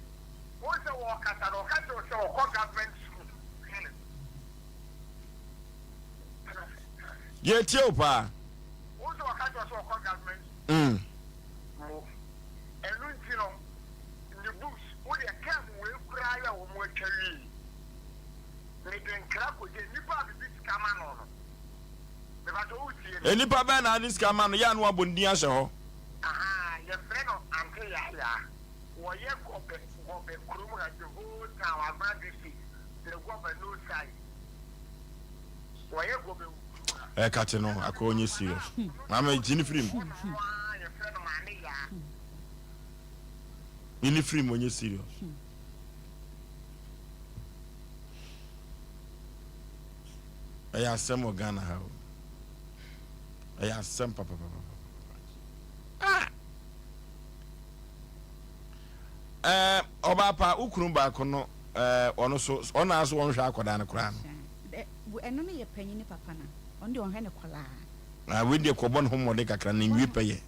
Wo sɛ wɔkasa no, ɔka kyerɛ wo sɛ ɔkɔ government school. Hello. Yɛtie wo paa. Wo sɛ ɔka kyerɛ wo sɛ ɔkɔ government school. Mo. Ɛno nti no, ne books, wo deɛ term wei koraa yɛ wɔn atwa wie. Mede nkra kɔgye nnipa a mede sika ma no no. Mepa kyɛw wotie me. Nnipa bɛn na ade sika ma no yɛ a na wabɔ ne din ahyɛ hɔ? Ahaa, yɛfrɛ no Ante Yaayaa. Wɔyɛ Gɔbɛ, Gɔbɛ kurom ha, the whole town, Agona district, the Gɔbɛ no side. Wɔyɛ Gɔbɛ wɔ kurom ha. Ɛ kate no akɔ onye serious. Maame gyi ne firi mu. Ɔno ara yɛfrɛ no Maame Yaa. Yi ne firi mu onye serious. Ɛyɛ asɛm wɔ Ghana ha o. Ɛyɛ asɛm papapapa. Ah! Ɛɛ ɔbaa pa wo kunu baako no ɛɛ ɔno so ɔno aso wɔnhwɛ akwadaa no koraa no. Ɛno no yɛ panyin ne papa na ɔno deɛ ɔnhwɛ ne kɔlaa. Na wei deɛ kɔbɔ ne ho mmɔden kakra na nwie pɛyɛ.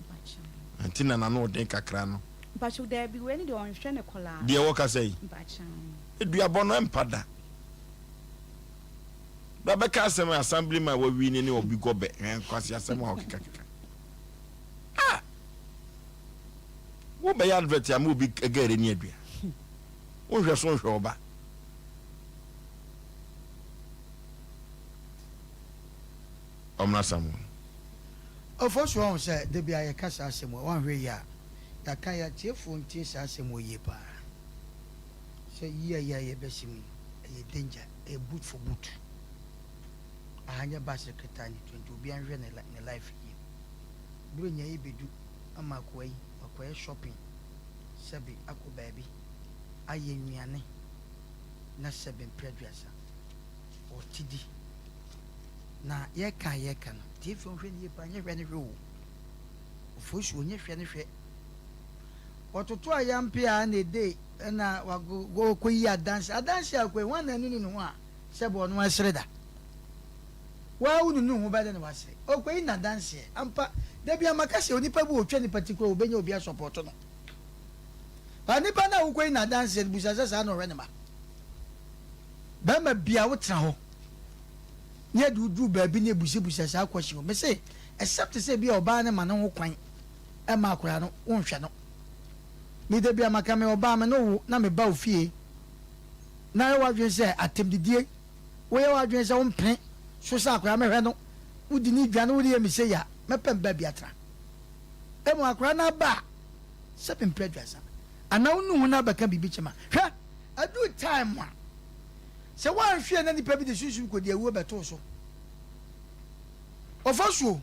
Nti na n'ano ɔden kakra no. Mpakyɛw daabi wei ne deɛ ɔnhwɛ ne kɔlaa. Deɛ wɔkasa yi. Mpakyɛw. Eduabɔ no ɛmpa da. Bra bɛka asɛm assembly man wawi ne ne obi gɔbɛ nkwasi asɛm a ɔkekakeka. Ah! Wo bɛyɛ advert ama obi gɛrɛ ni adua. Wonhwɛ so nhwɛ ɔba. Ɔmena Samuel. Ɔfo so ɔhu sɛ da bi a yɛka saa asɛm wɔ wanhwɛ yie a yɛaka yɛ atiefoɔ ntie saa asɛm wɔ yie paa sɛ yie a yie a yɛbɛsi mu yi ɛyɛ danger, ɛyɛ boot for boot. Aha nyɛ bus reketa ne 20 obiara nhwɛ ne ne life yie. Buronya yi bɛdu ama akoa yi wakɔyɛ shopping sɛbe akɔ baabi ayɛ nnuane na sɛbe mpere 30 ɔte di na yɛka a yɛka no tiefoɔ nhwɛ no yie paa nyɛ hwɛ ne hwɛ o ofosuo nyɛ hwɛ ne hwɛ ɔtoto ayampe a na ɛde ɛna wakɔyi adanse adanse a kɔyi wɔn na ɛnunu ne ho a sɛbe ɔno ɛsere da waa wonunu ho bɛde na wasere ɔkɔyi n'adanseɛ ampa dabi amaka sɛ onipa bi wɔtwa nipa ti kora wɔbɛnya obi asɔpɔto no ba nipa no a wokɔyi n'adanseɛ no busa sɛ saa na ɔhwɛ ne ma bɛrima bia wotena hɔ ne yɛde woduru baabi ne ebusabusa saa question o mese except sɛ bi a ɔbaa ne ma ne ho kwan ɛma akwadaa no wonhwɛ no me da bi a maka me ɔbaa me no wo na me ba wo fie na yɛ w'adwene sɛ atɛmdidie woyɛ w'adwene sɛ wompene so sɛ akwadaa mɛhwɛ no wodi ne dwa no wode yɛ me sei a mɛpɛ mba bi atena emu akwadaa no aba a sɛ mempɛ 30 anaa wonu ho no abɛka biribi kyɛ ma hwɛ aduru time a sɛ woanhwɛ na nipa bi de sunsum kɔdi awuo bɛtoo so ɔfa suo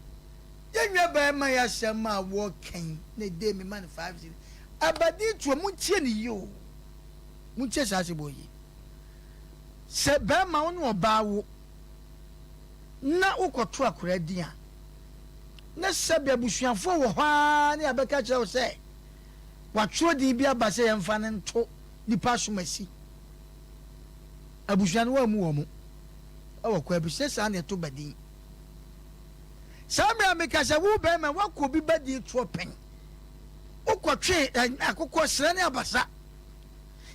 yɛn nua bɛrima yɛ asɛm a wɔkɛn na ɛde mi ma no 5 cedi abadi tuo montie ne yie o, montie saa asɛm wɔ yie sɛ bɛrima wo ne ɔbaa wo na wokɔto akwadaa din a na sɛbi abusuafoɔ wɔ hɔ ara ne abɛka kyerɛ wo sɛ watwerɛ din bi aba sɛ yɛmfa no nto nipa asom asi abusua no wɔamu wɔn mo ɛwɔ kɔ abusua saa na ɛto ba din saa mmerɛ a meka sɛ wo bɛrima woakɔ obi ba din toɔ pɛn wokɔtwe akokɔ serɛ ne abasa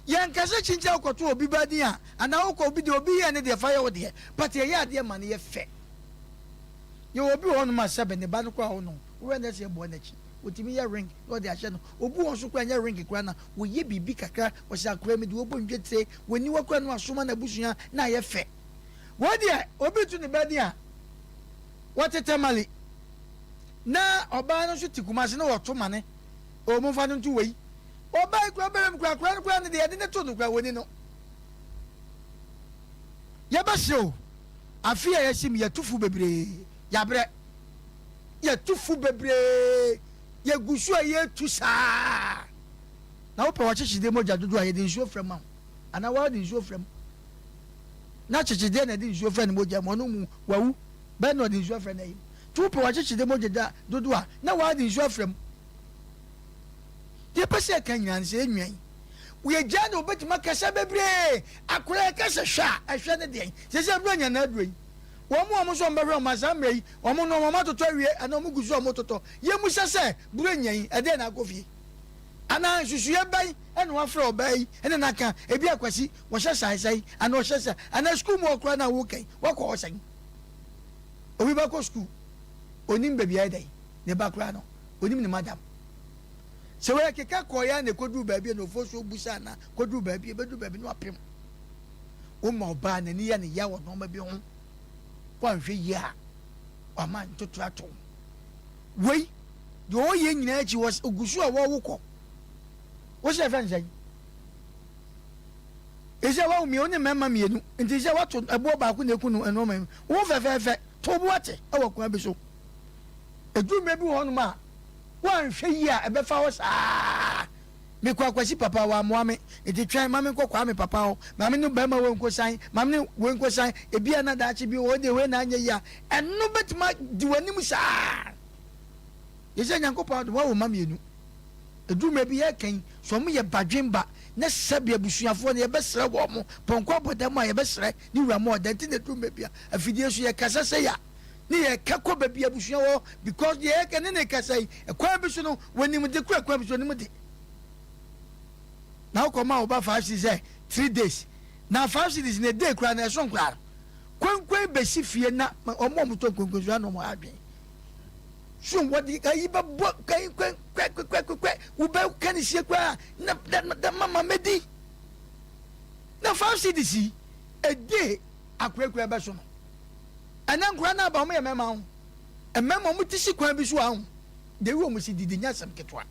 yɛnka sɛ kyinkyɛ wokɔto obi ba din a anaa wokɔ obi deɛ obi yɛ ne deɛ fa yɛ wo deɛ but yɛyɛ adeɛ ma no yɛ fɛ. Yɛwɔ obi wɔ hɔnom a sɛbe ne ba no koraa ɔno wohwɛ no sɛ ɛboa n'akyi otumi yɛ ring na ɔde ahyɛ no obi wɔ hɔ nso koraa nyɛ ring koraa na wɔyɛ biribi kakra wɔhyɛ akora mi de wɔbɔ ndwetire w'aniwa koraa no asoma n'abusua na ayɛ fɛ. Wei deɛ obi to ne ba din a wɔte Tamale na ɔbaa no nso te Kumasi na wɔto ma ne o momfa no nto wei. Ɔbaa yi koraa bɛhwɛ mu koraa koraa no koraa no deɛ yɛde ne to no koraa wɔni no. Yɛbɛsrɛ o afe a yɛasi mu yɛtu fo bebree yɛabrɛ yɛtu fo bebree yɛgu so a yɛtu saa na wopɛ wɔkyekyedeɛ mogya dodoɔ a yɛde nsuo frɛ ma wo anaa wɔde nsuo frɛ mu. Na kyekyedeɛ na ɛde nsuo frɛ ne mogya mu, ɔno mu wawu, bɛn na ɔde nsuo afrɛ no ayi mu? Nti wopɛ wakyekyede mogya da dodoɔ a, na wade nsuo afrɛ mu. Deɛ ɛpɛ sɛ ɛka nyinaa ne sɛ yɛn nua yi, yɛgyaa no ɔbɛtumi akasa bebree, akwadaa yɛka sɛ hwɛ a, ɛhwɛ ne deɛn? Seesei aburo anya n'aduro yi, wɔn a wɔn nso wɔbɛhwɛ wɔn saa mmerɛ yi, wɔn no wɔn atotɔ awie anaa wɔn gu so a wɔtotɔ, yɛmmisa sɛ buro anya yi, ɛdeɛn na akɔ fie? Anaa nsusuiɛ bɛn na wafrɛ ɔbaa yi ne no aka? Ebia Kwasi, wɔhyɛ sae sɛn? Anaa ɔhyɛ sɛ, anaa sukuu mu hɔ koraa no a woreka yi, woakɔ hɔ sɛn? Obi ba kɔ sukuu, ɔnim baabi a ɛyɛ dɛn, ne ba koraa no, ɔnim ne madam. Sɛ wɔyɛ keka kɔeɛ a na ɛkɔduru baabi a na ɔfoɔ bu sɛ anaa kɔduru baabi, ɛbɛduru baabi na wapem. Woma ɔbaa n'ani yɛ ne ya wɔ nneɛma bi ho, woanhwɛ yie a, wama ntoto ato wo. Wei, deɛ ɔyɛ nyinaa akyi, ɔgu so a wɔwo kɔ. Wo sɛ yɛfrɛ no sɛn? Ɛsɛ wawo mmienu ne mmarima mmienu nti sɛ wato ɛboɔ baako na eku no nneɛma yi wo fɛfɛɛfɛ to bo ate ɛwɔ kwan bi so. Ɛduru mmerɛ bi wɔ hɔnom a woanhwɛ yie a ɛbɛfa hɔ saa. Mekɔ Akwasi papa wammoa me nti twɛn ma menkɔ Kwame papa hɔ ma me ne barima wei nkɔsan ma me ne wei nkɔsan ebia na daakye bi wɔ hɔ deɛ wei na anyɛ yie a ɛno bɛtumi adi w'anim saa. Yɛsɛ Nyankopɔn adom wawo mma mmienu. Ɛduru mmerɛ bi yɛreka yi, sɛ wɔn yɛ badwen ba na sɛbe abusuafoɔ no yɛbɛsrɛ wɔn, pɔnkɔ abɔdam a yɛbɛsrɛ ne wura ma ɔda nti na ɛduru mmerɛ bi a afidie so yɛkasa sei a ne yɛka kɔ baabi abusua wɔ because deɛ yɛka ne ne kasa yi ɛkwan bi so no wɔnim de kora kwan bi so wɔnim de na wokɔ ma wo ba five cedis sɛ three days na five cedis na day kora na ɛso nkora no kwenkwen bɛsi fie na wɔn a wɔtɔ nkwenkwen so na wɔn adwene So wɔde ayi bɛbɔ kwɛkwɛkwɛkwɛkwɛ wobɛka ne sie koraa na da mama mɛdi na five cedis yi ɛde akorakora bɛso no ɛnɛ nkora no aba wɔn yɛ mmarima ho mmarima wɔn ti si kwan bi so a ho deɛ wi wɔn si didi nyɛ asɛm ketewa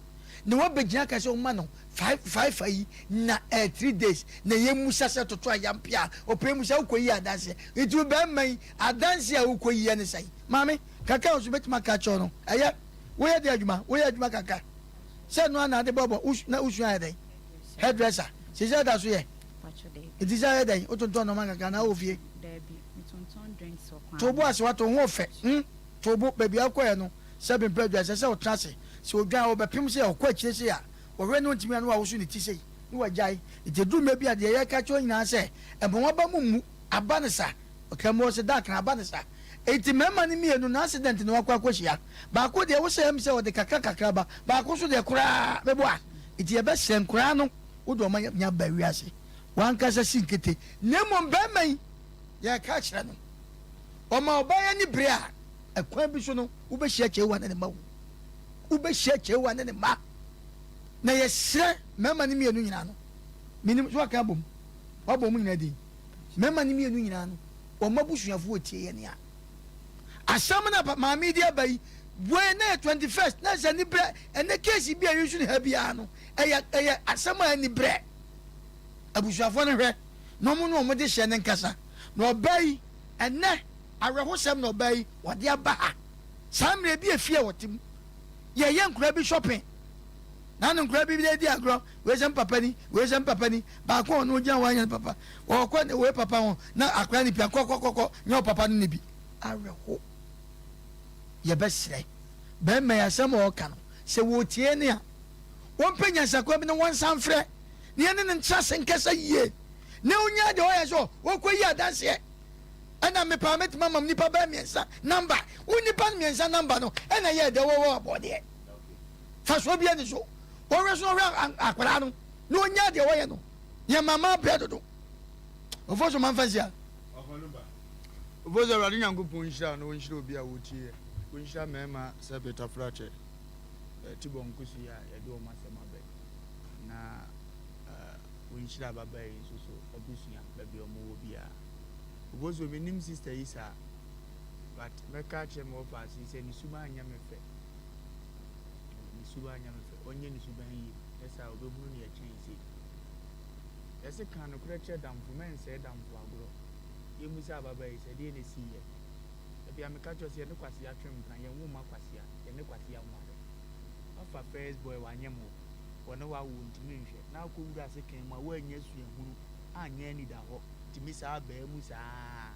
na wɔbɛgyina ka sɛ wɔn ma no five five ayi na ɛɛ eh, three days na yɛn musa sɛ toto ayampia ɔpɛ musa wokɔ yi adanseɛ nti bɛrima yi adanseɛ a wokɔ yi yɛ ne sɛn maame. Kakra nso bɛtumi aka akyerɛ wo no, ɛyɛ. Woyɛ dɛn adwuma? Woyɛ adwuma kakra. Sɛ ɛno ara na ade bɔbɔ, wo na wosua ayɛ dɛn? Hairdresser. Seesei ɛda so yɛ? Nti sɛ ayɛ dɛn? Wotontɔn nneɛma kakra anaa wowɔ fie? To wo bo ase, woato wo ho ɔfɛ. Hmm, to wo bo. Baabi a wokɔeɛ no, sɛ bempɛ adwa, ɛsɛ sɛ wotena ase. Sɛ odwan a, ɔbɛpem sei a, ɔkɔ akyire sei a, wɔhwɛ na ɔntumi a, na wawoso ne ti sei, na wagyae. Nti ɛduru mmerɛ bi a, deɛ yɛreka akyerɛ wo nyinaa sɛ, mma w'aba mu mmu. Aba no sa. Ɔkramoɔ se, Daa kra, aba no sa. Enti mmarima no mmienu no accident na wɔakɔ akɔhyia. Baako deɛ wo sɛ ɛm sɛ ɔde kakra kakra ba, baako nso deɛ koraa meboa. Enti yɛbɛsrɛ nkoraa no wode wɔn anya ba wiase. W'ankasa si nkete. Na mmom barima yi yɛreka akyerɛ no, ɔma ɔbaa yi ani bere a, ɛkwan bi so no wobɛhyia Kyewa ne ne mma o. Wobɛhyia Kyewa ne ne mma. Na yɛsrɛ mmarima no mmienu nyinaa no, menim so waka abom, wabɔ wɔn nyinaa din. Mmarima no mmienu nyinaa no, wɔn abusuafoɔ tie yɛn a. Asɛm no a maame yi de aba yi, wei na yɛ 21st, na sɛ anibrɛ, ɛnɛ case bi a yɛsu ne ha biara no, ɛyɛ ɛyɛ asɛm a anibrɛ. Abusuafoɔ no hwɛ, na wɔn ne wɔn de hyɛ ne nkasa. Na ɔbaa yi, ɛnɛ awerɛhosɛm na ɔbaa yi wɔde aba ha. Saa mmerɛ bi efie a wɔte mu, yɛyɛ nkora bi shopping. Na ne nkora bi de di agorɔ, wei sɛ mpapa ni, wei sɛ mpapa ni, baako a ɔno gyina hɔ anyɛ ne papa. Ɔkɔ ne wei papa ho na akora ne pia kɔkɔkɔkɔ nyɛ ɔpapa no ne bi. Awerɛho. Yɛbɛsrɛ bɛrima yi asɛm a ɔka no sɛ wɔtie ne a wɔmpɛ nyansakwan bi na wɔnsan mfrɛ na yɛne no ntra ase nkasa yie na ɔnya deɛ ɔyɛ sɛ ɔkɔyi adanseɛ ɛna mepaa mɛtumi ama nipa bɛɛ mmiɛnsa namba wo nipa no mmiɛnsa namba no ɛna yɛ deɛ wɔwɔ abɔdeɛ fasoɔ bi ani so wɔhwɛ so ɔhwɛ akwadaa no na ɔnya deɛ ɔyɛ no Yɛ mama brɛ dodo. Ofo so manfa nsia. Ofo so Awurade Nyankopɔn nhyira na ɔnhyira obi a ɔtie yɛ. Ɔnhyira mmarima sɛ Peter Frakyɛ, Tibor Nkusu yi a yɛde wɔn asɛm aba yi. Na ɔnhyira ababaa yi nso so abusua baabi a wɔwɔ biara. Obosuo mennim sister yi saa but mɛka akyerɛ me wɔfaase yi sɛ ne suban nyɛ me fɛ. Ne suban nyɛ me fɛ. Ɔnyɛ ne suban yie nyɛ saa a ɔbɛhunu nea ɛkyɛn sei. Yɛse ka nokorɛ kyerɛ damfo mɛnsɛe damfo agorɔ. Yɛmmisa ababaa yi sɛ deɛn na ɛsiiɛ. Dabi a meka kyerɛ wo sɛ yɛne kwasea twe mpena, yɛnwo mma kwasea, yɛne kwasea nware. Wafa first boy wanyem wo, wɔne wo awo ntumi nhwɛ na akɔ wura sekan mu a woannya suahunu anyɛ anidahɔ tumi saa baa mu saa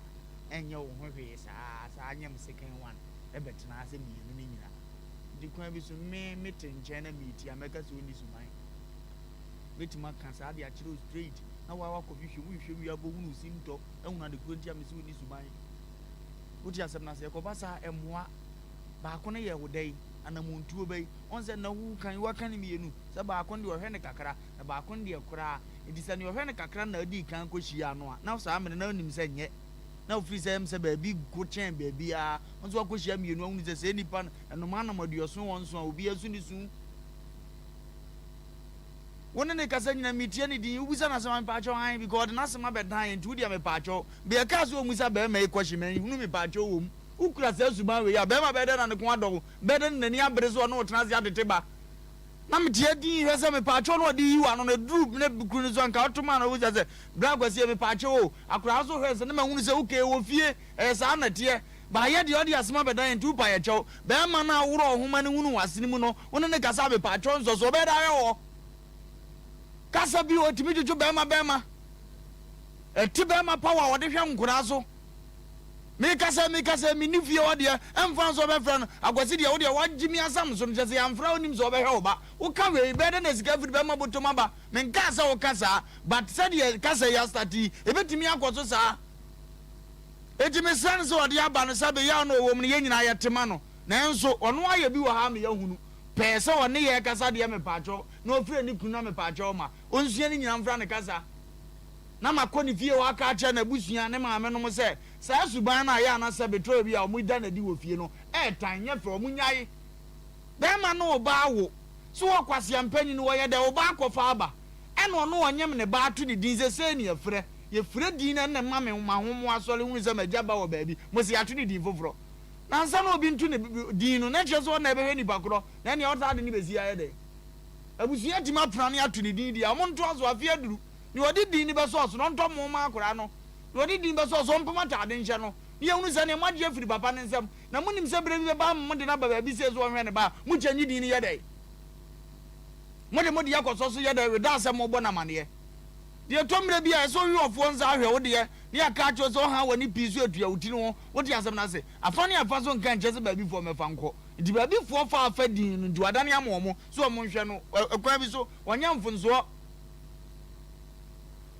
ɛnyɛ wo ho hwee saa saa nyem second one ɛbɛtena ase mmienu no nyinaa nti kwan bi so me mete nkyɛn na meretie a mɛka sɛ ɔnni suban. Mɛtumi aka saa de akyerɛ wo straight na woa wakɔ hwehwɛ mu hwehwɛ wie abɔhunu wo sintɔ ahunu ade korɔ nti a mese ɔnni suban. Wote asɛm no ase? Ɛkɔba saa a, ɛmmoa. Baako no yɛ wo dɛn? Anammɔntuo bɛn? Woahu sɛ na wokan, woaka no mmienu, sɛ baako no deɛ ɔhwɛ no kakra, na baako no deɛ koraa. Enti sɛ deɛ ɔhwɛ no kakra no na wodii kan kɔhyiaa no a, na saa mmerɛ no na wonim sɛ nyɛ. Na wofiri sɛ ɛm sɛ baabi go kyɛn baabiara. Wo nso woakɔhyia mmienu ahunu sɛ saa nnipa no, nnomaa nam aduɔson wɔn nson a, obiara su ne su. Wo ne no kasa nyina metie ne din, wobisa no asɛm a mepaakyɛw aane because ɔde n'asɛm abɛdan yɛn nti wo deɛ mepaakyɛw. Bea ɛkaa sɛ ɔmmisa barima yi kɔhye manhunu mepaakyɛw wɔ mu. Wo kura saa suban wei a, barima bɛyɛ dɛn na ne kɔn adɔ wo? Bɛyɛ dɛn na n'ani abere sɛ ɔne wo tena ase atete ba? Na meteɛ din hwɛ sɛ mepaakyɛw na ɔde yi w'ano no, ɛduru ne kunu no so a nka ɔto ma no wobisa sɛ, Bra Kwasi e mepaakyɛw o, akoraa nso hwɛ sɛ na mahunu sɛ okay wɔ fie, ɛyɛ saa na ɛteɛ. Baayɛ deɛ ɔde asɛm abɛdan yɛn nti wopa yɛ kyɛw. Barima no a worɔ nhoma no hunu w'asene mu no, wo ne no kasa a mepaakyɛw nsɔ so, ɔbɛyɛ dɛn ahwɛ wɔ? Kasa bi ɔtumi dwodwo barima barima. Ɛte bɛrima power a ɔde hwɛ nkoraa so. Mekasa mekasa menni fie hɔ deɛ ɛmfa nso ɔbɛfrɛ no Akwasi deɛ wodeɛ wagye me asam so no kyɛ sɛ yɛamfrɛ wo nim sɛ ɔbɛhwɛ wo ba. Woka wei bɛyɛ dɛn na sika afiri bɛrima bɔtɔm aba? Menkaa sɛ woka saa but sɛdeɛ kasa yi astarte yi ɛbɛtumi akɔ so saa. Enti mesrɛ no sɛ ɔde aba no sɛbe yaw no a ɔwɔ mu no yɛn nyinaa yɛte ma no nanso ɔno ayɛ bi wɔ ha ama yɛahunu pɛɛ sɛ ɔne yɛn kasa deɛ mepaakyɛw na ɔfrɛ ne kunu na mepaakyɛw ma ɔnsua ne nyinaa mfra ne kasa. Na makɔ ne fie hɔ aka akyerɛ n'abusua, ne maamenom sɛ, saa suban no a ɛyɛ a na sɛbe tɔrɔ bi a wɔda no adi wɔ fie no, ɛɛtan, nyɛ fɛ, wɔnnyae. Bɛrima ne ɔbaa wo, so wɔ kwasea mpanyin, wɔyɛ dɛ, ɔbaa kɔfa aba, ɛna ɔno ɔnyem ne ba ato ne din sɛ sei ne yɛfrɛ, yɛfrɛ din no ɛna ɛma me mahomo asɔre hunu sɛ m'agya ba wɔ baabi, mo se yɛato ne din foforɔ. Na ansa na obi nto ne din no, na ɛkyerɛ sɛ ɔna ɛbɛhwɛ nipa korɔ, na ɛnea ɔtaa de no bɛsi ayɛ dɛn? Abusua atumi apena ne ato ne din deɛ a, wɔntoa so, afe aduru. Nea ɔde din no bɛsɔɔ so no, ɔntɔ mo mma akwadaa no. Nea ɔde din bɛsɔɔ so, ɔmpam atade nhyɛ no. Na yɛahunu sɛ nea moagye afiri papa no nsam, na monim sɛ berɛ bi bɛba ama mode no aba baabi sei sɛ ɔnhwɛ ne ba a, mokyɛ nye din no yɛ dɛn? Mode mo deɛ kɔsɔ so yɛ dɛn without sɛ mobɔ no amaneɛ? Deɛ ɛtɔ mmerɛ bi a, ɛsɛ ɔwe ɔfoɔ nsa ahwɛ wo deɛ, na yɛaka akyerɛ wo sɛ ɔha w'ani pii so atua wo tiri ho. Wote asɛm no ase? Afa ne afa so nka nkyerɛ sɛ baabifoɔ mmɛfa nkɔ. Nti baabifoɔ fa afa din no nti wɔadane ama wɔn sɛ wɔnhwɛ no. Ɛkwan bi so, wɔnyɛ mfomsoɔ.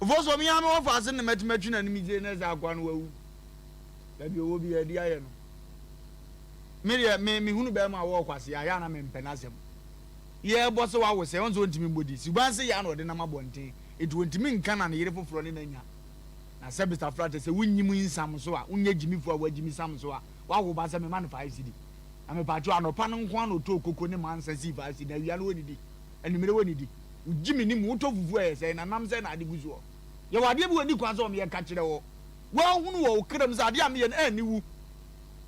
Ofosuo me ara me wɔfa ase na mɛtumi atwi n'anim gye na sɛ akoa no wawu. Baabi ɔwɔ bi adi ayɛ no. Me deɛ me mehunu bɛrima a wɔwɔ kwase a yɛ a na mempɛ n'asɛm. Yɛbɔ sɛ wawo sɛ ɔnso ɔntumi mmɔ di. Suban se yɛ a na ɔde nam abɔnten. Enti ɔntumi nka na ne yere foforɔ ne no anya. Na sɛ Mr. Frate sɛ wonyim nsam so a wonyɛ gyimifo a wagyimi sam so a wawo ba sɛ mema no 5 cedi. Na mepatwo anɔpa no nko ara na ɔtɔɔ koko ne mansa sii 5 cedi na awia no ɔnnidi. Anwummere wonnidi. Wogye me nim, wotɔ fufuo a ɛyɛ sɛn, na nam sɛn na ade gu soɔ? Yɛwɔ adeɛ bi wɔ nni kwan sɛ wɔyɛ ka kyerɛ wo. Woahunu wɔ wo kra mu sɛ adeɛ a meyɛ no ɛnni wu.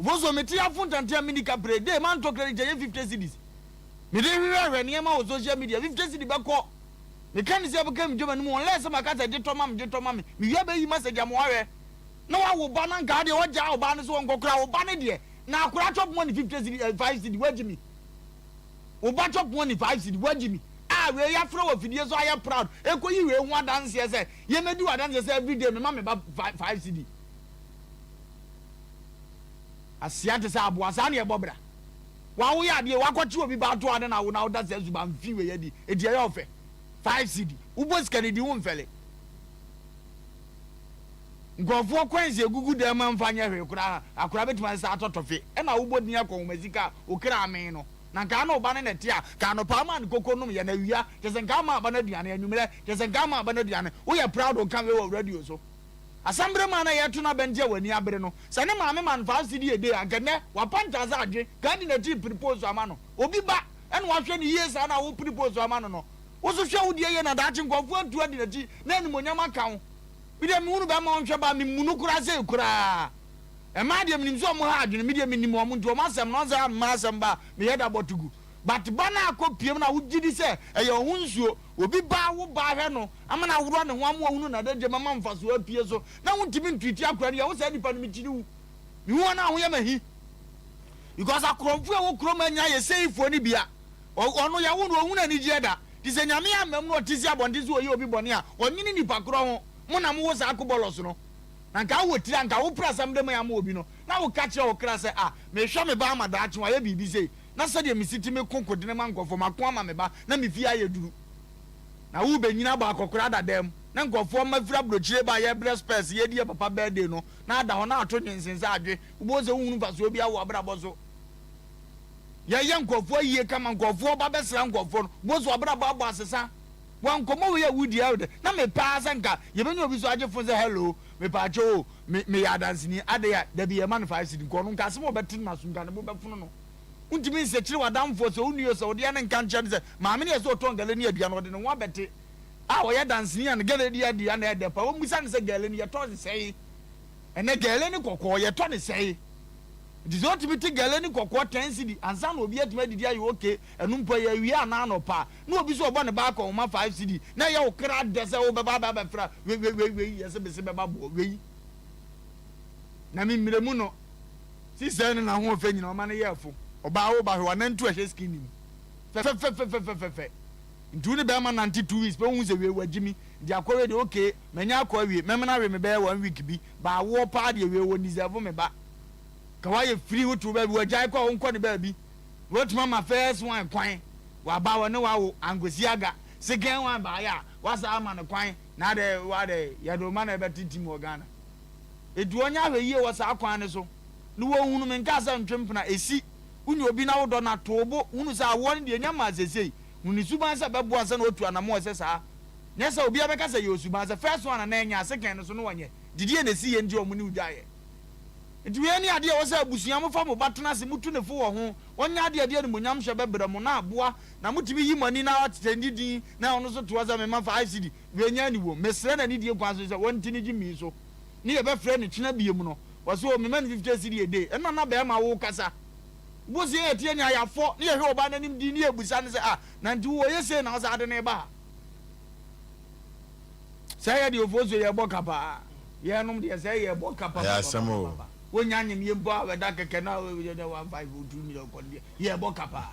Ofosuo, mete afo ntante a menni kapre, dee mantɔ credit ɛyɛ 50 cedis. Mede hwehwɛhwɛ nneɛma wɔ social media, 50 cedi bɛkɔ. Meka ne sɛ ɛbɛka me dwam anim unless sɛ maka sɛ gye tɔ ma me, gye tɔ ma me. Mewie a bɛyi message ama woahwɛ. Na woawo ba na nka adeɛ woagyaa wo ba no sɛ ɔnkɔ koraa, wo ba no deɛ, na akwadaa chop money 50 cedi, eh, 5 cedi, woagye me. Wo ba chop money 5 cedi wagye mi a wei yafrɛ wɔ fidie so ayɛ proud ɛkɔ yi wei ho adanseɛ sɛ yɛmɛdi wo adanseɛ sɛ everyday mema me ba 5 cedi asia te sɛ aboa saa ne ɛbɔ bra wa woyɛ adeɛ wakɔkye obi ba ato ade na wo na woda saa suban fi wei adi ɛti ɛyɛ ɔfɛ 5 cedi wobɔ sika ne di wo mfɛle nkurɔfoɔ coins egugu dan mu mfa nyɛ hwee koraa akora bɛtumi asesa atɔ tɔfe ɛna wobɔ din akɔ nwoma sika a okra amen no Na nka ana ɔba no na ɛte a, nka anɔpa ama no koko nom yɛ na awia, kyerɛ sɛ nka ama aba no aduane, anwummerɛ, kyerɛ sɛ nka ama aba no aduane. Woyɛ proud woka wei wɔ radio so. Asɛmbere maa na yɛto no abɛnte a w'ani abere no, sɛ ne maame ma no 5 cedi a day a, nka nnɛ wapantaa sɛ adwe, nka adi n'akyi repere post ama no. Obi ba ɛna wahwɛ no yie saa na wopere post ama no no, wo nso hwɛ wo deɛ yie na daakye nkurɔfoɔ atu adi n'akyi na animuonyam aka wo. Me deɛ mehunu bɛrima ɔnhwɛ ba memu no koraa sei koraa. Mmaa deɛ menim sɛ ɔmo ha adwene me deɛ menim ɔmo nti ɔmo asɛm no ɔnsɛ mmaa asɛm ba a meyɛ da bɔ to gu. But ba no akɔ piem no a wogye di sɛ ɛyɛ ɔho nsuo obi ba wo ba ahwɛ no ama no aworɔ ne ho ama wahunu n'adagya mu ama mfasoɔ apue so na wontumi ntreat akora no yɛ wo saa nipa no mekyiri wo. Mehu wɔn a ho yɛ me ahi because akorɔmfoɔ a ɛwɔ kurom anya yɛ seifoɔ no bia. Ɔno yɛwo no ɔnhunu anigyeɛ da. Nti sɛ Nyame amma mu na ɔte si abɔnten sɛ ɔyɛ obi bɔne a, ɔnwene nipa korɔ ho. Mo na mowo saa akobɔlɔs no. Na nka wowɔ tiri a, nka wopere asɛm de ma ama obi no, na woka kyerɛ wo kra sɛ, Ah, mehwɛ me ba ama daakye wayɛ biribi sei, na sɛdeɛ mesi tumi ko kodene ma nkurɔfoɔ, mako ama me ba, na me fie ayɛ duru. Na worebɛnyini abɔ akɔkora ada dan mu, na nkurɔfoɔ mma firi aburokyire ba a yɛrebrɛ spɛɛse, yɛredi yɛn papa birthday no, na ada hɔ na ato nwensen sɛ adwe. Wobɛhu sɛ wonhunu mfasoɔ biara wɔ w'abrabɔ so. Yɛyɛ nkurɔfoɔ ayie kama, nkurɔfoɔ ba bɛsra nkurɔfoɔ no, wobɛhu sɛ w'abrabɔ abɔ asesa. Wɔ nkɔmmɔ wei a wodi ara de, na mepɛ ara sɛ nka yɛbɛnya obi so agye fon sɛ hello, mepaakyɛw o, me meyɛ adanseni, adɛn a, dabi yɛma no 5 cedi, nka ɔno nka asɛm a ɔbɛte no n'asom nka ne bo bɛfono no. Wontumi nsekyere w'adamfoɔ sɛ wo nua o, sɛ wo deɛ no nka nkyerɛ no sɛ maame no yɛ sɛ ɔtɔn gale ne aduane, ɔde ne ho abɛte a ɔyɛ danseni a ne gale de aduane na ɛdɛ paa, ɔmmisa no sɛ gale no yɛtɔ no sɛn? Ɛnnɛ gale ne kɔkɔɔ yɛtɔ no sɛn? Nti sɛ wotumi te gale ne kɔkɔɔ 10 cedi ansa na obi atumi adidi ayɛ okay, ɛno mpo ɛyɛ awia anaa anɔpa a, na obi nso ɔbɔ ne ba akɔnhoma 5 cedi na ɛyɛ wo kra dɛ sɛ wobɛba aba abɛfra wei wei wei wei yɛse bese bɛba boɔ wei na me mmerɛ mu no sisɛɛ ne n'ahoɔfɛ nyina ɔma no yɛɛ fo ɔbaa wo ba hwɛ wanantu ɛhyɛ skinny mu fɛfɛfɛfɛfɛfɛ nti wo ne bɛrima nante 2 weeks pɛ wohu sɛ wei wagye mi nti akɔ wei deɛ okay manya akɔ awie mɛmena we me bɛyɛ 1 week bi ba awoɔ paa deɛ wei wɔ deserve me ba ka wayɛ free woto wo baabi wagyae kɔ a wonkɔ ne baabi na watumi ama first one kwan waba wɔne wawo ankosi aga second one baayɛ a wasa ama no kwan na adɛ wadɛ yɛde wo ma na ɛbɛtetem wɔ Ghana enti wɔnyɛ ahwɛ yie wɔ saa kwan no so na wɔhunu me nkaa sɛ ntwe mpena ɛsi wonya obi na wodɔ no ato wo bo hunu sɛ awoɔ no deɛ ɛnya maa sesei hunu ne suban sɛ bɛboa sɛ na watu anamɔ ɛsɛ saa nyɛ sɛ obiara bɛka sɛ yɛ osuban sɛ first one na ɛnyɛ a second no so no wɔnyɛ didie na ɛsi yɛ nti wɔn ne wo gyaeɛ. Enti wei ne adeɛ a ɛwɔ sɛ abusua mofa mo ba tena ase motu ne fo wɔ ho, ɔnyɛ adeɛ a ɛde animuonyamhyɛ bɛbrɛ mo na aboa na motumi yi mo ani na atete ne din na ɔno nso toa sɛ mema 5 cedi, wei nyɛ aniwuo. Mesrɛ no anidie kwan so sɛ ɔnte ne gyimii so ne yɛbɛfrɛ no kyena biom no ɔse oh mema no 50 cedi a day ɛna na bɛɛma wo kasa wo se yɛn yɛte yɛn yɛafɔ ne yɛhwɛ ɔbaa no anim din ne yɛbusa no sɛ ah na nti wo ɔyɛ sei na wo sɛ ade no reba ha. Sɛ yɛ deɛ ofosuo yɛ bɔ ka paa yɛnom deɛ sɛ yɛ bɔ ka Ɛyɛ asɛm o. papapapapapa wonya nyem yɛ mpo a bɛda kɛkɛ na yɛ dɛ 1 5 2 million kɔ deɛ yɛ bɔ ka paa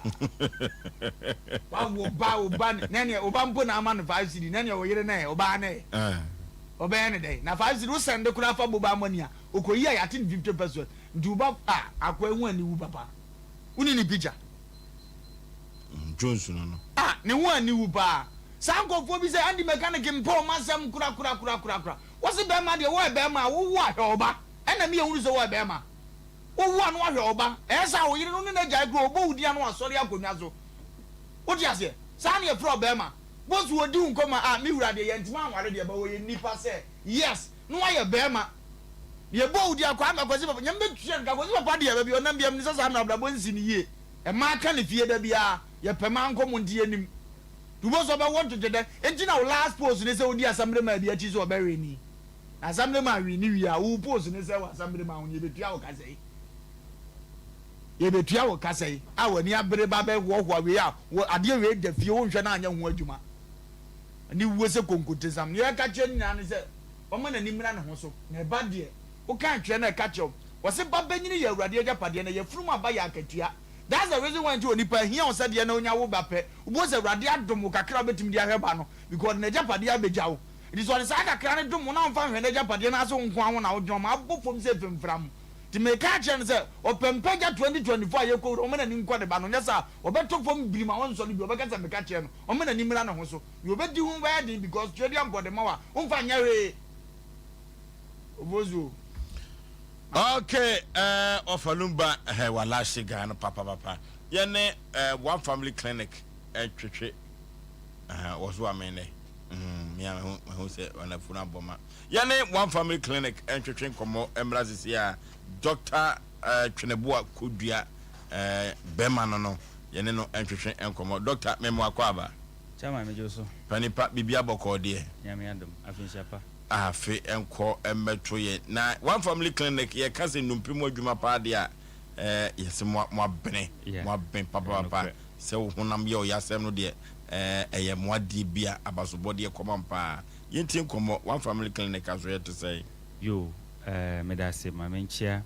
wawo ba wo ba ne neɛ wo ba mpo na ama no 5 cedi ne neɛ wo yere nɛ ɔbaa nɛ Eh. ɔbɛyɛ ne dɛn na 5 cedi wo sɛnde koraa fa mobile money a okoyi a yɛate ne 50 pesos nti wo ba a akoa ehu aniwu papa woni ne picture. Jones no no. Ah ne ho aniwu paa. Saa nkorɔfoɔ bi sɛ Andy mechanic mpɛ wɔn asɛm korakorakorakorakora. Wɔse bɛɛma deɛ wɔyɛ bɛɛma a wowo a hwɛ ɔba. Ɛna me yɛhunu sɛ wɔyɛ bɛɛma. Wowo a na wahwɛ ɔba. Ɛyɛ saa wo yere no ne no agyae koraa ɔbɔ wo din a na wasɔre akonnwa so. Wote aseɛ? Saa na yɛfrɛ ɔbɛɛma. Boss wɔdi wo nkɔmmɔ a ah me wura deɛ yɛntumi anware deɛ but wɔyɛ nnipa sɛ yes na wayɛ bɛɛma. Yɛbɔ wo din a Kwame Akwasi papa Nyame bɛtua no ka Akwasi papa deɛ baabi ɔnam biara menim sɛ saa mmerɛ abrabɔ nsi no yie. Mmaa ka ne fie da biara yɛpɛ mmaa nkɔmmɔ nti yɛnim. Nti wobɛhu sɛ ɔbɛwɔ ntwetwedɛ. Nti na wo last post ne sɛ wodi assemblyman bi akyi sɛ ɔbɛwe ni. Na assemblyman we ne wie a wo post ne sɛ wɔ assemblyman ho no yɛbɛtua wo ka sɛe. Yɛbɛtua wo ka sɛe a w'ani abere ba bɛhoahoa wei a wɔ adeɛ wei da fie wonhwɛ na anyɛ ho adwuma. Ne wuo sɛ konkontesam. Nea ɛka kyerɛ no nyinaa ne sɛ ɔma n'ani mmra ne ho so. Na ɛba deɛ woka kyerɛ no a ɛka kyerɛ wo. Wɔse ba banyini yɛ Awurade agyapadeɛ na yafunu mu aba yɛ akatua. That's the reason why nti onipa ahia wo sɛdeɛ na onya wo ba pɛ. Wobɛhu sɛ Awurade adom wo kakra a wobɛtumi de ahwɛ ba no because ɔde n'agyapadeɛ abɛgya wo. Nti sɛ ɔde saa kakra no dom wo na womfa nhwɛ n'agyapadeɛ no ara sɛ wo nko ara ho na wodwene ɔma abɔ fam sɛ mfimfram. Nti meka akyerɛ no sɛ ɔpɛ mpagya 2024 a yɛkɔwura ɔma n'ani nkɔ ne ba no nyɛ saa a ɔbɛtɔ fam birim a ɔnsɔre bio ɔbɛka sɛ meka kyerɛɛ no ɔma n'ani mmra ne ho so. Deɛ ɔbɛdi ho bɛyɛ den because Tweaduampɔ de ma wo a womfa nyɛ hwee. Obozuo. Okay, eh, ɔfa lumba eh, wala se Ghana papa papa. Yɛne eh, One Family Clinic ɛtwetwe eh, wɔ so amen nɛ. Mm, me a mehu mehu sɛ ɔnafunu abɔ ma. Yɛne One Family Clinic ɛntwetwe nkɔmmɔ mmra sisi a Dr. Eh, Tweneboa Kodua eh, bɛrima no no yɛne no ɛntwetwe nkɔmmɔ. Dr. Memo akɔ aba. Chairman megye wo so. Panipa biribi abɔkɔɔ deɛ. Nyame adom, afinhyia pa. Afe nkɔ mmɛto yɛn. Na One Family Clinic yɛka sɛ nnompe mu adwuma paa deɛ a, eh, yɛse mo mo abene, mo aben papaapa. Sɛ wo honam yɛ ɔyasɛm no deɛ, eh, ɛyɛ mo adeɛ bi a abasobɔdeɛ kɔma paa. Yɛntie nkɔmmɔ, One Family Clinic asoɛeɛ te sɛn? Yoo, eh, medase, ma menkyea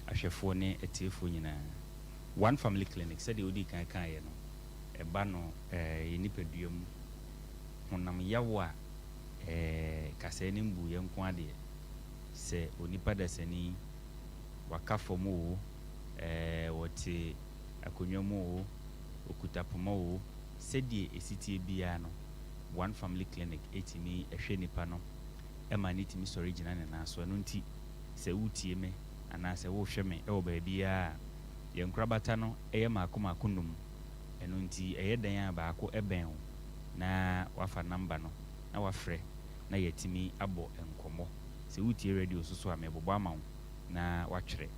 ahwɛfoɔ ne atiefoɔ nyinaa. One Family Clinic, sɛdeɛ wodii kan kaeɛ no, ɛba no eh, yɛn nipadua mu honam yaw a eh, kasɛɛ ne mbuiɛ nko ara deɛ, sɛ onipa dasani, waka fam oo, eh, ɔte akonnwa mu oo, ɔkuta poma oo, sɛdeɛ ɛsi teɛ biara no, One Family Clinic tumi hwɛ nipa no ma no tumi sɔre gyina ne nan so. Ɛno nti, sɛ woretie me anaa sɛ worehwɛ me wɔ baabiara a, yɛn nkorabata no yɛ mmaako mmaako nnum. Ɛno nti, ɛyɛ dɛn a baako bɛn wo na woafa namba no na woafrɛ na yɛatumi abɔ nkɔmmɔ. Sɛ woretie radio nso so a, merebobɔ ama wo na woatwerɛ.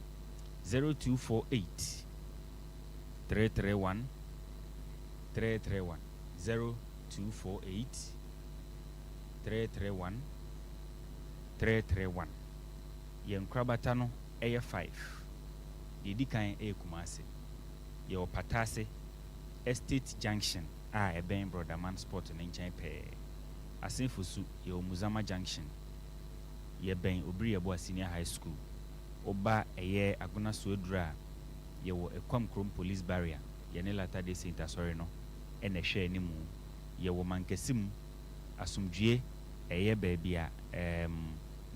0248 331 331 0248 331 331. Yɛn nkorabata no yɛ five. Deɛ ɛdi kan yɛ Kumasi. Yɛwɔ Patase Estate Junction a ɛbɛn Brɔdaman Spot no nkyɛn pɛɛ. Asen Fosu, yɛwɔ Muzama Junction. Yɛbɛn Obiri-Yeboah Senior High School. Woba ɛyɛ Agona Soaduru a, yɛwɔ Ekwam Kurom Police Barrier, yɛne Latter Day Saint Asɔre no na ɛhwɛ anim. Yɛwɔ Mankasim, Asomdwie, ɛyɛ baabi a ɛɛm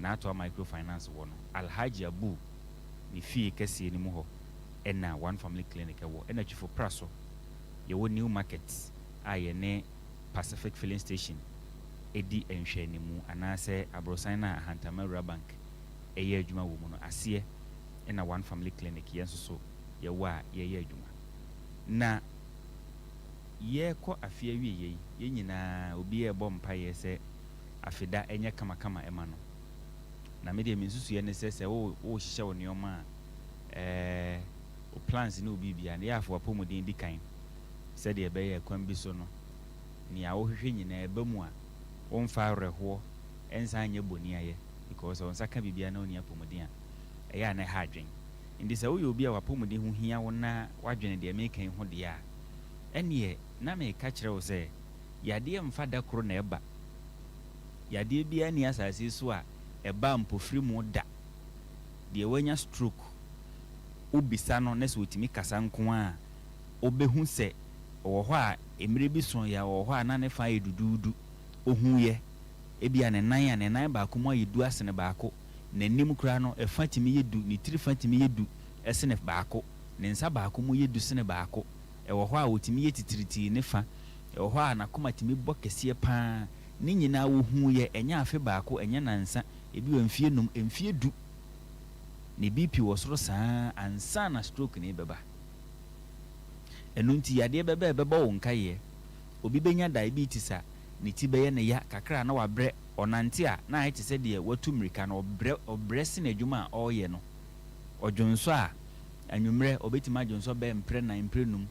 Naatoa Microfinance wɔ no, Alhaji Abu ne fie kɛseɛ no mu hɔ na One Family Clinic wɔ. Ɛna Twifo Praso, yɛwɔ New Market a yɛne Pacific Filling Station di nhwɛanimu anaasɛ aborosan no a Ahantama Rural Bank yɛ adwuma wɔ mu no aseɛ na One Family Clinic yɛn nso so yɛwɔ a yɛyɛ adwuma. Na yɛrekɔ afe awieɛ yi, yɛn nyinaa obiara rebɔ mpaeɛ sɛ afeda nyɛ kamakama ma no. Na me deɛ me nsusuiɛ ne sɛ sɛ wo wohyehyɛ wo nneɛma a, ɛɛ wo plans ne wo biribiara no, yɛ afa w'apɔmuden di kan sɛdeɛ ɛbɛyɛ a kwan bi so no, nea wohwehwɛ nyinaa ɛba mu a, womfa awerɛhoɔ nsan nyɛ boniayɛ because sɛ wo nsa ka biribiara na wonni apɔmuden a, ɛyɛ a na ɛha adwene. Nti sɛ woyɛ obi a w'apɔmuden ho hia wo na woadwene deɛ mereka yi ho deɛ a, ɛnneɛ na mereka kyerɛ wo sɛ yadeɛ mfa da koro na ɛba. Yadeɛ biara nni asase yi so a ɛba mpofirimu da. Deɛ wanya stroke, wobisa no na sɛ ɔtumi kasa nko ara a, wobɛhu sɛ ɔwɔ hɔ a mmerɛ bi soeɛ a ɔwɔ hɔ a na ne fa ayɛ duduudu. Ɔhuiɛ, ebia ne nan a, ne nan baako mu ayɛ du asene baako, n'anim koraa no, ɛfa tumi yɛ du, ne tiri fa tumi yɛ du sene baako, ne nsa baako mu yɛ du sene baako. Ɛwɔ hɔ a ɔtumi yɛ titiritii ne fa, ɛwɔ hɔ a n'akoma tumi bɔ kɛseɛ pa ara. Ne nyinaa wɔhuiɛ, ɛnyɛ afe baako, ɛnyɛ nnansa, ebi wɔ mfeɛ num, mfeɛ du. Ne BP wɔ soro saa ara ansa na stroke no rebɛba. Ɛno nti yadeɛ bɛba a ɛbɛbɔ wo nkaeɛ. Obi bɛnya diabetes a, ne ti bɛyɛ no ya kakra a na wabrɛ, ɔnante a na ayɛ te sɛ deɛ watu mmirika no, ɔbrɛ, ɔbrɛ sene adwuma a ɔreyɛ no. Ɔdwonsɔ a, anwummerɛ ɔbɛtumi adwonsɔ bɛyɛ mprɛ nan, mprɛ num.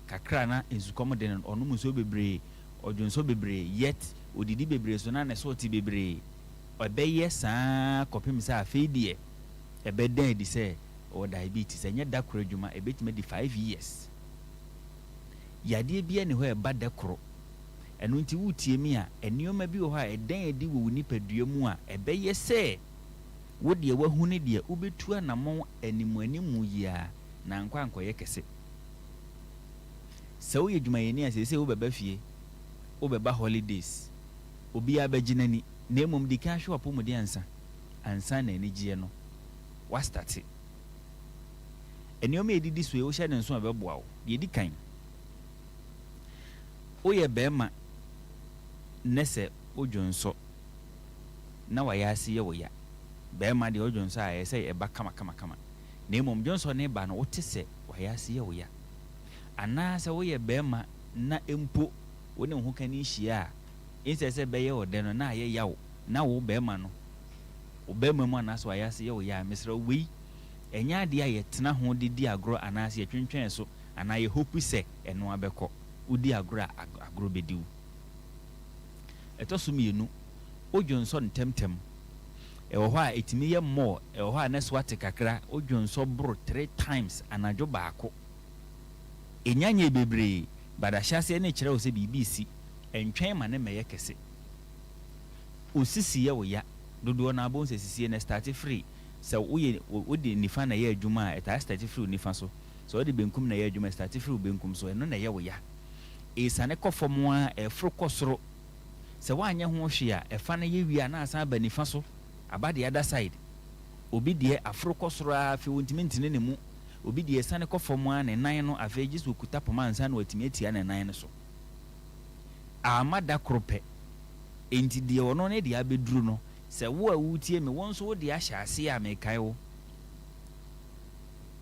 Kakra a na nsukɔm de no, ɔnom nsuo bebree, ɔdwonsɔ bebree, yet ɔdidi bebree so na ne so te bebree. Ɛbɛyɛ saa ara kɔpem sɛ afei deɛ ɛbɛda adi sɛ ɔwɔ diabetes. Ɛnyɛ da koro adwuma, ɛbɛtumi adi five years. Yadeɛ biara nni hɔ a ɛba da koro. Ɛno nti woretie me a, nneɛma bi wɔ hɔ a ɛda adi wɔ wo nipadua mu a ɛbɛyɛ sɛ wo deɛ woahu ne deɛ wobɛtu anammɔn animuanimu yi ara na ankɔ ankɔyɛ kɛse. Sɛ woyɛ dwumayɛni a seesei wobɛba fie, wobɛba holidays, obiara bɛgye n'ani na mmom di kan hwɛ w'apɔmuden ansa ansa na anigyeɛ no woastate. Nneɛma a ɛdidi so yi wohyɛ no nso a ɛbɛboa wo. Deɛ ɛdi kan, woyɛ barima nnɛ sɛ wodwonsɔ na w'ayaase yɛ wo ya. Barima deɛ wodwonsɔ a ɛyɛ sɛ ɛba kamakamakama. Na mmom dwonsɔ no reba no wote sɛ w'ayaase yɛ wo ya. Anaa sɛ woyɛ barima na mpo wo ne wo hokani hyia a, instead sɛ ɛbɛyɛ wo dɛ no na ayɛ yaw na wo barima no, wo barima mu anaasɛ w'ayaase yɛ wo ya a, mesrɛ wo wei ɛnyɛ adeɛ a yɛtena ho de di agorɔ anaasɛ yɛtwentwɛn so anaa yɛ hope sɛ ɛno ara bɛkɔ. Wodi agorɔ a, agorɔ bɛdi wo. Ɛtɔ so mmienu, Wodwonsɔ ntɛmntɛm. Ɛwɔ hɔ a ɛtumi yɛ more, ɛwɔ hɔ a na so ate kakra, wodwonsɔ boro tre times anadwo baako. Ɛnya nyɛɛ bebree, but ahyɛaseɛ no rekyerɛ wo sɛ biribi resi. Ɛntwɛn ma no mmɛyɛ kɛse. Wo sisi yɛ wo ya. Dodoɔ no ara wobɛhu sɛ sisie no ɛstarte firi, sɛ woyɛ, wode nifa na ɛyɛ adwuma a, ɛtaa starte firi wo nifa so. Sɛ wode benkum na ɛyɛ adwuma a, ɛstarte firi wo benkum so. Ɛno na ɛyɛ wo ya. Ɛresiane kɔ fam ara, ɛreforo kɔ soro. Sɛ woanyɛ ho hwee a, ɛfa no yɛ wie a na asan aba nifa so, aba the other side. Obi deɛ, aforo kɔ soro ara, afei ɔntumi ntene ne mu. Obi deɛ, ɛsiane kɔ fam ara, ne nan no, afei gye sɛ ɔkuta poma ansa na watumi atia ne nan no so. Amma da koro pɛ. Enti deɛ ɔno ne deɛ abɛduru no, sɛ wo a woretie me, wo nso wo deɛ ahyɛ aseɛ a, mekae wo.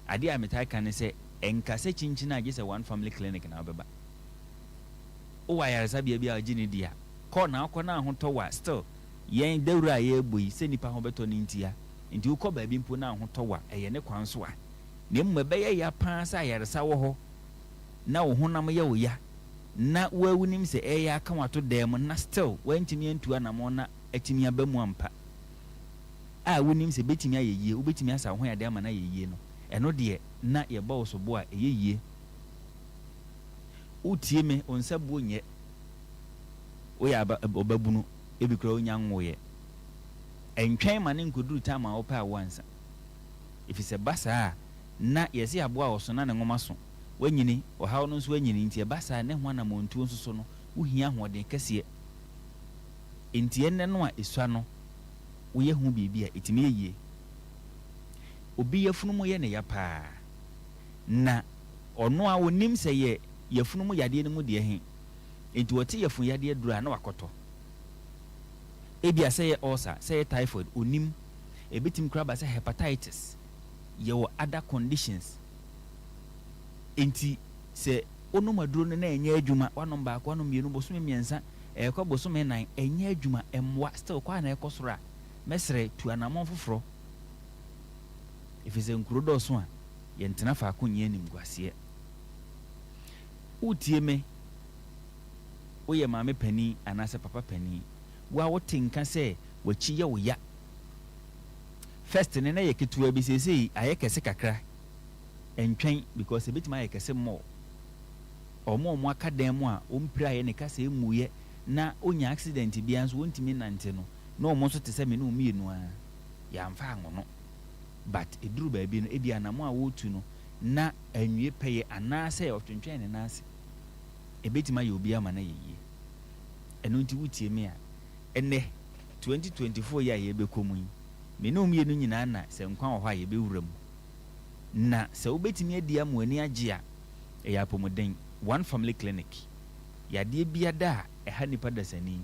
Adeɛ a metaa ka ne sɛ, ɛnka sɛ kyinkyin a gye sɛ One Family Clinic na wobɛba. Wowɔ ayaresabea bi a wogye no di a, kɔ na wokɔ na ahotɔ wo a, still yɛn dawuro a yɛrebɔ yi, sɛ nnipa ho bɛtɔ no ntia, nti wokɔ baabi mpo na ahotɔ wo a, ɛyɛ ne kwan so a. Na mmom ɛbɛyɛ ya pa ara sɛ ayaresa wɔ hɔ na wo honam yɛ wo ya na wo ara wonim sɛ ɛreyɛ aka wo ato dan mu na still woantumi antu anamɔn na atumi aba mu ampa a wonim sɛ ɛbɛtumi ayɛ yie, wobɛtumi asa wo ho yadeɛ ama no ayɛ yie no, ɛno deɛ na yɛbɔ wo sobo a ɛyɛ yie. Wotie me, wo nsa buo nyɛ. Woyɛ aba, ɔbabunu, ebi koraa wonnya nwoeɛ. Ɛntwɛn ma no nkɔduru time a wopɛ awoɔ ansa. Ɛfiri sɛ ɛba saa a, na yɛse aboa a ɔso na ne nwoma so. Woanyini, ɔhaw no nso anyini, nti ɛba saa a, ne ho anammɔntuo nso so no, wohia ahoɔden kɛseɛ. Enti ɛnnɛ no a ɛsua no, woyɛ ho biribi a, ɛtumi yɛ yie. Obi yafunu mu yɛ no ya paa, na Ɔno ara ɔnim sɛ yɛ yafunu mu yadeɛ no mu deɛ he, enti ɔte yafunu yadeɛ duro a na wakɔtɔ. Ebia sɛ yɛ ulcer, sɛ yɛ typhoid, ɔnim. Ebetumi koraa aba sɛ hepatitis, yɛwɔ other conditions. Enti sɛ wonom aduro no na ɛnyɛ adwuma, woanom baako, woanom mmienu, bosome mmiɛnsa, ɛrekɔ bosome nnan, ɛnyɛ adwuma, ɛmmoa, still kɔ a na ɛkɔ soro a, mɛsrɛ tu anammɔn foforɔ. Ɛfiri sɛ nkuro dɔɔso a, Yɛntena faako nyɛ animguaseɛ. Woretie me? Woyɛ maame panin anaasɛ papa panin? Wo a wote nka sɛ w'akyi yɛ wo ya. First no na ɛyɛ ketewa bi, seesei ayɛ kɛse kakra. Ɛntwɛn because ɛbɛtumi ayɛ kɛse more. Wɔn a wɔaka dan mu a wɔmpiraeɛ ne kasa mmuiɛ na wɔnya accident biara nso wɔntumi nnante no, na wɔn nso te sɛ me ne wo mmienu ara. Yɛamfa anwo no. But ɛduru baabi no, ebia anamɔn a wɔretu no na anwie pɛyɛ anaasɛ ɔtwentwɛn ne nan ase. Ɛbɛtumi ayɛ obi ama no ayɛ yie. Ɛno nti wotie me a, ɛnnɛ, 2024 yi a yɛrebɛkɔ mu yi, me ne wo mmienu nyinaa na sɛ nkwa wɔ hɔ a yɛbɛwura mu. Na sɛ wobɛtumi adi ama w'ani agye a, ɛyɛ apɔmuden. One Family Clinic, yadeɛ biada a ɛha nnipa dasani,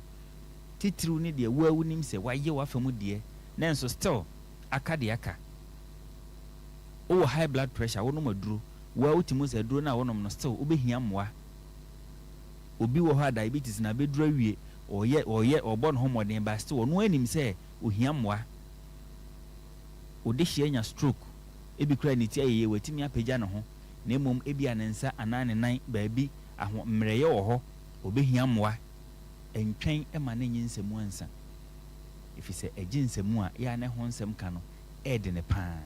titiriw ne deɛ wo ara wonim sɛ woayɛ w'afa mu deɛ nanso still aka deɛ aka. Wowɔ high blood pressure wonom aduro, wo ara wotumi hu sɛ aduro no a wonom no still wobɛhia mmoa. Obi wɔ hɔ a diabetes no abɛduru awie, ɔyɛ ɔyɛ ɔbɔ ne ho mmɔden but still ɔno ara nim sɛ ɔhia mmoa. Wo dehyeɛ anya stroke, ebi koraa ne ti ayɛ yie watumi apagya ne ho na mmom ebia ne nsa anaa ne nan baabi aho mmerɛyɛ wɔ hɔ, ɔbɛhia mmoa. Ntwɛn ma no nyɛ nsɛmu ansa. Efisɛ ɛgye nsɛmu a, yɛ a na ɛho nsɛm ka no ɛɛdene pa ara.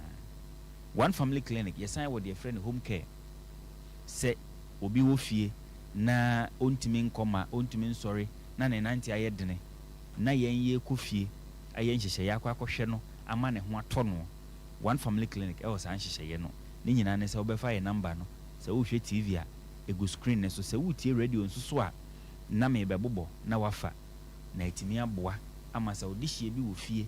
One Family Clinic, yɛsan wɔ deɛ yɛfrɛ no home care. Sɛ obi wɔ fie na ɔntumi nkɔ ma ɔntumi nsɔre na ne nante ayɛ dene, na yɛn yɛrekɔ fie ayɛ nhyehyɛeɛ akɔ akɔhwɛ no ama ne ho atɔ no, One Family Clinic wɔ saa nhyehyɛeɛ no. Ne nyinaa ne sɛ wobɛfa yɛn number no, sɛ worehwɛ TV a, ɛgu screen no so, sɛ woretie radio nso so a, na merebɛbobɔ na woafa. na atumi aboa ama sɛ ɔdehyeɛ bi wɔ fie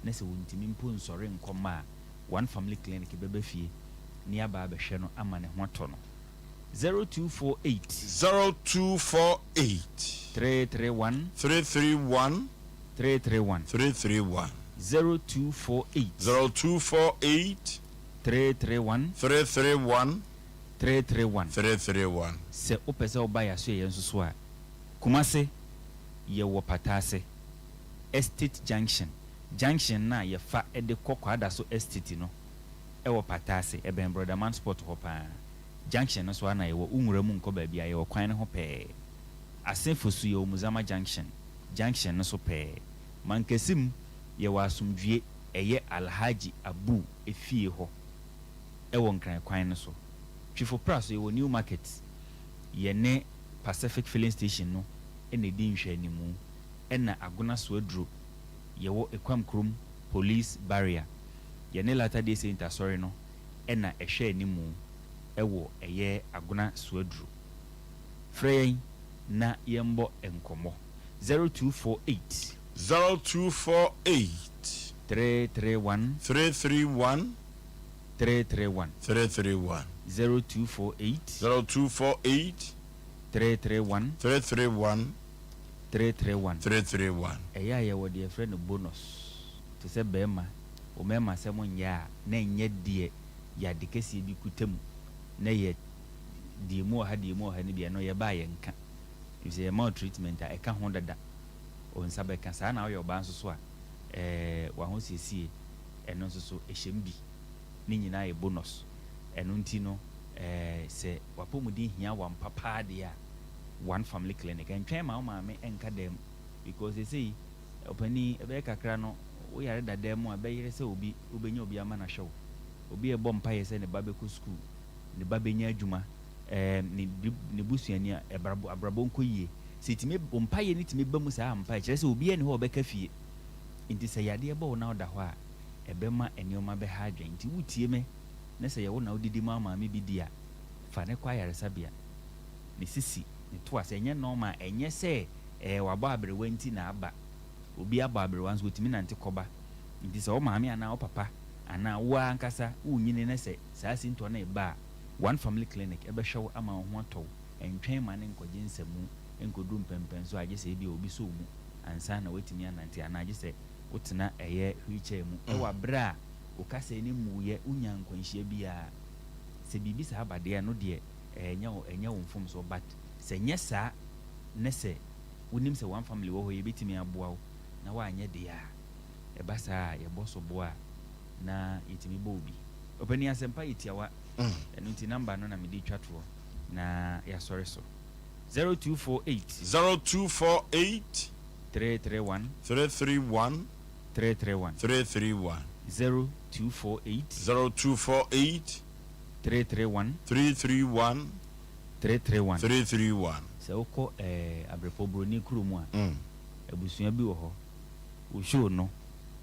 na sɛ ɔntumi mpo nsɔre nkɔ mma a, One Family Clinic bɛba fie na yɛaba abɛhwɛ no ama ne ho atɔ no. 0248. 0248. 331. 331. 331. 331. 0248. 0248. 331. 331. 331. 331. Sɛ wopɛ sɛ woba yɛn asoɛeɛ nso so a, Kumase, yɛwɔ Pataase Estate Junction, junction no a yɛfa de kɔ Kwadaso Estate no wɔ Pataase, ɛbɛn Brɔdaman Spot hɔ paa. Junction no so ara na yɛwɔ, wo nwura mu nkɔ baabiara, yɛwɔ kwan no ho pɛɛ. Ase Fosu yɛwɔ Muzama Junction, junction no so pɛɛ. Mankasim yɛwɔ asomdwie ɛyɛ Alhaji Abu efie hɔ ɛwɔ Nkran kwan no so. Twifo Praso yɛwɔ New Market yɛne Pacific filling station no na ɛdi nhwɛanimu ɛna Agona Soaduro yɛwɔ Ekwam kurom Police Barrier yɛne Latter Day Saint Asɔre no na ɛhwɛ animu wɔ ɛyɛ Agona Soaduro. Frɛ yɛn na yɛmbɔ nkɔmmɔ. 0248. 0248. 331. 331. 331. 331. 0248. 0248. 331. 331. 331. 331. Ɛyɛ a yɛwɔ deɛ yɛfrɛ no bonus, te sɛ barima, wo mmarima asɛm nyɛ a na ɛnyɛ deɛ yade kɛseɛ bi kuta mu na ɛyɛ deɛ emu wɔ ha deɛ emu wɔ ha no bi, ɛno yɛba a yɛnka. Ɛfiri sɛ yɛma wo treatment a ɛka ho dada, wo nsa bɛka. Saa na woyɛ ɔbaa nso so a, ɛɛ w'ahosiesie ɛno nso so ɛhyɛ mu bi. Ne nyinaa yɛ bonus. Ɛno nti no ɛɛ sɛ w'apɔmuden hia wo ampa paa deɛ a, One Family Clinic. Ɛntwɛn ma wo maame nka dan mu because seesei ɔpanin ɛbɛyɛ kakra no wo yare da dan mu a ɛbɛyere sɛ obi wobɛnya obi ama no ahwɛ wo. Obi rebɔ mpaeɛ sɛ ne ba bɛkɔ sukuu, ne ba bɛnya adwuma, ɛɛm ne ne busuani a ɛbrabɔ abrabɔ nkɔ yie. Sɛ ɛtumi wo mpaeɛ no tumi ba mu saa ampa a ɛkyerɛ sɛ obiara nni hɔ a ɔbɛka fie. Nti sɛ yadeɛ bɔ wo na woda hɔ a ɛbɛma nneɛma bɛha adwene. Nti wotie me na sɛ yɛ wo na wodidi ma wo maame bi di a, fa no kɔ ayaresabea. Ne sisi, ne to ase. Ɛnyɛ normal, ɛnyɛ sɛ ɛɛ wabɔ aberewa nti na aba. Obi abɔ aberewa nso otumi nante kɔba. Nti sɛ wo maame anaa wo papa anaa wo ara ankasa worenyini na sɛ saa sintɔ no reba a, One Family Clinic bɛhwɛ wo ama wo ho atɔ wo. Ɛntwɛn mma no nkɔgye nsamu nkɔduru mpɛnpɛnso a gye sɛ ebia obi sɔ wo mu ansa na woatumi anante anaa gye sɛ wotena ɛyɛ wheelchair mu wɔ aberɛ a wo kasɛɛ no mmuiɛ, wonyaa nkwanhyia biara. Sɛ biribi saa ba deɛ a, ɛno deɛ ɛnyɛ wo ɛnyɛ wo mfomsoɔ but sɛ nyɛ saa ne sɛ wonim sɛ one family wɔ hɔ yɛbɛtumi aboa wo na woanyɛ deɛ a ɛba saa a yɛbɔ soboɔ a na yɛtumi bɔ wo bi. Ɔpanin asɛmpa yɛ tiawa ɛno nti number no na mede retwa toɔ na yɛasɔre so 0248. 0248. 331. 331. 331. 331. 0248. 0248. 331. 331. 331. 331. Sɛ wokɔ eh, Abrepɔ Buroni kuro mu a, abusua bi wɔ hɔ, wo show no,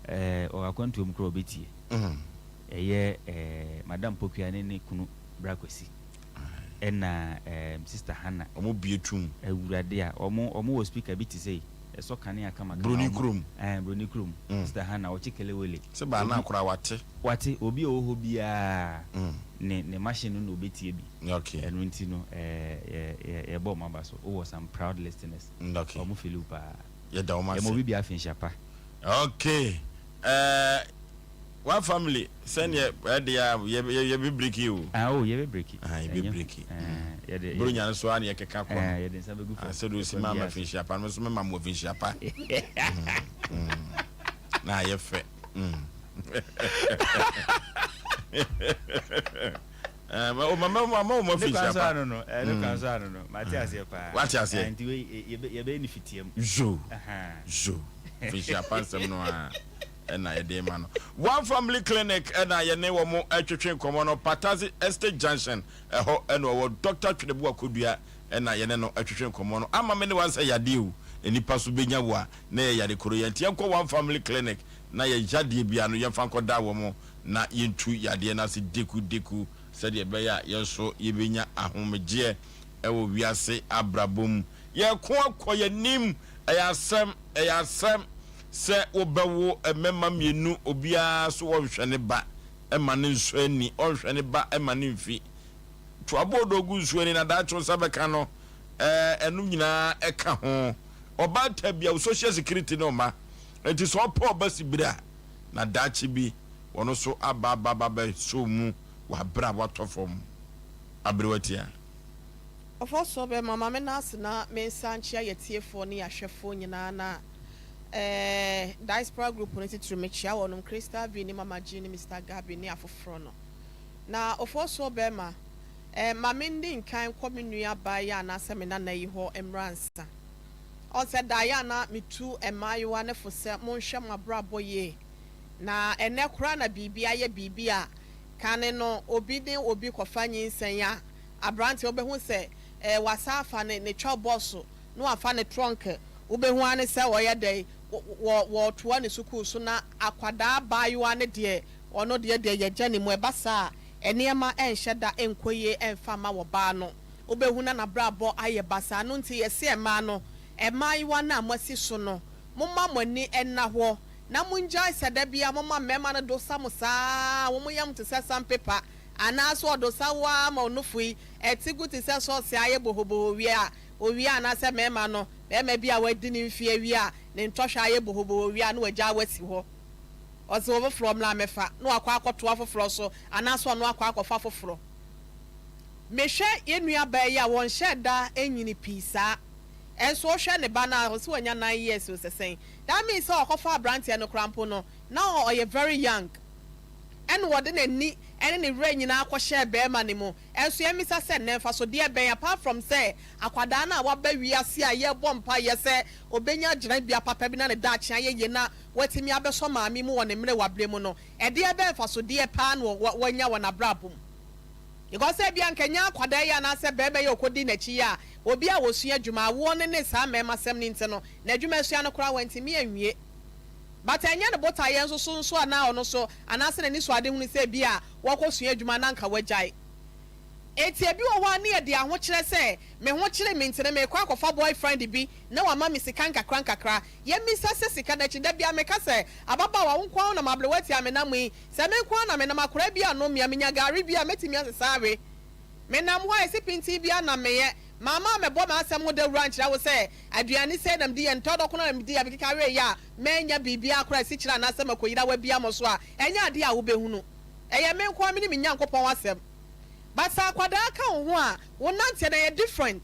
eh, ɔwɔ akwantuo mu koraa ɔbɛtie. Ɛyɛ eh, Madam Pokuaa ne ne kunu Bra Kwasi, ɛna eh, Sister Hannah. Wɔn bue tum. Awurade a, wɔn, wɔn wɔ speaker bi te sei. Ɛsɔ kanea kama kama. Broni kurom. Ɛɛ broni kurom. Sister Hannah ɔkye kelewele. Sɛ baa naa koraa wate. Wate obi a ɔwɔ hɔ biara ne ne machine no na ɔbɛtie bi. Okay. Ɛno nti no ɛɛ yɛ yɛ yɛbɔ wɔn aba so. Wowɔ some proud listeners. Okay. Wɔn feel wo paa. Yɛda wɔn ase. Yɛma obi biara afinhyia pa. Okay. Ɛɛ One family sɛdeɛ ɛde a yɛ yɛ yɛbɛ breki o. Ah oh yɛbɛ breki. Ah yɛbɛ breki. Buronya no so ara na yɛkeka kɔ no. Yɛde nsa bɛgu fam. Sɛdeɛ osi maa ma finhyia pa no me nso mema mo finhyia pa. Na ayɛ fɛ. Mama mama wɔn Ne kwan finhyia so pa. ano no, ne kwan so ano no, mate aseɛ paa. Wate aseɛ? Nti wei yɛbɛyɛ no fitia mu. Zo zo finhyia pa nsɛm no ara. na yɛde rema no. One Family Clinic na yɛne wɔn retwetwe nkɔmmɔ no, Patase Estate Junction, ɛhɔ na ɔwɔ. Dɔkta Tweneboa Kodua na yɛne no retwetwe nkɔmmɔ no. Ama me ne wo ansɛ yadeɛ o, na nipa so bɛnya wo a, na ɛyɛ yare koro yɛn. Nti yɛnkɔ One Family Clinic na yɛn yadeɛ biara no yɛmfa nkɔda wɔn na yɛntu yadeɛ no ase deku deku sɛdeɛ ɛbɛyɛ a yɛn nso yɛbɛnya ahomegyeɛ wɔ wiase abrabɔ mu. Yɛreko akɔ yɛn anim, ɛyɛ asɛm, ɛyɛ asɛm. Sɛ wobɛwo mmarima mmienu, obiara so ɔnhwɛ ne ba mma no nsɔ ani, ɔnhwɛ ne ba mma no mfi. To aboodoo gu nsuo ani na daakye wo nsa bɛka no, ɛɛ ɛno nyinaa ɛka ho. Ɔbaatan bia wo social security ne wo mma, nti sɛ ɔpɛ ɔba sibire a, na daakye bi wɔn nso aba aba aba abɛsɔ wo mu wɔ aberɛ a woatɔ fam. Aberewa tia. Ɔfɔsoɔ bɛma ma me nan ase na me nsa nkyea yɛtiefoɔ ne yɛahwɛfoɔ nyinaa na eh, diaspora group no titiriw mekyea wɔnom, Crystal V ne Mama G ne Mister Gabi ne afoforɔ no. Na Ofosuo bɛrima, eh, ma menni nkan nkɔ me nua baa yi anaasɛ me nana yi hɔ mmra ansa. Ɔsɛ daeɛ a na metu mmaayewa no fo sɛ monhwɛ mo abrabɔ yie. Na ɛnnɛ koraa na biribi ayɛ biribi a kane no obi ne obi kɔfa nyinsɛn a, aberanteɛ wobɛhu sɛ eh, wasan afa ne ne twɛ bɔs na wafa ne trunk, wobɛhu ara ne sɛ ɔyɛ dɛn, wɔ wɔretoa ne sukuu so na akwadaa abaayewa no deɛ ɔno deɛ deɛ yɛgya ne mu. Ɛba saa a, nneɛma nhyɛ da nkɔ yie mfa mma ɔbaa no. Wobɛhu na n'abrabɔ ayɛ basaa. Ɛno nti yɛse mmaa no, mmaayewa no a moasi so no, momma mo ani nna hɔ na mongyae sɛ da biara moma mmarima no dosa mo saa ara, wɔn yam te sɛ sandpaper, anaasɛ ɔdosa wo ara ma wo nufu yi te gu te sɛ sɔɔse a ayɛ bohoboho wie a, owia anaasɛ mmarima no, barima bi a wadi ne mfeɛ awie a ne ntɔhwɛ ayɛ bohoboho wie a na wagyaa wo asi hɔ. Ɔse ɔfoforɔ mmra mmɛfa na wakɔ akɔtoa foforɔ so anaasɛ ɔno akɔ akɔfa foforɔ. Mehwɛ yɛn nuabaa yi a wɔnhyɛɛ da nyini pii saa nso wohwɛ ne ba no a ɔse wanya nine years o sɛ sɛn that means sɛ ɔkɔfa abranteɛ no koraa mpo no na ɔyɛ very young ɛna ɔde n'ani ɛne ne werɛ nyinaa kɔhyɛɛ barima no mu nso yɛmmisa sɛ nnɛ mfasodeɛ bɛn apart from sɛ akwadaa no a waba wiase a yɛrebɔ mpaeɛ sɛ ɔbɛnya gyinabea papa bi na ne daakye ayɛ yie na watumi abɛsɔ maame mu wɔ ne mmerewa berɛ mu no ɛdeɛ bɛn mfasodeɛ paa na wanya wɔ n'abrabɔ mu. Because ebia anka ɛnyɛ akwadaa yi anaasɛ barima yi a ɔkɔdi n'akyi yi a, obi a ɔsua adwuma, awoɔ no ne saa mmarima sɛm no nti no, n'adwuma sua no koraa wantumi anwie. But ɛnyɛ ne botaeɛ nso so nso a na ɔno nso anaasɛ n'ani so adehunu sɛ ebia wakɔsua adwuma na anka wagyae. Enti ebi wɔ hɔ a ne yɛde ahokyerɛ sɛ me ho kyere me nti no merekɔ akɔfa boyfriend bi na wama me sika nkakra nkakra. Yɛmmisa sɛ sika no akyi, da biara meka sɛ ababaawa wo nko ara wonam aberewa ti a menam yi, Sɛ me nko ara na menam akwadaa bi anom me a, menya gari bi a, mɛtumi asesa awe. Menam hɔ a, ɛsi pintinn biara na meyɛ. Mamma ammɛbɔ m'asɛm ho dawuro ankyerɛ wo sɛ, aduane sei na medi yɛ, ntɔ dɔkono na medi a, mekeka weeɛ a, mannya biribiara koraa asikyire anaasɛ makoyira wabia mo so a, ɛnyɛ adeɛ a wobɛhunu. Ɛyɛ me nko ara me ne me Nyankopɔn asɛm. But sɛ akwadaa ka wo ho a, wo nanteɛ no ɛyɛ different.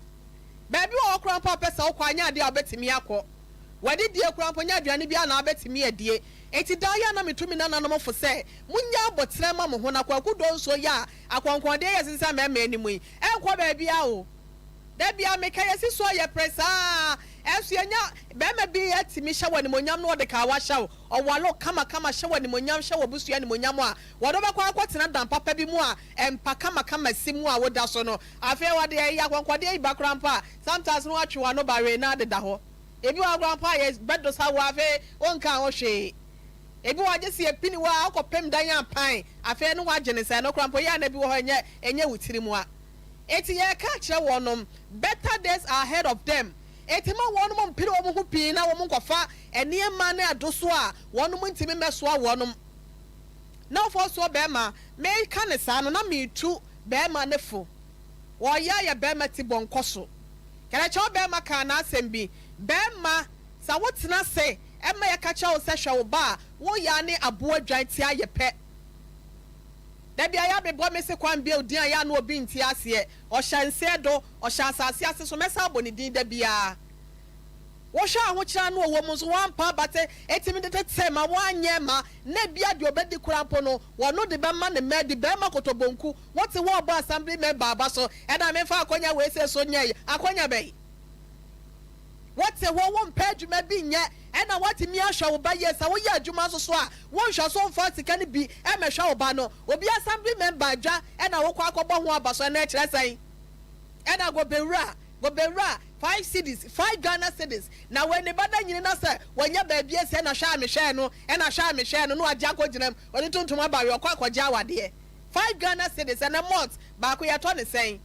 Baabi wɔ hɔ koraa mpo a wopɛ sɛ wokɔ a, ɛnyɛ adeɛ a wobɛtumi akɔ. W'adidie koraa mpo, nyɛ aduane biara na wobɛtumi adie. Enti daa yi a na metu me nananom fo sɛ, Monyɛ aboterɛ mma mo ho, na Kwaku Donso yi a akɔnkɔndeɛ yɛ sensɛn mmarima anim yi, ɛnkɔ baabiara o. Da biara meka, yɛsi so a yɛpere saa ara, ɛnso yɛnya barima bi atumi hyɛ wo animuonyam na ɔde kawa hyɛ wo, ɔware wo kamakama, hyɛ wo animuonyam, hyɛ w'abusua animuonyam a, wɔde wo bɛkɔ akɔtena dan papa bi mu a mpa kamakama si mu a woda so no. Afei ɔde ɛyi akɔnkɔndeɛ yi ba koraa mpo a, sometimes na watwe w'ano bawee na adeda hɔ. Ebi wɔ hɔ koraa mpo a yɛ bɛdosa wo afei wonkaa ho hwee. Ebi wɔ hɔ gye sɛ yɛpini wo a wokɔpem dan a pan afei ne woagye ne nsa ɛno koraa mpo yɛ a na ebi wɔ hɔ ɛnyɛ ɛnyɛ wo tiri mu a. Enti yɛreka akyerɛ wɔnom better days are ahead of them enti ma wɔnom mpere wɔn ho pii na wɔn nkɔfa nneɛma ne adosoɔ a wɔnom ntumi mmɛsoa wɔnom. Na ɔfɔɔsoɔ bɛɛma meka no saa no na meretu bɛɛma no fo wɔyɛ ayɛ bɛɛma ti bɔ nkɔso. Kɛlɛkyɛw barima kaa n'asɛm bi, Barima, sɛ wotena ase ma yɛka kyerɛ wo sɛ hwɛ wo ba a, wo yaa ne aboa dwan ti ayɛ pɛ. Da bi a yɛ a mebɔ me se kwan bio din a yɛ a na obi nte aseɛ. Ɔhyɛ nseɛ do, ɔhyɛ asase ase so, mɛsan abɔ ne din da biara. Wohwɛ ahokyerɛ ano a ɔwɔ mu nso, wampa abate, enti mede tetee ma wanyɛ ma na ebia deɛ ɔbɛdi koraa mpo no, wɔno de bɛma ne mma adi. Barima kotobonku, Wote hɔ ɔbɔ assembly member aba so ɛna menfa akonya wei sei so nyɛ yi, akonya bɛn? Wote hɔ wompɛ adwuma bi nyɛ ɛna woatumi ahwɛ wo ba yie, sɛ woyɛ adwuma nso so a wonhwɛ so mfa sika no bi mmɛhwɛ wo ba no, obi assembly member adwa ɛna wokɔ akɔbɔ ho aba so ɛna ɛkyerɛ sɛn? Ɛna gobewura, gobewura, five cedis, five Ghana cedis, na wei ne ba da nyini na sɛ wanya baabi asi ɛna hwɛ a mehwɛɛ no, ɛna hwɛ a mehwɛɛ no na wagye akɔgyina mu, ɔde tuntum aba wei ɔkɔ akɔgye awadeɛ. Five Ghana cedis ɛnɛ malt baako yɛtɔ no sɛn?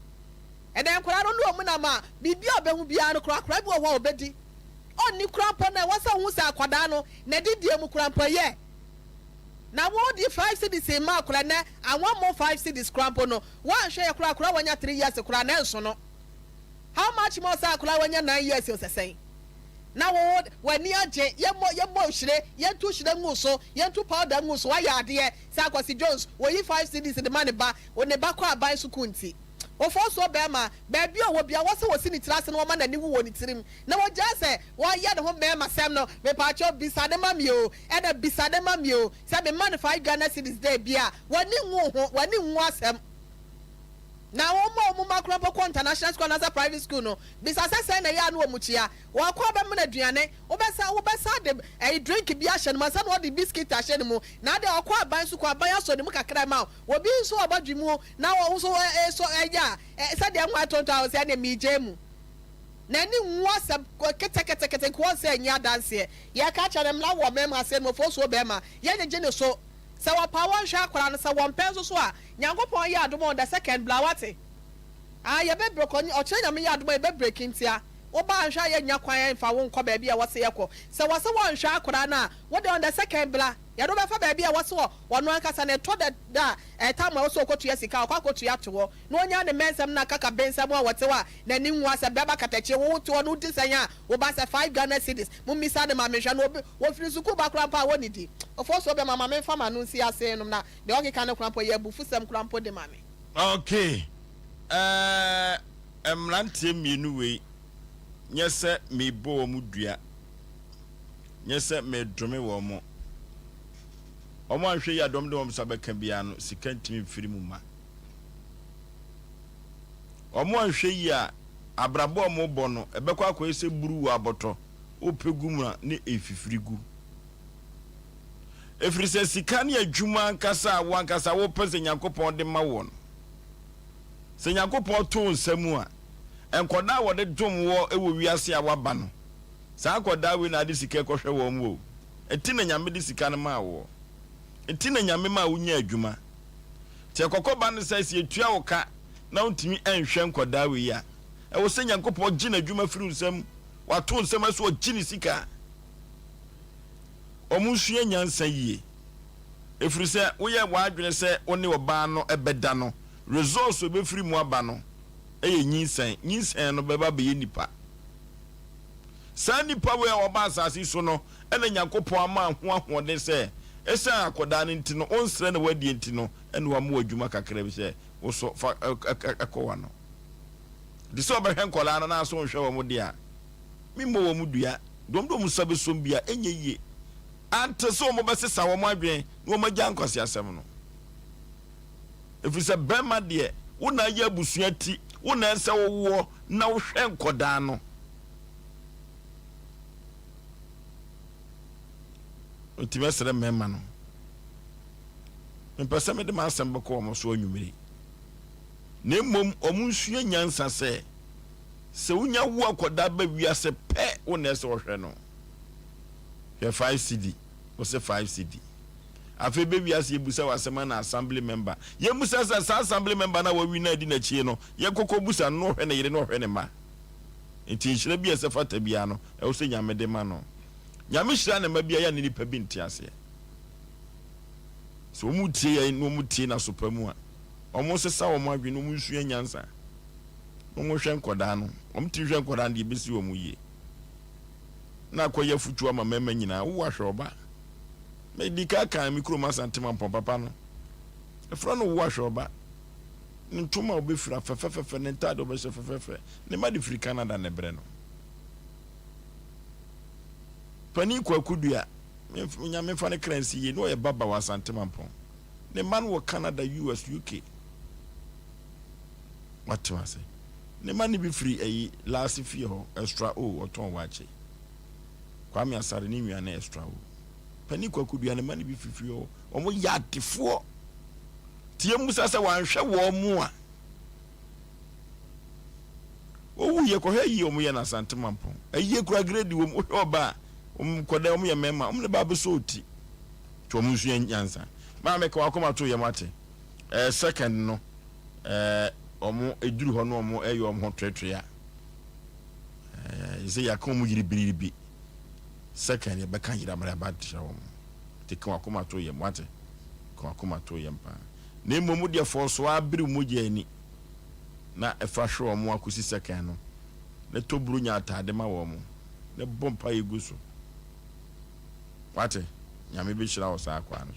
Ɛnɛ nkwadaa no ne wɔn nam a biribi a ɔbɛhu biara no koraa akwadaa bi wɔ hɔ a ɔbɛdi ɔnni koraa mpo na ɛwɔ sɛ wohu sɛ akwadaa no n'adidie mu koraa mpo ɛyɛ na wodi five cedis mma akwadaa nɛ anwa mo five cedis koraa mpo no woanhwɛ yɛ koraa akwadaa wanya three years koraa na ɛnso no how much more sɛ akwadaa wanya nine years ɔsɛ sɛn? Na wo w'ani agye yɛmmɔ yɛmmɔ hyire yɛnto hyire ngu so yɛnto powder ngu so woayɛ adeɛ sɛ Akwasi Jones wɔyi five cedis de ma ne ba wo ne ba kɔ aban sukuu nti Ofosuo barima baabi a ɔwɔ biara wɔ sɛ wɔsi ne tiri ase na wɔma n'ani wu wɔ ne tirim na wɔgyae sɛ wɔyɛ ne ho mmarima sɛm no mepaakyɛw bisa ne ma me o ɛna bisa ne ma me o sɛ mema no five Ghana cedis da bi a w'ani nwu ho w'ani nwu asɛm. Na wɔn a wɔn mma koraa mpo kɔ international school anaasɛ private school no, bisa sɛ sɛn na ɛyɛ a na wɔn kyia. Wɔkɔ a wɔbɛmene aduane, wobɛsa wobɛsa de ɛyi drink bi ahyɛ no mu ansa na wɔde biscuit ahyɛ no mu. Na adeɛ ɔkɔ aban sukuu, aban asɔ ne mu kakra ma wo. Obi nso a ɔbɔ dwe mu na wɔn nso sɔ ɛyɛ a, sɛdeɛ ɛho atontɔn a wɔsɛ ɛneɛ megyae mu. N'ani nwu asɛm ketekete nka ɔnsɛ nyi adanseɛ. Yɛka kyerɛ no mmra wɔ mmarima ase no ofosuo bɛrima, yɛnyegye ne so. Sɛ wɔpɛ a wɔnhwɛ akwadaa no, sɛ wɔmpɛ nso so a, Nyankopɔn yɛ adom a on the second bla wate? Ah yɛbɛ break ɔkyena Nyame yɛ adom a yɛbɛ break ntia wo ba anhwɛ a yɛnnya kwan mfa wo nkɔ baabi a wɔse yɛkɔ. Sɛ wɔse wɔnhwɛ akwadaa no a, wo deɛ on the second bla yɛde wo bɛfa baabi a wɔse wɔ ɔno ankasa no ɛtɔ da da a ɛtam a ɛwɔ sɛ ɔkɔtua sika a ɔkɔ akɔtua to hɔ na ɔnya ne mmɛnsɛm no akakabensɛm a wɔte hɔ a n'ani nwu asɛ bɛba katakyie wo wote hɔ no wodi sɛn a wo ba sɛ five Ghana cedis mommisa no ma menhwɛ no obi wɔfiri sukuu ba koraa mpo a wɔnnidi Ofosuo bɛma ma memfa m'ano nsi ase nom na deɛ ɔkeka no koraa mpo ɛyɛ abufusɛm koraa mpo de ma me. Ok eh mmeranteɛ mmienu wei nyɛ sɛ merebɔ wɔn dua, nyɛ sɛ meredome wɔn. Wɔn anhwɛ yie a deɛ wɔde wɔn nsa bɛka biara no sika ntumi mfiri mu mma. Wɔn anhwɛ yie a abrabɔ a wɔrebɔ no ɛbɛkɔ akɔyɛ sɛ buru wɔ abɔtɔ, wopɛ gu mu a ne ɛfifiri gu. Ɛfiri sɛ sika ne adwuma ankasa a wo ankasa wopɛ sɛ Nyankopɔn de ma woɔ no, sɛ Nyankopɔn to wo nsa mu a, nkɔdaa a wɔde dom woɔ wɔ wiase a woaba no, saa nkɔdaa wei na ade sika kɔhwɛ wɔn o. Nti na Nyame de sika no maa woɔ. Nti na Nyame maa wonyaa adwuma. Nti ɛkɔkɔ ba no sɛ, sɛ yɛtua wo ka na wontumi nhwɛ nkɔdaa wei a, ɛwɔ sɛ Nyankopɔn gye n'adwuma firi wo nsam, wato wo nsam so ɔgye ne sika. Wɔnsua nyansa yie. Ɛfiri sɛ woyɛ w'adwene sɛ wo ne ɔbaa no bɛda no, results a ɛbɛfiri mu aba no yɛ nyinsɛn. Nyinsɛn no bɛba abɛyɛ nipa. Saa nipa wei a waba asase yi so no na Nyankopɔn ama ho ahoɔden sɛ ɛsiane akwadaa no nti no, ɔnsrɛ na wadie nti no, ɛna wama wo adwuma kakra bi sɛ wo so fa kɔ w'ano. Nti sɛ ɔbɛhwɛ nkwadaa no na sɛ ɔnhwɛ wɔn deɛ a, memmɔ wɔn dua. Deɛ wɔde wɔn nsa bɛsom biara, ɛnyɛ yie. Ante sɛ wɔbɛsesa wɔn adwene na wɔagyaa nkwaseasɛm no. Ɛfiri sɛ barima deɛ, wo na ayɛ abusua ti, wo na ɛsɛ wowoɔ na wohwɛ nkɔdaa no. Nti mɛsrɛ mmarima no, mempɛ sɛ mede m'asɛm bɛkɔ wɔn so anwummere, na mmom wɔn nsua nyansa sɛ, Sɛ wonya wo akwadaa ba wiase pɛ wo na ɛsɛ ɔhwɛ no. Hwɛ five cedi, wose five cedi. Afei bɛ wiase yɛbusa wɔ asɛm ana assembly member. Yɛmmusa sɛ saa assembly member no a wawi no adi n'akyie no, yɛnkɔkɔ busa no na ɔhwɛ ne yere na ɔhwɛ ne mma. Nti nhyira bi a ɛsɛ fata biara no, ɛwɔ sɛ Nyame de ma no. Nyame hyira ne mma bi a ɛyɛ a ne nipa bi nte aseɛ. Sɛ wɔn tie yɛn na wɔn tie n'asopa mu a, wɔn nsesa wɔn adwene na wɔn nsua nyansa. Na wɔn hwɛ nkɔdaa no, wɔn tiri hwɛ nkɔdaa no deɛ ɛbɛsi wɔn yie. Na akɔyɛ afutuo ama mmarima nyinaa, wowɔ ahwɛ ɔba. Medi ka kan me kurom Asante Mampɔn papa no, ɛfrɛ no wo ahwɛ ɔba. Ne ntoma a ɔbɛfira fɛfɛfɛfɛ, ne ntaade a ɔbɛhyɛ fɛfɛfɛ, ne mma de firi Canada na ɛbrɛ no. Panin Kwaku Dua, Nyame mfa ne kra nsi yie, na ɔyɛ baba wɔ Asante Mampɔn. Ne mma no wɔ Canada, US, UK. Wate ase. Ne mma no bi firi ayi Laase fie hɔ, Extra O, ɔtɔn waakye. Kwame Asare ne nua ne Extra O. Panin Kwaku Dua ne mma no bi fifiri hɔ. Wɔn yɛ adefoɔ. Nti yɛmmusa sɛ wanhwɛ wɔn mu a. Owu yɛ kɔhwɛ ayie wɔn yɛ no Asante Mampɔn. Ayie kura grade wɔm. Wohwɛ ɔba a, wɔn kɔda wɔn yɛ mmarima. Wɔn ne ba abɛsɔ oti. Nti wɔn nsua nyansa. Maame ka wakoma to yam ate. Ɛɛ second no. Ɛɛ wɔn eduru hɔ no wɔn ɛyɛ wɔn ho toetoe a ɛɛ sɛ yɛaka wɔn yiribiribi second yɛbɛka yiramra ba kyerɛ wɔn te ka wakoma to yam wate ka wakoma to yam paa na mmom deɛ fɔɔso abere mogya ani na ɛfa hwɛ wɔn akɔsi second no na tɔ buro nya ataade ma wɔn na bɔ mpa yɛ gu so. Wate? Nyame bɛhyira wo saa kwaa no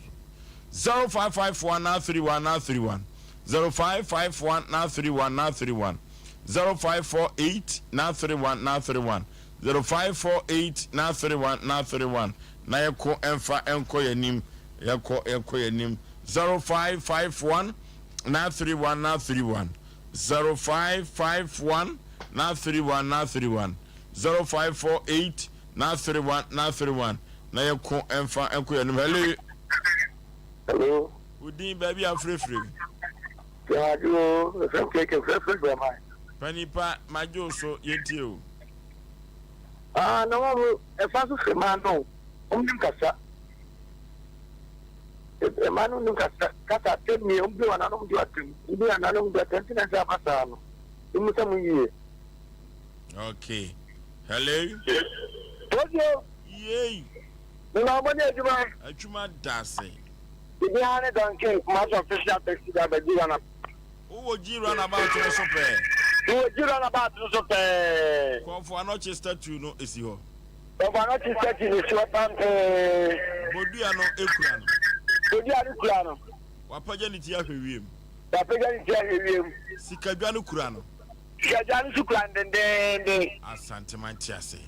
so. 0551 931 931 0551 931 931 0548 931 931 0548 931 931 na yɛkɔ ɛmfa ɛnkɔ yɛnim yɛkɔ yɛkɔ yɛnim 0551 931 931. 0551 na 31 na 31 0548 na 31 na 31 na yɛko ɛmfa ɛnko yɛn Hello. Hello. Wo din baabi a wofirefiri? Yɛadwo efrɛ keke frɛfrɛ guaman. Panipa magye wo so yɛntie o. Ah, na wɔn ɛfa so firi maa no wɔn nim kasa. Mmaa no nim kasa kasa atɛm nie wɔn bi wɔn ananom di atɛm wɔn bi ananom di atɛm ti na ɛsɛ aba saa no wɔn sɛ mo yie. Okay. Hello. Tojo. Yay. Nana ɔmo ne adwuma. Adwuma daase. Bibiara ne Duncan Kumasi official taxi driver G runabout. Wowɔ G runabout no so pɛɛ. Mewɔ G runabout no so pɛɛ. Kɔmfo Anɔkye statue no esi hɔ. Kɔmfo Anɔkye statue no esi hɔ pampee. Bodua no ekura no. Bodua no kura no. Wapagya ne ti ahwɛ wiem. Wapagya ne ti ahwɛ wiem. Sikadwa no kura no. Sikadwa no nso kura no dendeenden. Asanteman te ase.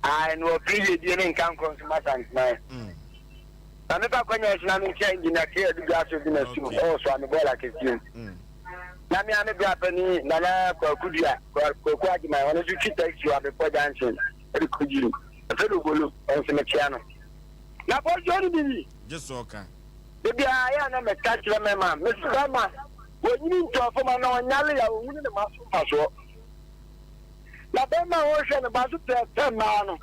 Ae, na wɔpere yiedie ne nkankɔ nso ma Asanteman. Na mefa akwanya yi so na menkyia Engineer K. Adu Dwaso bi na sum ɛwɔ Soame bɔɔla kɛseɛ mu. Na me ara me bra panin Nana Kwaku Dua, Kwaku Agyeman, ɔno nso twi taxi wɔ Abepɔ Junction de kɔ Gyiri. Ɛfɛ no Golo, ɔno nso mekyia no. Na bɔdwoɔ no bi ni. Gye sɛ ɔka. Da biara yɛ a na meka kyerɛ me ma, mese bɛma wɔnyini ntɔɔ fam anaa ɔnyare a ɔhunu ne ma so mfasoɔ. Na bɛrima a ɔrehwɛ ne ba nso pɛɛpɛ mmaa no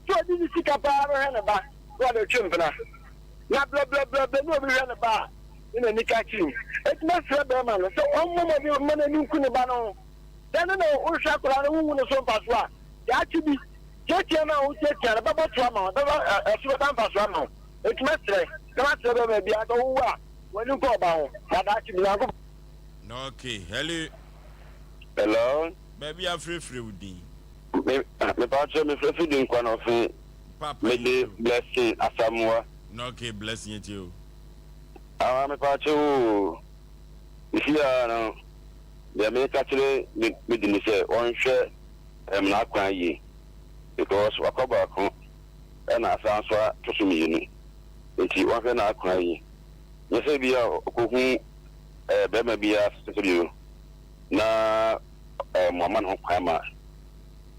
sɛ ɔde ne sika paa bɛhwɛ ne ba na ɔde retwe mpena. Na brɛbrɛbrɛbrɛ ne obi hwɛ ne ba a, ne n'ani ka kyiri mu. Enti mɛsrɛ bɛrima no sɛ ɔmmɔ mmɔden mma n'ani nku ne ba no ho. Sɛ ɛno na wohwɛ akwadaa no wonhu ne so mfasoɔ a, daakye bi, tiatia no a wotiatia no bɛbɔ to ama wo, ɛbɛba ɛso bɛba mfasoɔ ama wo. Enti mɛsrɛ na masrɛ bɛrima biara sɛ wowu a, w'ani nkɔ ɔba ho, na daakye bi Nyankopɔn. Okay, hello. Hello. Baabi a frɛfrɛ wo din. Me mepa kyerɛ me frɛfrɛ din kwa na ɔfe. Papa Me de Blessing Asamoah. Na okay Blessing yɛ tie o. Ah mepa kyerɛ o. Mesi ya no deɛ meka kyerɛ me me di ne sɛ ɔnhwɛ ɛm n'akwan yie because wakɔ baako ɛna asan so ato so mmienu nti ɔnhwɛ n'akwan yie nyɛ sɛ bi a ɔkɔhu ɛɛ bɛrima bi a sɛ bi o. Na wɔama no ho kwan ma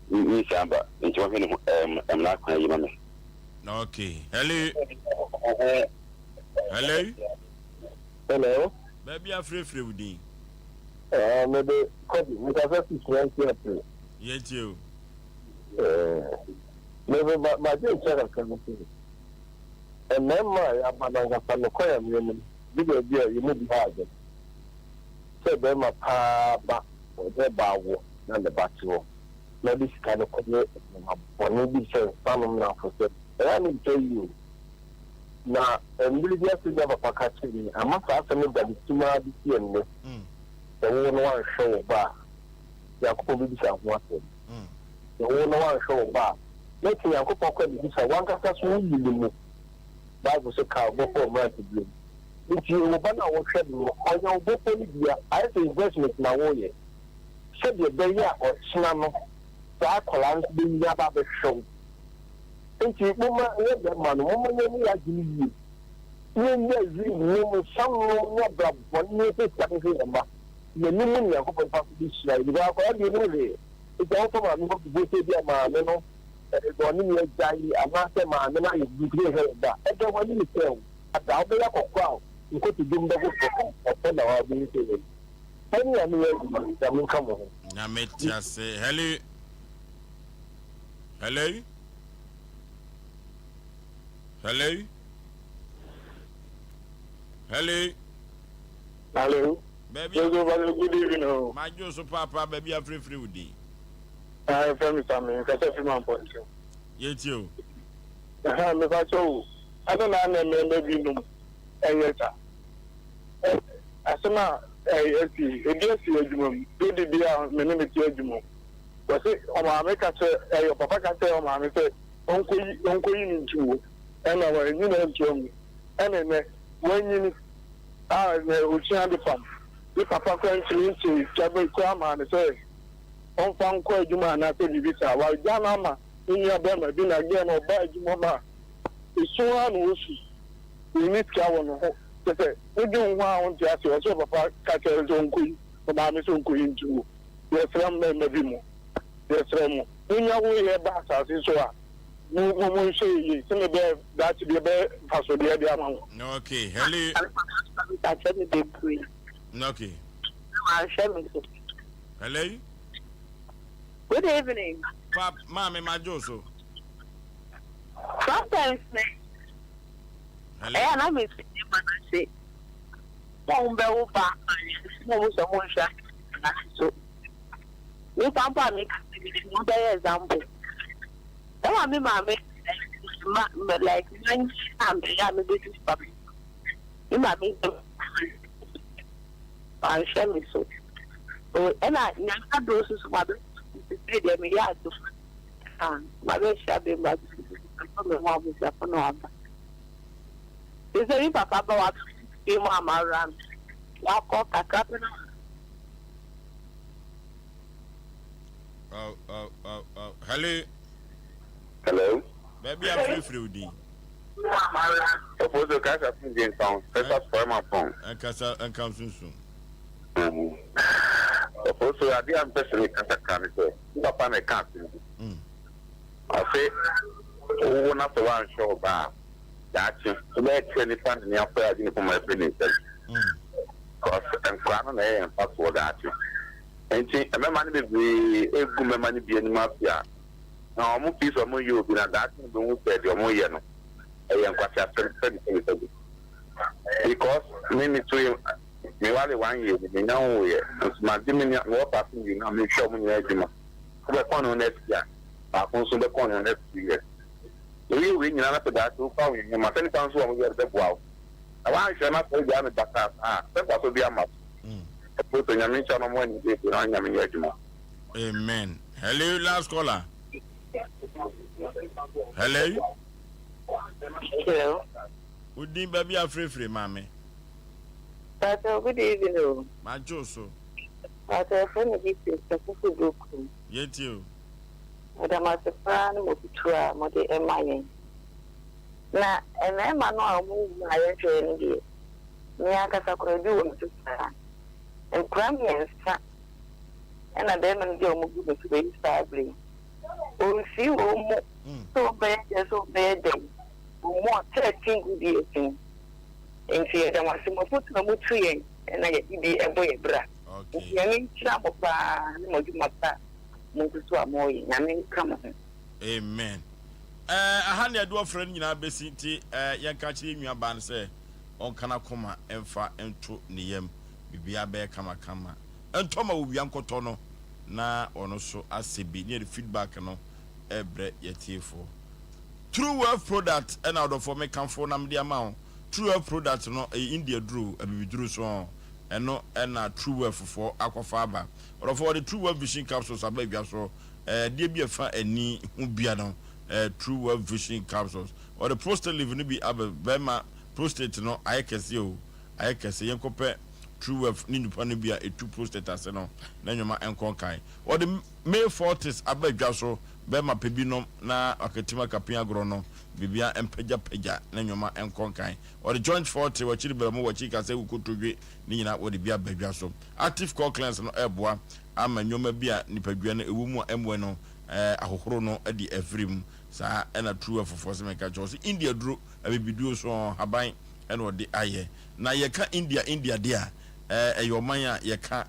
nyinsɛn aba, nti wɔnhwɛ ne ho mmara kwan yi ma me. Okay. Hello. Hello. Hello. Baabi afirefire wo din. Ah, me de Kobe, me kasa si suwanti apere. Yɛn tie o. Eh, me de ba ba gye nkyɛn kakra no sɛ mmarima a yɛaba no ankasa no kɔ yɛn mu no, bi baabi a yɛn mu bi ha adwene. Sɛ barima paa ba ɔne ɔbaa wo na ne ba te hɔ na ɔde sika no kɔyɛ nneɛma bɔne bi te sɛ nsanom ne afosɛm, ɛyɛ a na ɛntwa yie o. Na mmere bi ase nea papa ka kyerɛɛ me, ama saa asɛm no da me tirim ara besi ɛnnɛ, Sɛ wo na woanhwɛ wo ba a, Nyankopɔn bebisa ho asɛm. Sɛ wo na woanhwɛ wo ba a, na ɛte Nyankopɔn kora bebisa w'ankasa so woyi ne mu. Bible se ka wo bɔfo wɔ mmeranteberɛ mu. Nti wo ba no a wohwɛ no no, ɔyɛ wo bɔfo no bi a, ayɛ sɛ investment na woreyɛ. Sɛdeɛ ɛbɛyɛ a ɔkyena no, saa akwadaa no nso bɛnyini aba abɛhwɛ wo. Nti momma yɛn mmarima no, momma yɛnyɛ yɛn adwene yie, na yɛnnyae wii nom, nsa nom, ne abra bɔne ne yɛmfa sika nhwɛ yɛn mma. Na ɛno mu na Nyankopɔn fa so bɛhyira yɛn. Because akwadaa deɛ ɔnnim hwee. Nti a wofa maame hɔ bubuo sɛ ebia maame no ɔne me agyae anaasɛ maame no ayɛ biribi nti menhwɛ ne ba. Ɛda w'anim sɛ wo ada wobɛyɛ akɔkora a nkotodwe mu bɛhohoro ɔpɛ na wabɛhu sɛ wei. Ɛne Nyame yɛ adwuma. Nyame nka mo ho. Nyame te ase. Hello. Hello. Hello. Hello. Hello. Baabi a. Good evening o. Madwo so paapaa baabi a frɛfrɛ wo din. Ah, yɛfrɛ me Sammy, mekasa firi Mampɔnten. Yɛtie o. Ɛhɛn, mepa kyɛw o, adɛn na na mmarima binom yɛ saa? Ɛ, asɛm a ɛyɛ asi, ebi asi adwuma mu, lady bi a me ne no te adwuma mu, wɔse ɔmaame ka kyerɛ, ɛyɛ ɔpapa ka kyerɛ ɔmaame sɛ ɔnkɔyi, ɔnkɔyi no ntuo, ɛna wanyi no antua mu, ɛna ɛnɛ wanyini a ɛnɛ ɔsua ade pam, ne papa koraa ntumi nkyee sika bi koraa maa no sɛ ɔmfa nkɔ adwuma anaasɛ biribi saa. Wagya no ama ne nua barima bi na girl no ɔba adwuma mu a, esu ara na osu. Onni sika wɔ ne ho. Kyerɛ sɛ, wodwen wo ho a wonte aseɛ. Ɔsɛ ɔpapa ka kyerɛ no sɛ ɔnkɔyi. Ɔmaame sɛ ɔnkɔyi ntuo. Yɛsrɛ mmarima bi mo, yɛsrɛ mo, monya wo yɛ ba asase so a, mo mo monhwɛ yɛ yie sɛnea ɛbɛyɛ daakye bi ɛbɛyɛ mfasodeɛ de ama mo. Okay, hello. Akyɛ me bebree. Okay. Wanhwɛ me so. Hello. Good evening. Pap, maame ma jo so. Sometimes me. Hello. Ɛyɛ na me si ne ma na se. Mo a wɔbɛwo ba mo a wɔsɛ mo nhwɛ na so. Me pampa a meka sɛ mede mo bɛyɛ example. Ɛwɔ me maame ma like man a meyɛ a mebɛdu papa. Me maame wanhwɛ me so. Ɛna nyame adom nso so mabɛ sisi deɛ meyɛ adom. Ah, mabɛhyia bɛmba bi me ho abusuafo na waba. Sɛ mi papa ba wa fi mu amawura no, wakɔ kakra pɛ na. Oh, oh, oh, oh. Hello. Hello. Baabi a firifiri wo din. Oposo kasa fún James Town, kasa fún pɔn. Nkasa nka sunsun. Oposo ade a mpɛ sɛ meka kakra ne sɛ, me papa na ɛka asɛm bi. Ɔse wowo na sɛ woanhwɛ wo ba a, daakye wobɛyɛ te sɛ nipa na ne afɔre agye ne poma afiri ne nsam. Because nkwadaa no na ɛyɛ yɛn mfasoɔ daakye. Nti mmarima no bebree egu mmarima no bi anim ase a, na wɔn fii sɛ wɔn yɛ obi na daakye no bɛhu sɛ deɛ wɔn yɛ no ɛyɛ nkwaseasɛm sɛbi sɛbi sɛbi. Because me me to yi me wale one year ni me nya wo yɛ nso ma gye me nua me wɔ paase mmienu a mehwɛ wɔn nyinaa adwuma. Wobɛkɔn ne ho next year baako nso bɛkɔn ne ho next 2 years. Woyɛ wei nyinaa na sɛ daakye wofa wo nneɛma sɛ nipa nso wɔn yɛ bɛboa wo. Na woanhwɛ na sɛ wogyaa no basaa saa a sɛ mfaso bi ama so. Ɛpo sɛ Nyame nhyira na ɔmo ani gye na Nyame nyɛ adwuma. Amen. Hello, last caller. Hello. Hello. Udin baabi afirifiri maame. Pastor, good evening. o. Madwo so. Pastor, ɛfrɛ me bi si Sakufu Brokum. Yɛtie o. Meda mo ase paa ne mo kutu a mode ma yɛn. Na mmarima no a wɔn wu a yɛnhwɛɛ no deɛ, me ankasa koraa bi wɔ me so saa. Nkwadaa mmiɛnsa ɛna barima no gya wɔn gu me so bɛyi saa bere yi. Ɔmfii wɔn mu sɛ wɔbɛyɛ dɛn sɛ wɔbɛyɛ dɛn. Wɔn mu a 13 good years ni. Nti yɛda mo ase mo afotu a motu yɛn na yɛde bi bɔ yɛn bra. Nti Nyame nhyira mo paa ne mo adwuma pa mo nso so a moyɛ. Nyame nka mo ho. Amen. Eh, aha ne ɛde ɔfrɛ no nyinaa bɛsi nti eh, yɛnka kyerɛ yɛn nua baa no sɛ ɔnka n'akoma mfa nto ne yam. Biribiara bɛyɛ kamakama. Ɛntɔ ma owia nkɔtɔ no na ɔno nso asɛ bi ne yɛde feedback no ɛbrɛ yɛtiefoɔ. True Wealth Product ɛna ɔdɔfoɔ mekamfo na mede ama wo. True Wealth Product no ɛyɛ India duro, abibiduro so ɛno ɛna True Wealth foɔ akɔfa aba. Ɔdɔfoɔ wɔde True Wealth Vision Capsules aba adwa so. Ɛɛ adeɛ bi a ɛfa ani ho bia no ɛɛ True Wealth Vision Capsules. Wɔde prostate leaf no bi aba bɛrima prostate no ayɛ kɛseɛ o, ayɛ kɛse. Yɛnkɔpɛ True Wealth ne nnipa no bi a ɛtu prostate ase no na nnwoma nkɔ nkan. Wɔde May Fortis aba adwa so bɛrima pɛ bi nom na wakatim akapin agorɔ no biribia mpagyapagya na nnwoma nkɔ nkan. Wɔde Joint Forte wakyiri berɛmo wakyi kasa gu kotodwe ne nyinaa wɔde bi aba adwa so. Active Core Cleanse no ɛreboa ama nneɛma bi a nipadua no ɛwɔ mu a ɛmmoa no ahohoro no adi afiri mu. Saa ɛna True Wealth foɔ sɛ menka kyerɛ wo sɛ India duro abibiduro so haban ɛna ɔde ayɛ. Na yɛka India India deɛ a ɛyɛ ɔman a yɛka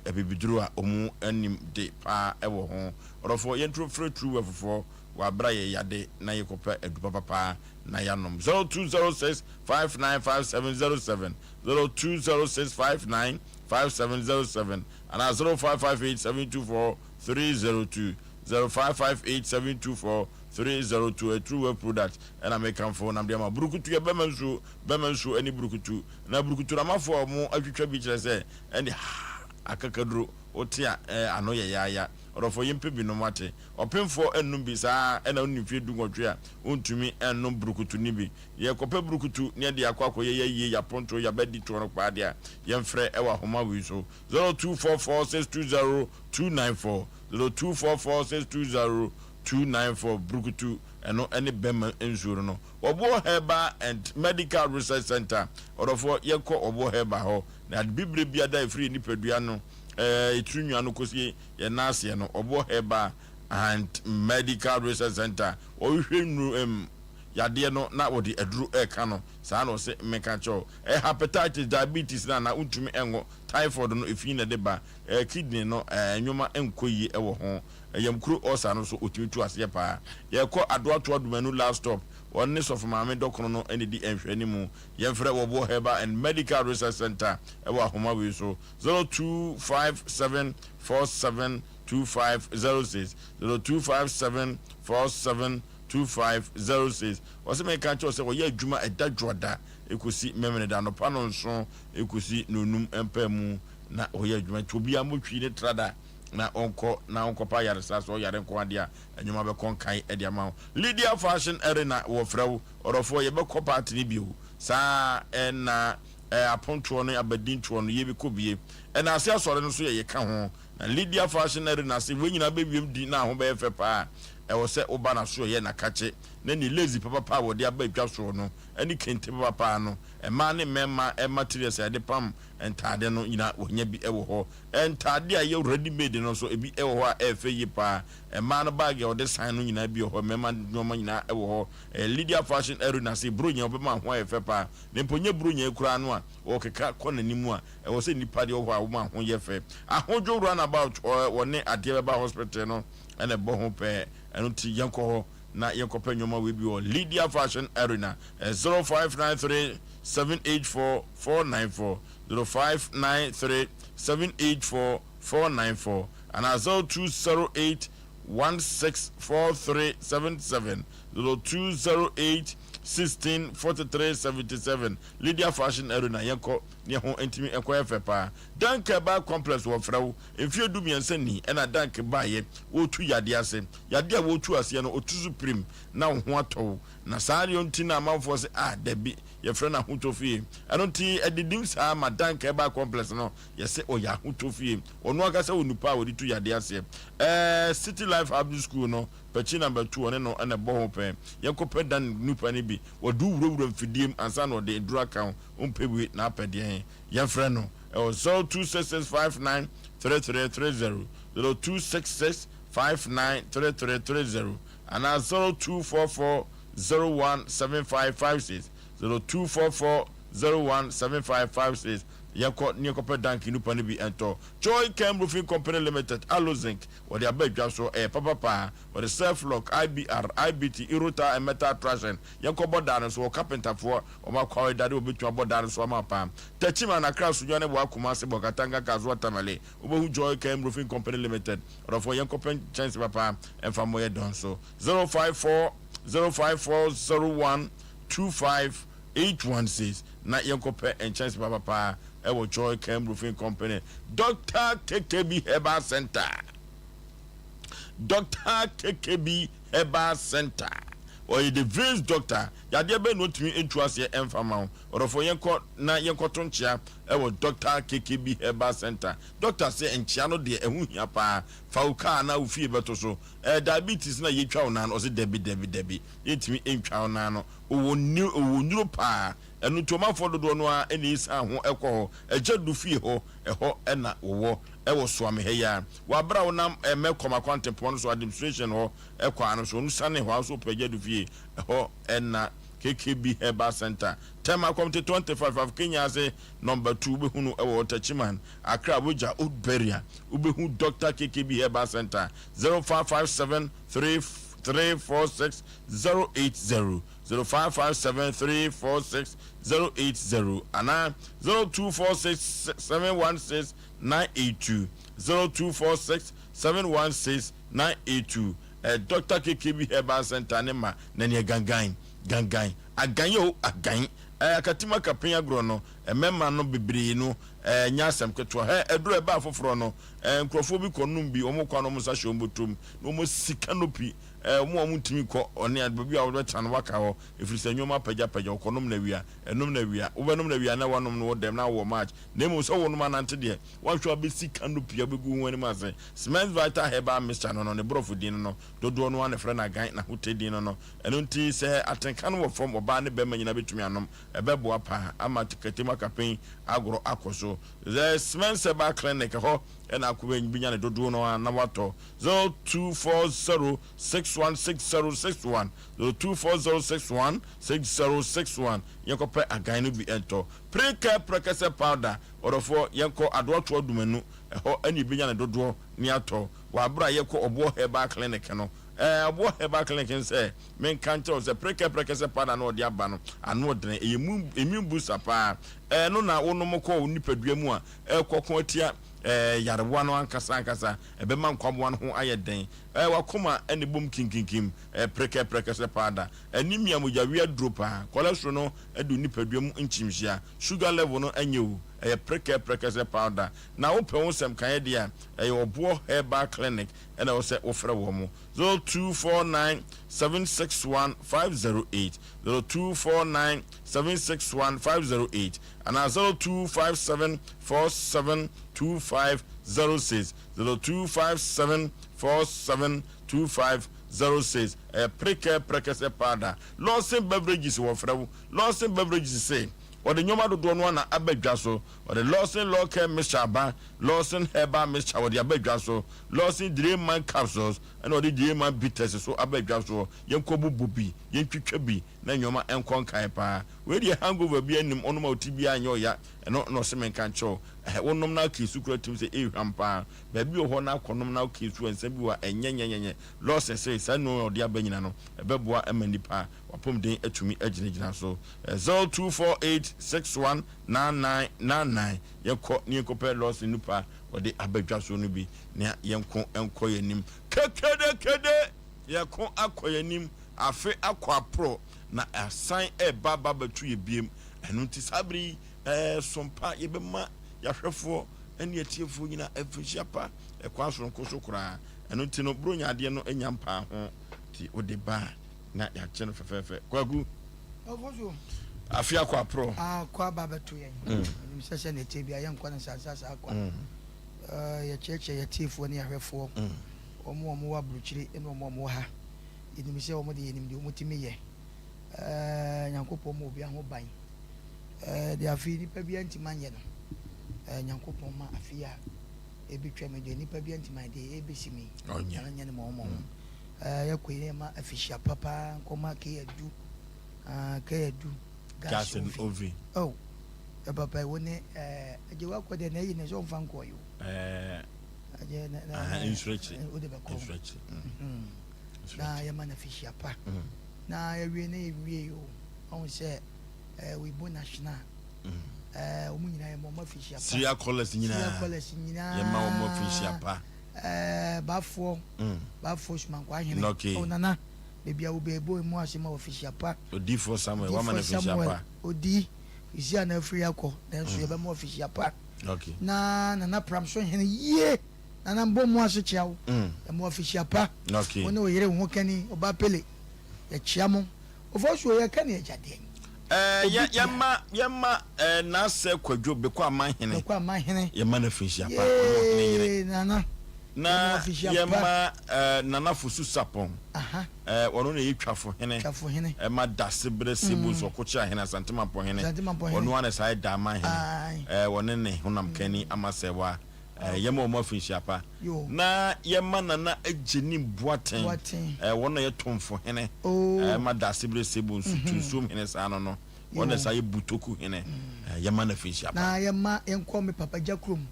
abibiduro a ɔmu anim de paa ɛwɔ ho. Ɔdɔfoɔ yɛnturo frɛ True Wealth foɔ wɔ abere a yɛyade na yɛkɔpɛ adu papapaa na yɛanom. 0206 595707 0206 595707 anaa 0558 724 302 0558 724 302. A True Wealth Product ɛna mekamfo nam de ama. Burukutu yɛ bɛma nsuo, bɛma nsuo ɛne burukutu. Na burukutu no amafoɔ a wɔn atwitwa bi kyerɛ sɛ ɛne ha akakaduro wote a ɛɛ ano yɛ yaaya. Ɔdɔfoɔ yɛmpɛ bi nom ate. Ɔpemfoɔ ɛnnom bi saa ɛna wonni mfeɛ 18 a wontumi ɛnnom burukutu no bi. Yɛkɔpɛ burukutu ne yɛde akɔ akɔyɛ yɛyie yɛaponto yɛabɛdi toɔ no kpaa deɛ a yɛmfrɛ ɛwɔ ahoma wei so 0244 620 294 0244 620 294 burukutu. Ɛno ne bɛma nsuo no no. Ɔboɔ Herbal and Medical Research Centre, ɔdɔfoɔ yɛnkɔ Ɔboɔ Herbal hɔ na ade bibire biada a ɛfiri yɛn nipadua no, yɛn tiri nwa no kɔsi yɛn nan aseɛ no, Ɔboɔ Herbal and Medical Research Centre, wɔhwehwɛ nnuro ɛm yadeɛ no na wɔde aduro ɛreka no. Saa na ɔse menka nkyerɛ wo. Ɛyɛ hepatitis, diabetes no anaa wontumi nwo, typhoid no efi na ɛde ba, ɛɛ kidney no ɛɛ nneɛma nkɔ yie ɛwɔ ho. Ɛyamkuro ulcer no nso ɔtumi tu aseɛ paa. Yɛkɔ Adoatoa Dumanu last stop, wɔn ne Sɔfo Maame Dɔkono no na ɛdi nhwɛanimu. Yɛmfrɛ Wɔboɔ Herbal and Medical Research Centre ɛwɔ ahoma wei so, 0257 47 2506, 0257 47 2506. Ɔse menka nkyerɛ wo sɛ wɔyɛ adwuma ɛda Dwoada ɛkɔsi Memeneda anɔpa nonson ɛkɔsi nonum mpaamu na wɔyɛ adwuma nti obiara mmɔ twi ne trada na ɔnkɔ na ɔnkɔpɛ ayaresa sɛ ɔyare nko adeɛ a nneɛma bɛkɔ nkan de ama wo. Lydia Fashion Arena wɔfrɛ wo ɔdɔfoɔ yɛbɛkɔ party no bio saa ɛna apontoɔ no abadintoɔ no yɛbɛkɔ bie ɛna ase asɔre no nso yɛ yɛka ho na Lydia Fashion Arena ase wei nyinaa bɛwiem di na ho bɛyɛ fɛ paa. Ɛwɔ sɛ woba na so ɛyɛ nakakye na ne lace papapa a wɔde aba adwa soɔ no ɛne kente papapa no, mmaa ne mmarima materials a yɛde pam ntaade no nyinaa wɔnya bi wɔ hɔ. Ntaade a ɛyɛ ready made no nso ebi wɔ hɔ a ɛyɛ fɛ yie paa. Mmaa no bag a wɔde san no nyinaa bi wɔ hɔ, mmarima nneɛma nyinaa wɔ hɔ. Ɛyɛ Lydia Fashion Arena se Buronya wɔbɛma ho ayɛ fɛ paa. Na mpo nyɛ Buronya yi koraa no a wɔkeka kɔ n'anim a, ɛwɔ sɛ nnipa deɛ wɔ hɔ a wɔma ho yɛ fɛ. Ahodwo Runabout wɔne adeɛ bɛba hospital no ɛna ɛbɔ ho pɛɛ. Ɛno nti yɛnkɔ hɔ na yɛnkɔpɛ nneɛma wei bi wɔ Lydia Fashion Arena. 0593 784 494, 0593 784 494 anaa 0208 164377, 0208 16 43 77. Lydia Fashion Arena, yɛnkɔ ne ho ntumi nkɔyɛ fɛ paa. Dank Herbal Complex wɔfrɛ wo. Mfeɛ 13 ni ɛna Dank baeɛ wɔretu yadeɛ ase. Yadeɛ a wɔretu aseɛ no ɔtu so pirim na wo ho atɔ wo. Na saa deɛ nti na amanfoɔ sɛ ah dabi, yɛfrɛ no ahotɔ fie. Ɛno nti ɛdidim saa ma Dank Herbal Complex no yɛsɛ ɔyɛ ahotɔ fie. Ɔno ankasa wɔ nipa a wɔde tu yadeɛ aseɛ. City Life Hub School no pɛkyi number 2 ɔne no ɛna ɛbɔ ho pɛɛ. Yɛnkɔpɛ dan nipa no bi wɔde wurawura mfidie mu ansa na ɔde aduru aka ho. Wompɛ wei na apɛ deɛ yɛmfrɛ no ɛwɔ 0266593330, 0266593330 anaa 0244017556, 0244017556. Yɛnkɔ ne yɛnkɔpɛ Dank nipa no bi ɛntɔ. Joy Chem Roofing Company Limited Alozinc wɔde aba adwa so, ɛyɛ papapaa. Wɔde self lock, IBR, IBT, Irota and metal traction. Yɛnkɔbɔ daa no so wɔ carpenterfoɔ wɔn akwawe dade wɔbɛtumi abɔ daa no so ama paa. Techiman, Accra, Sunyani ne Boa, Kumasi, Bolgatanga, Kasoa, Tamale, wobɛhu Joy Chem Roofing Company Limited. Ɔdɔfoɔ yɛnkɔpɛ nkyɛnse papa ɛmfa mmɔ yɛ dɔn so. 054 05401 25816 na yɛnkɔpɛ nkyɛnse papa paa ɛwɔ Joy Chem Roofing Company. Dr KKB Herbal Center, Dr KKB Herbal Center, ɔyɛ the veins doctor. Yadeɛ bɛn na otumi ntu aseɛ ɛmfa ma wo? Ɔdɔfoɔ yɛnkɔ na yɛnkɔto nkyea ɛwɔ Dr KKB Herbal Center. Doctor sɛ nkyea no deɛ ɛho hia paa. Fa wo kaa na wo fie bɛto so. Diabetes na yɛtwa wo nan no, ɔsɛ dabi dabi dabi, yɛntumi ntwa wo nan no. Ɔwɔ ni ɔwɔ nnuro paa. Ɛno nti ɔmanfoɔ dodoɔ no ara ɛna esan ho ɛkɔ hɔ. Ɛgya du fie hɔ ɛhɔ ɛna wɔwɔ ɛwɔ Soame ha yi a wabra wo nam ɛmɛ kɔm akwantempɔn no so administration hɔ ɛkɔ ano so ɔno sane hɔ aso pɛ gya du fie ɛhɔ ɛna KKB Herbal Center. Tema Community 25 of Kenya ase number 2 wobɛhu no ɛwɔ Techiman, Accra Wogya Old Beria wobɛhu Dr KKB Herbal Center. 0557 3 3 4 6 0 8 0, 0557 3 4 6 0 8 0 anaa 0246 716 982, 0246 716 982. Dr KKB Herbal Center ne ma na neɛ gangan gangan agan o agan akatima kapin agorɔ no. Mmarima no bebree no, ɛnyɛ asɛm ketewa. Hɛ, aduru a ɛbaa foforɔ no, nkurɔfoɔ bi kɔnom bi, wɔkɔ a na wɔn nsa hyɛ wɔn bɔtɔ mu, na wɔasi canopy, wɔn a wɔntumi nkɔ, ɔne baabi a wɔbɛtena no wɔaka hɔ, ɛfiri sɛ nneɛma apagyapagya, wɔkɔnom no awia, ɛnom no awia, wobɛnom no awia na woanom no wɔ dɛm na wowɔ March, na mmom sɛ wonom anante deɛ, woanhwɛ a wobɛsi canopy a wobɛgu wo ho anim ase. Cement Vital Herbal Mixture no no, ne borɔfo din no no, dodoɔ no ara na ɛfrɛ no agan, n'ahotɛ din no no. Ɛno nti sɛ atenka no wɔ fam, ɔbaa ne barima nyinaa bɛtumi anom. Ɛbɛboa paa ama kɛtɛmu akapɛn agorɔ akɔ so. The Cement Herbal Clinic, ɛhɔ na akɔ bɛnya ne dodoɔ no ara na watɔ. 0240 616061, 0240 616061, Yɛnkɔpɛ agan no bi ntɔ. Prekɛ prɛkɛsɛ powder, ɔdɔfoɔ yɛnkɔ Adoɔtoɔ Dumanu, ɛhɔ na yɛbɛnya ne dodoɔ ne atɔ. Wɔ aberɛ a yɛkɔ Ɔboɔ Herbal Clinic no, ɛɛ Ɔboɔ Herbal Clinic no sɛ menka nkyerɛ wo sɛ prekɛ prɛkɛsɛ powder no a ɔde aba no, ano ɔdene, ɛyɛ immune immune booster paa. Ɛno na wonom kɔ wo nipadua mu a, ɛrekɔko atia ɛɛ yarewa no ankasa ankasa, ɛbɛma nkwaboa no ho ayɛ den. Ɛɛ w'akoma na ɛbom kinkinkim, ɛɛ prekɛ prɛkɛsɛ powder. Anemia mogyawia duro paa, cholesterol no de wo nipadua mu nkyimhyia, sugar level no nyɛ o, ɛyɛ prekɛ prɛkɛsɛ powder. Na wopɛ wo nsɛm kaeɛ deɛ a, ɛyɛ Ɔboɔ Herbal Clinic na ɛwɔ sɛ wofrɛ wɔn, 0249 761 508, 0249 761 508 anaa 0257 47 2506, 0257 47 2506. Ɛyɛ prekɛ prɛkɛsɛ powder. Lawson Beverages wɔfrɛ wo. Lawson Beverages se wɔde nneɛma dodoɔ no ara na aba dwa so. Wɔde Lawson Law Care Mixture aba, Lawson Herbal Mixture wɔde aba dwa so, Lawson Drainman Capsules ɛna wɔde Drainman Bitters so aba dwa soɔ. Yɛnkɔ bobɔ bi, yɛntwitwa bi na nneɛma nkɔ nkan paa. Wei deɛ hangover biara nnim, wonom a wo ti biara nyɛ ɔya. Ɛno na ɔse menka nkyerɛ wo. Ɛhɛ, wonom na keesu koraa tumi sɛ ɛrehwam paa. Baabi wɔ hɔ na akɔnom na keesu a nsa bi wɔ a ɛnyɛ nyɛnyɛnyɛ. Lawson se saa nnuro a ɔde aba nyina no, ɛbɛboa ma nnipa wapɔmuden atumi agyinagyina so. 0248619999 Yɛnkɔ na yɛnkɔpɛ Lawson nnupa a ɔde aba dwa so no bi na yɛnko nkɔ yɛn anim kekedekede! Yɛko akɔ yɛn anim, afe akɔ aporɔ na asan reba aba abɛto yɛn biem. Ɛno nti saa bere yi, ɛɛ pa yɛbɛma yɛahwɛfoɔ ne atiefoɔ nyinaa afirinhyia pa ɛkwan soronko so koraa. Ɛno nti no, Buronya adeɛ no nya mpaa ho nti wode ba a na yɛakyɛ no fɛfɛɛfɛ. Kwaku, afe akɔ aporɔ. Akɔ aba abɛto yɛn. Menim sɛ sɛdeɛ ɛteɛ biara yɛnkɔ no nsansa saa kwa. Yɛkyerɛkyerɛ yɛn atiefoɔ ne yɛn ahwɛfoɔ, wɔn a wɔwɔ aburokyire ne wɔn a wɔwɔ ha. Yɛnim sɛ wɔn deɛ yɛnim deɛ wɔtumi yɛ. Nyankopɔn ma obiara ho ban. Deɛ afei nipa biara ntumi anyɛ no, Nyankopɔn ma afei a ɛbɛtwa mu deɛ nipa biara ntumi anyɛ deɛ ɛbɛsi mu yi, ɔnyɛ no mmɔho mmɔho. Yɛkɔ yi na yɛma afihyia papa nkɔma K-Adu, K-Adu, gas oven. Oh, papa wo ne agye wakɔ deɛ na ɛyi ne sɛ ɔmfa nkɔɔ yi o. Agye na na wode bɛkɔ. Na yɛma no afihyia pa. Na yɛwie na yɛwie o, ɔhu sɛ Weibo National wɔn nyinaa yɛma wɔn afihyia pa. Syria callers nyinaa. Syria callers nyinaa. Yɛma wɔn afihyia pa. Baafoɔ, Baafoɔ Sumankwa Ahene. Okay. Oh Nana, baabi a wobɛɛbɔ emu ase ma wɔ afihyia pa. Odiifoɔ Samuel, wama no afihyia pa. Odi, esi a na afiri akɔ, nanso yɛbɛma wɔ afihyia pa. Okay. Na Nana Pramso Hene yie, Nana mbɔ mu ase kyia wo. Yɛma wɔ afihyia pa. Okay. Wo ne wo yere wo ho kani, Ɔbaa Pele, yɛkyia mo. Ofosuo yɛka ne agya deɛn? Ɛɛ yɛ yɛma yɛma ɛɛ Naasɛ Kwadwo Beko Amanhene. Beko Amanhene. Yɛma no afinhyia pa. Ɔne ɔhene yere. Yee Nana. Na yɛma ɛɛ Nana Fosu Sapɔn. Aha. Ɛɛ ɔno na ɛyɛ Twafo hene. Twafo hene. Ɛma Dase Berɛ Sebo nso Ɔkokyea hene Asante Mampɔn hene. Asante Mampɔn hene. Ɔno ara na saa yɛ Daaman hene. Ae. Ɛɛ ɔne ne honam kani Amasɛwa. Yɛma wɔn afinhyia pa. Na yɛma Nana Agyenim Boateng, wɔn na yɛ Tomfo hene, ma Daasebrɛ Sebo nso, Tunsuom hene saa no no, wɔn na saa yɛ Butoku hene, yɛma no afinhyia pa. Na yɛma yɛnkɔ me papa gya kurom,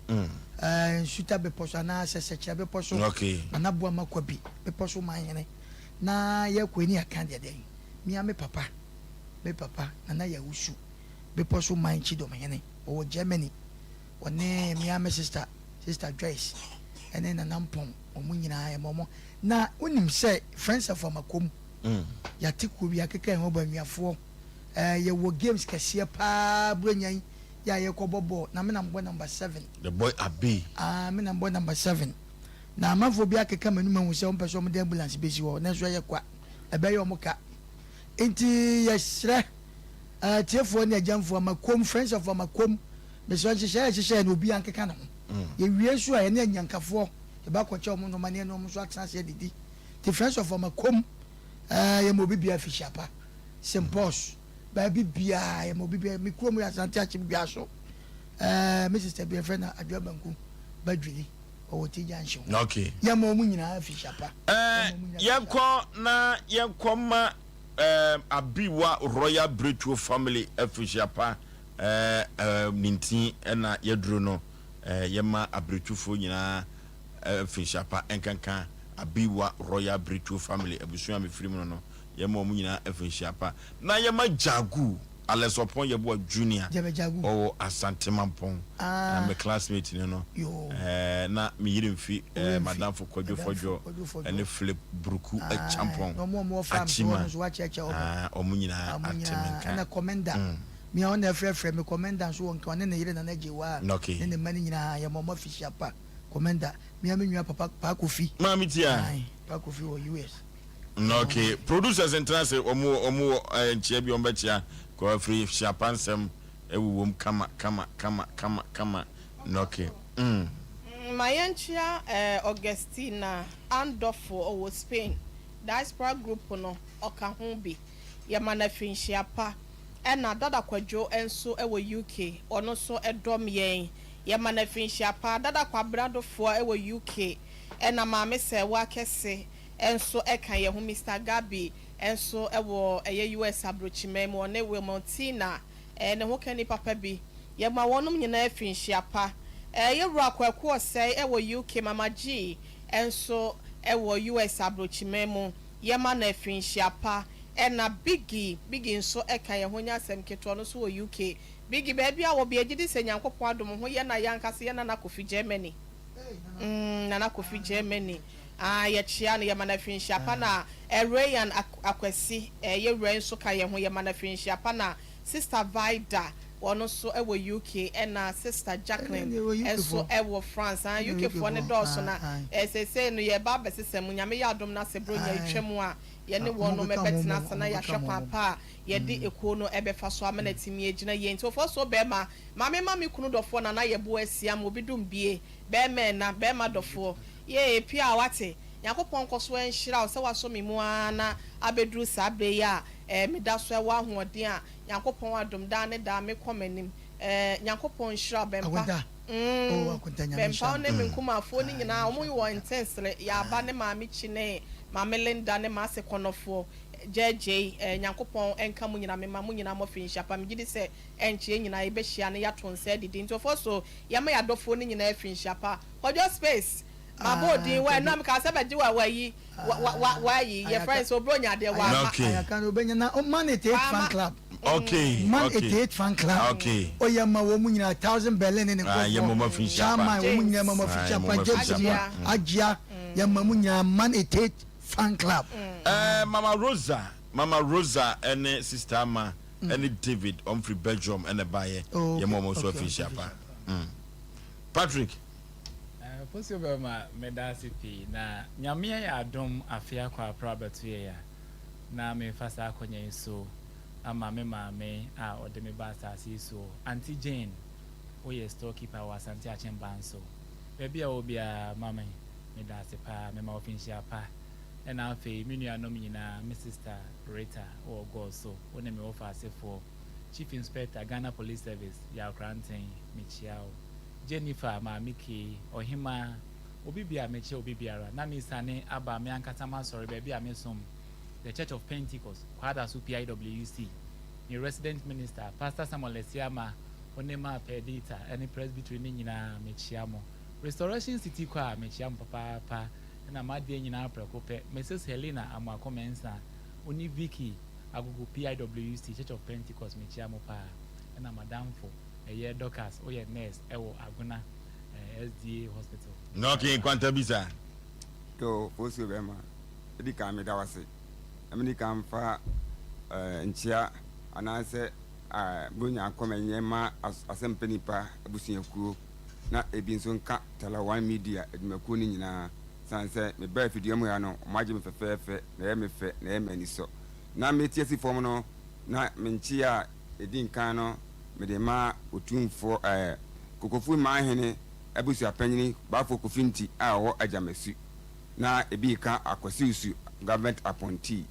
Nsuta bepɔ so anaa sɛ Sɛkyerɛ bepɔ so, Nana Boama Kwabi bepɔ so man hene. Na yɛkɔ yi ne yɛka deɛ dɛn, me ara me papa, me papa Nana Yawusu, bepɔ so man Kyidom hene, ɔwɔ Germany. Ɔne me ara me sister, Sister Joyce, ɛne Nana Mpɔn, wɔn nyinaa yɛma wɔn. Na wonim sɛ Friends of Amakom, yɛate kuo bi, yɛakeka yɛn ho abɔ anuafoɔ. Ɛɛ yɛwɔ games kɛseɛ paa Buronya yi. Yɛ a yɛkɔbɔ bɔɔl na me na mebɔ number 7. The boy Abbey. Ah, me na mebɔ number 7. Na amanfoɔ bi akeka m'anum ahu sɛ wɔmpɛ sɛ wɔde ambulance bɛsi hɔ, nanso ɛyɛ kwa. Ɛbɛyɛ wɔn ka. Enti yɛsrɛ atiefoɔ ne agyamfoɔ, Amakom, Friends of Amakom, mesrɛ nhyehyɛeɛ a yɛhyehyɛeɛ no obiara nkeka ne ho. Yɛwie nso a, yɛne anyankafoɔ yɛbɛakɔkyɛ wɔn nnoɔma ne yɛne wɔn nso atena ase adidi. Nti Friends of Amakom, yɛma obi biara fihyia pa. St. Paul's, baabi biara yɛma obi biara. Me kurom yɛ Asante Akyem Dwaso. Me sister bi yɛfrɛ no Adwoa Banku Badwiri. Ɔwɔ T junction hɔ. Okay. Yɛma wɔn nyinaa fihyia pa. Ɛɛ yɛnkɔ na yɛnkɔ ma ɛɛ Abiwa Royal Bretuo family afihyia pa ɛɛ ɛɛ ne nti ɛna yɛduru no ɛɛ yɛma Abretufoɔ nyinaa afihyia pa ɛnkanka Abiwa Royal Bretuo family abusua a mefiri mu no no yɛma wɔn nyinaa afihyia pa na yɛma Jagu Alex Ɔpɔn Yeboah Junior ɔwɔ Asante Mampɔn na me classmate ne no eh, na me yere mfi eh, madamfo Kwadwo Fɔdwo ne Philip Bruku Acheampong Akyima ah, wɔn nyinaa ate me nka. Ɛna Commenda me a ɔna ɛfrɛfrɛ me Commenda nso wɔ nka ɔne ne yere Nana Gyewaa ne ne mma no nyinaa yɛma wɔn afihyia pa Commenda me a me nua papa Paa Kofi. Maame Tia. Paa Kofi wɔ US. Ok producers ntena ase wɔn wɔ wɔn wɔ ɛɛ nkyea bi wɔn bɛ kyea kɔ afiri hyia pa nsɛm ɛwowom kama kama kama kama kama ok mm. Ma yɛnkyea eh, Augustina Andɔfo ɔwɔ Spain diaspora group no ɔka ho bi yɛma no afirinhyia pa ɛna Dada Kwadwo nso wɔ UK ɔno nso dɔm yɛn yɛma no afirinhyia pa Dada Kwabena Dofoɔ wɔ UK ɛna Maame Sɛɛwa Kɛse nso ka yɛn ho Mister Gabi nso wɔ ɛyɛ US abrokyiman mu ɔne Wilmottina ne ho kani papa bi yɛma wɔnom nyinaa afinhyia pa Yɛ wura Kwaku Ɔsɛe wɔ UK Mama Gee nso wɔ US abrokyiman mu yɛma no afinhyia pa Ɛna Biggie Biggie nso ka yɛn ho nyɛ asɛm ketewa ɔno nso wɔ UK Biggie baabi a wɔ bia gyedi sɛ Nyankopɔn adom ho yɛ na yɛ ankasa yɛ Nana Kofi Germany mm Nana Kofi Germany Ah yɛkyea no, yɛma no afirinhyia pa na eh Rayan Akwasi eh yɛ wura yi nso ka yɛn ho, yɛma no afirinhyia pa na Sister Vida ɔno nso wɔ UK ɛna Sister Jacqueline nso wɔ France ah UK foɔ no dɔɔso na eh seesei no yɛreba abɛsesa mu, Nyame yɛ adom na sɛ Buronya yi twa mu a yɛne wɔnom bɛtena ase na yɛahwɛ kwan pa a yɛde ekuo no bɛfa so ama no atumi agyina yie. Nti Ofosuo bɛɛma, maame ma me kunu dɔfoɔ Nana Yeboah Asiam obi dom bie, bɛɛma ɛna, bɛɛma dɔfoɔ. Yee Pia wate, Nyankopɔn nkɔso nhyira wo sɛ wasɔ me mu ara na abɛduru saa berɛ yi a eh meda so ɛwɔ ahoɔden a Nyankopɔn adom daa ne daa mekɔ m'anim eh Nyankopɔn nhyira wo Bɛmpa mm Bɛmpa wo ne me nkumafoɔ no nyinaa wɔn wɔ Ntensere Yaaba ne Maame Kyi ne Maame Linda ne Maase Kɔnɔfoɔ Gyɛɛgyɛi eh Nyankopɔn nka mo nyinaa mema mo nyinaa mo afirinhyia pa megye di sɛ ɛnkyɛ yɛn nyinaa yɛbɛhyia na yɛato nsa adidi nti ɔfɔ so yɛma yɛn adɔfoɔ no nyinaa afirinhyia pa Kwadwo space mabɔ odin wa ɛno a mekaa sɛ bɛgye wa wayi wa wa wa wayi yɛ frɛ sɛ obronya deɛ wa ma. Okay. Ayaka no obenya na man 88 fan club. Okay. Man okay. 88 fan club. Okay. Oyɛ ma wɔn mu nyinaa thousand Berlin ne ne Ah, yɛ mama nkurɔfoɔ. fi nhyia Chairman pa. wɔn mu nyinaa mama Ah, fi yɛ nhyia pa mama fi James nhyia mu pa. Agyia yɛ ma mu nyinaa man 88 fan club. Eh, Mama Rosa, Mama Rosa ɛne Sister Ama ɛne David wɔn firi Belgium ɛna ɛbaayɛ. Oh, Yɛ ma wɔn nso okay, afi nhyia okay, pa. Patrick. Fosuo bɛma meda ase pii na Nyame ayɛ adom afe akɔ apra abɛto yɛn a na mefa saa akwanya yi so ama me maame a ɔde me ba asase yi soɔ Auntie Jane woyɛ store keeper wɔ Asante Akyem Banso baabi a wɔ biara mame meda ase paa mema wo finhyia pa ɛna afei me nuanom nyinaa me sister Rita wɔ Gɔɔso wo ne me wɔfa asefoɔ Chief Inspector Ghana Police Service Yaw Kranten mekyia wo Jennifer, Maame Kay, Ɔhemaa, obi bia mekyɛ obi biara, na mesane aba me ankasa m'asɔre baabi a mesom, The Church of Pentecost, Kwadaso PIWC, me resident minister, Pastor Samuel Asiamah, wo ne Maa Perdita ne Presbytery no nyinaa mekyia mo. Restoration City Choir mekyia mo papaapa, ɛna m'adeɛ nyinaa prɛko pɛ, Mrs. Helena Amoako Mensah, wo ne Vicky Agogo PIWC, Church of Pentecost mekyia mo paa, ɛna m'adamfo. Ɛyɛ Dorcas woyɛ nurse ɛwɔ Agona SDA hospital. Na okay nkwanta bi saa. Yo Fosuo bɛɛma edi kan meda wo ase na medi kan mfa nkyea anaasɛ. Buronya nkɔmɛnyɛ ma Asɛmpa Nipa abusuakuo na ebi nso nka Tala One Media adwumakuo no nyinaa. Sane sɛ mebaa afidua mu ha no, wɔagye me fɛfɛɛfɛ, na ɛyɛ me fɛ, na ɛyɛ me anisɔ. Na mete asi fam no, na me nkyea a ɛdi nkan no mede ma Otumfoɔ ɛɛ Kokofu Manhene abusuapanyini Bafo Kofi Nti a ɔwɔ Agyamasu. Na ebi reka Akwasi-Usu Government Appointee.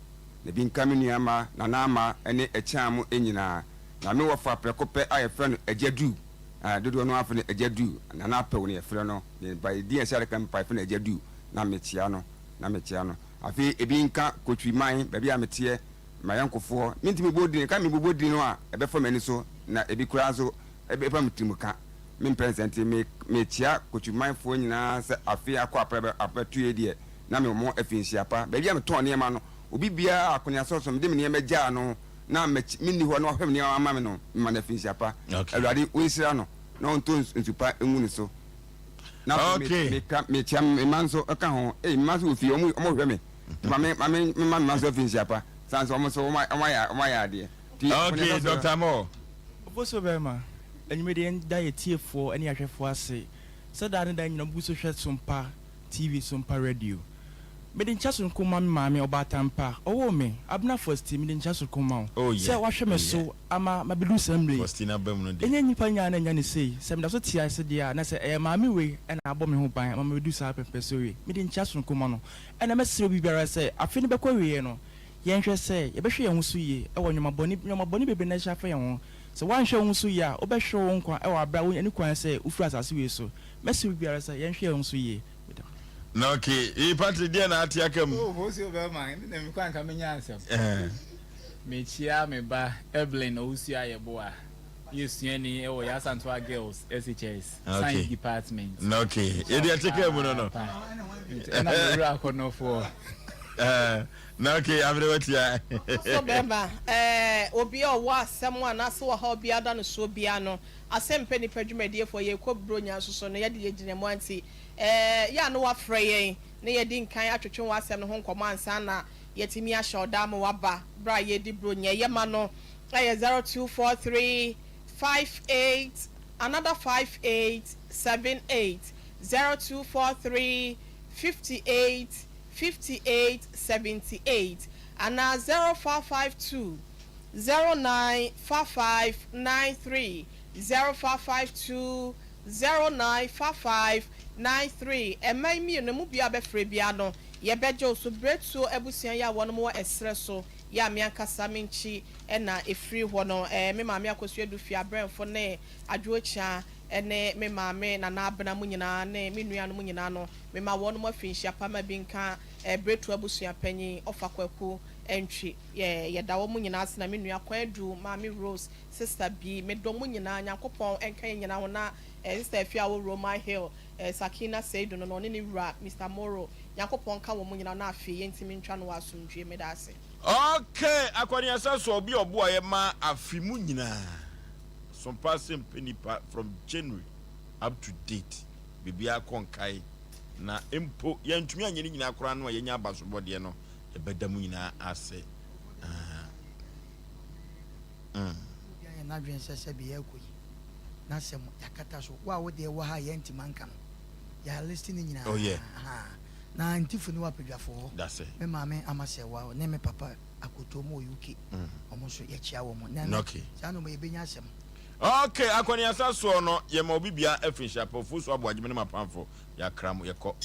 Na ebi nka me nua mma, Nana Ama ne Akyeamo nyinaa. Na me wɔfa prɛko pɛ a yɛfrɛ no Agya Du, ɛɛ dodoɔ no ara frɛ no Agya Du, Nana Apew na yɛfrɛ no, ne ba edin a ɛhyɛ adaka mu paa yɛfrɛ no Agya Du, na mekyea no, na mekyea no. Afei ebi nka Kotwi man, baabi a meteɛ, m'ayɔnkofoɔ, mentumi bɔ din, nka mebobɔ din no a, ɛbɛfa m'ani so, na ebi koraa nso ɛbɛfa me tirim ka. Mempɛ nsɛm nti, me, mekyea Kotwi manfoɔ nyinaa sɛ afe akɔ aprɛ abɛto yei deɛ, na mewɔ mo afinhyia pa. Baabi a metɔn nneɛma no, obi biara a akɔneasɔ so mede me nneɛma gyaa no na m'akyi, menni hɔ na wahwɛ me nneɛma ama me no, mema no afinhyia pa. Okay. Awurade ɔnhyira no na ɔntɔ nsu pa ngu ne so. Na afei me, Okay. meka, mekyea me mma nso ka ho. Ei, me mma nso wɔ fie, wɔn, wɔhwɛ me. Nti ma me, ma me, mema me mma nso afinhyia pa. Sane sɛ wɔn nso, wɔn, wɔayɛ, wɔayɛ adeɛ. Nti Okay, akɔneasɔ so. Dr. Moore. Oboso bɛrima, anwummere deɛ yɛnda yɛn atiefoɔ ne yɛn ahwɛfoɔ ase sɛ daa ne daa nyinaa wɔgu so hwɛ Sompa TV, Sompa Radio. Mede nkyia soronko ma me maame, ɔbaatan pa, ɔwoo me, Abena Fosti, mede nkyia soronko ma wo Oh sɛ yeah, woahwɛ oh me yeah. so ama mabɛduru saa mmerɛ yi. Faustina ba mu no deɛ. Ɛnyɛ nnipa nyinaa na anya no sei. Sɛ meda so te ase deɛ a, na sɛ ɛyɛ maame wei na abɔ me ho ban ama mabɛduru saa pɛmpɛsoɔ wei. Mede nkyia soronko ma no. Ɛna mɛsrɛ obi biara sɛ, afe no bɛkɔ awieɛ no, yɛnhwɛ sɛ yɛbɛhwɛ yɛn ho so yie wɔ nneɛma bɔne, nneɛma bɔne bebree na ahyia afa yɛn ho. Sɛ woanhwɛ wo ho so yie a, wobɛhwere wo nkwa wɔ aberɛ a wonni kwan sɛ wofiri asase wei so. Mɛsrɛ obi biara sɛ yɛnhwɛ yɛn ho so yie. Meda. Na okay, ee Patrick deɛ na ate aka mu. Oh, Bosuo bɛrima, ɛne na mekɔ anka menya asɛm. Eh. Mekyia me ba Evelyn Owusu Ayeboa, yɛ suani wɔ Yaa Asantewaa Girls SHS, Okay. Science Department. Na okay, yɛde ɛte kaa mu no no. Paapa. Nti ɛna me wura akɔnɔfoɔ. Eh, na okay, abere watia. So bɛrima, eh, obi a ɔwɔ asɛm anaasɛ ɔhaw biara da no soɔ biara no, asɛmpɛ nipa dwumadiefoɔ, yɛrekɔ Buronya nso so no, yɛde yɛgyina mu anti, eh, yɛ a na wafrɛ yɛn na yɛadi nkan atwetwe w'asɛm no ho nkɔmmɔ ansa na yɛatumi ahyɛ ɔda ama waba berɛ a yɛredi Buronya. Yɛma no yɛ 0243 58 another 5878, 0243 58 58 78 anaa 0552 09 5593, 0552 095593. Ɛman mmienu mu biara bɛfrɛ biara no, yɛbɛgye wo so. Berɛtuo abusua yi a wɔnom wɔ ɛserɛ so yi a me ankasa me nkyi na ɛfiri hɔ no, me maame Akosua Adu fie abrɛmfo ne Adwoa Kyia ne me maame Nana Abena mo nyinaa ne me nuanom nyinaa no, mema wɔnom afinhyia pa ma bi nka Berɛtuo abusua panyin Ɔfa Kwaku Antwi. Yɛda wɔn nyinaa ase na me nua Kwadu, Maame Rose, Sister B, medɔ mo nyinaa, Nyankopɔn nka yɛn nyinaa ho na Sister Afia a ɔwɔ Roman Hill, Sakina Seidu no na ɔne ne wura Mister Moro, Nyankopɔn nka wɔn nyinaa ho na afei yɛntumi ntwa no wɔ asomdwie. Meda ase. Okay, akɔneasa so obi a ɔboa yɛ ma afe mu nyinaa sompa ase mpɛ nipa from January up to date biribiara kɔ nkae na mpo yɛntumi anyɛ ne nyinaa koraa no a yɛnya abasobɔdeɛ no yɛbɛda mu nyinaa ase. Ah. Mm. Obi ayɛ n'adwene sɛ sɛbe yɛrekɔ yi n'asɛm yɛakata so. Wo a wo deɛ wɔ ha a yɛntumi anka no, yɛaliste ne nyinaa. Oh yeah. Ahaa. Na Ntifo ne W'apadwafo hɔ. That's it. Me maame Amasɛwa ne me papa Akoto wɔn wɔ UK. Wɔn nso yɛkyea wɔn. Na ɛno, Okay. saa nnoɔma yɛbɛnya asɛm. Okay, akɔneasa soɔ no, yɛma obi bia afi nhyia pa, ofuo so aboagye me ne m'apamfo, yɛakra mo, yɛkɔ.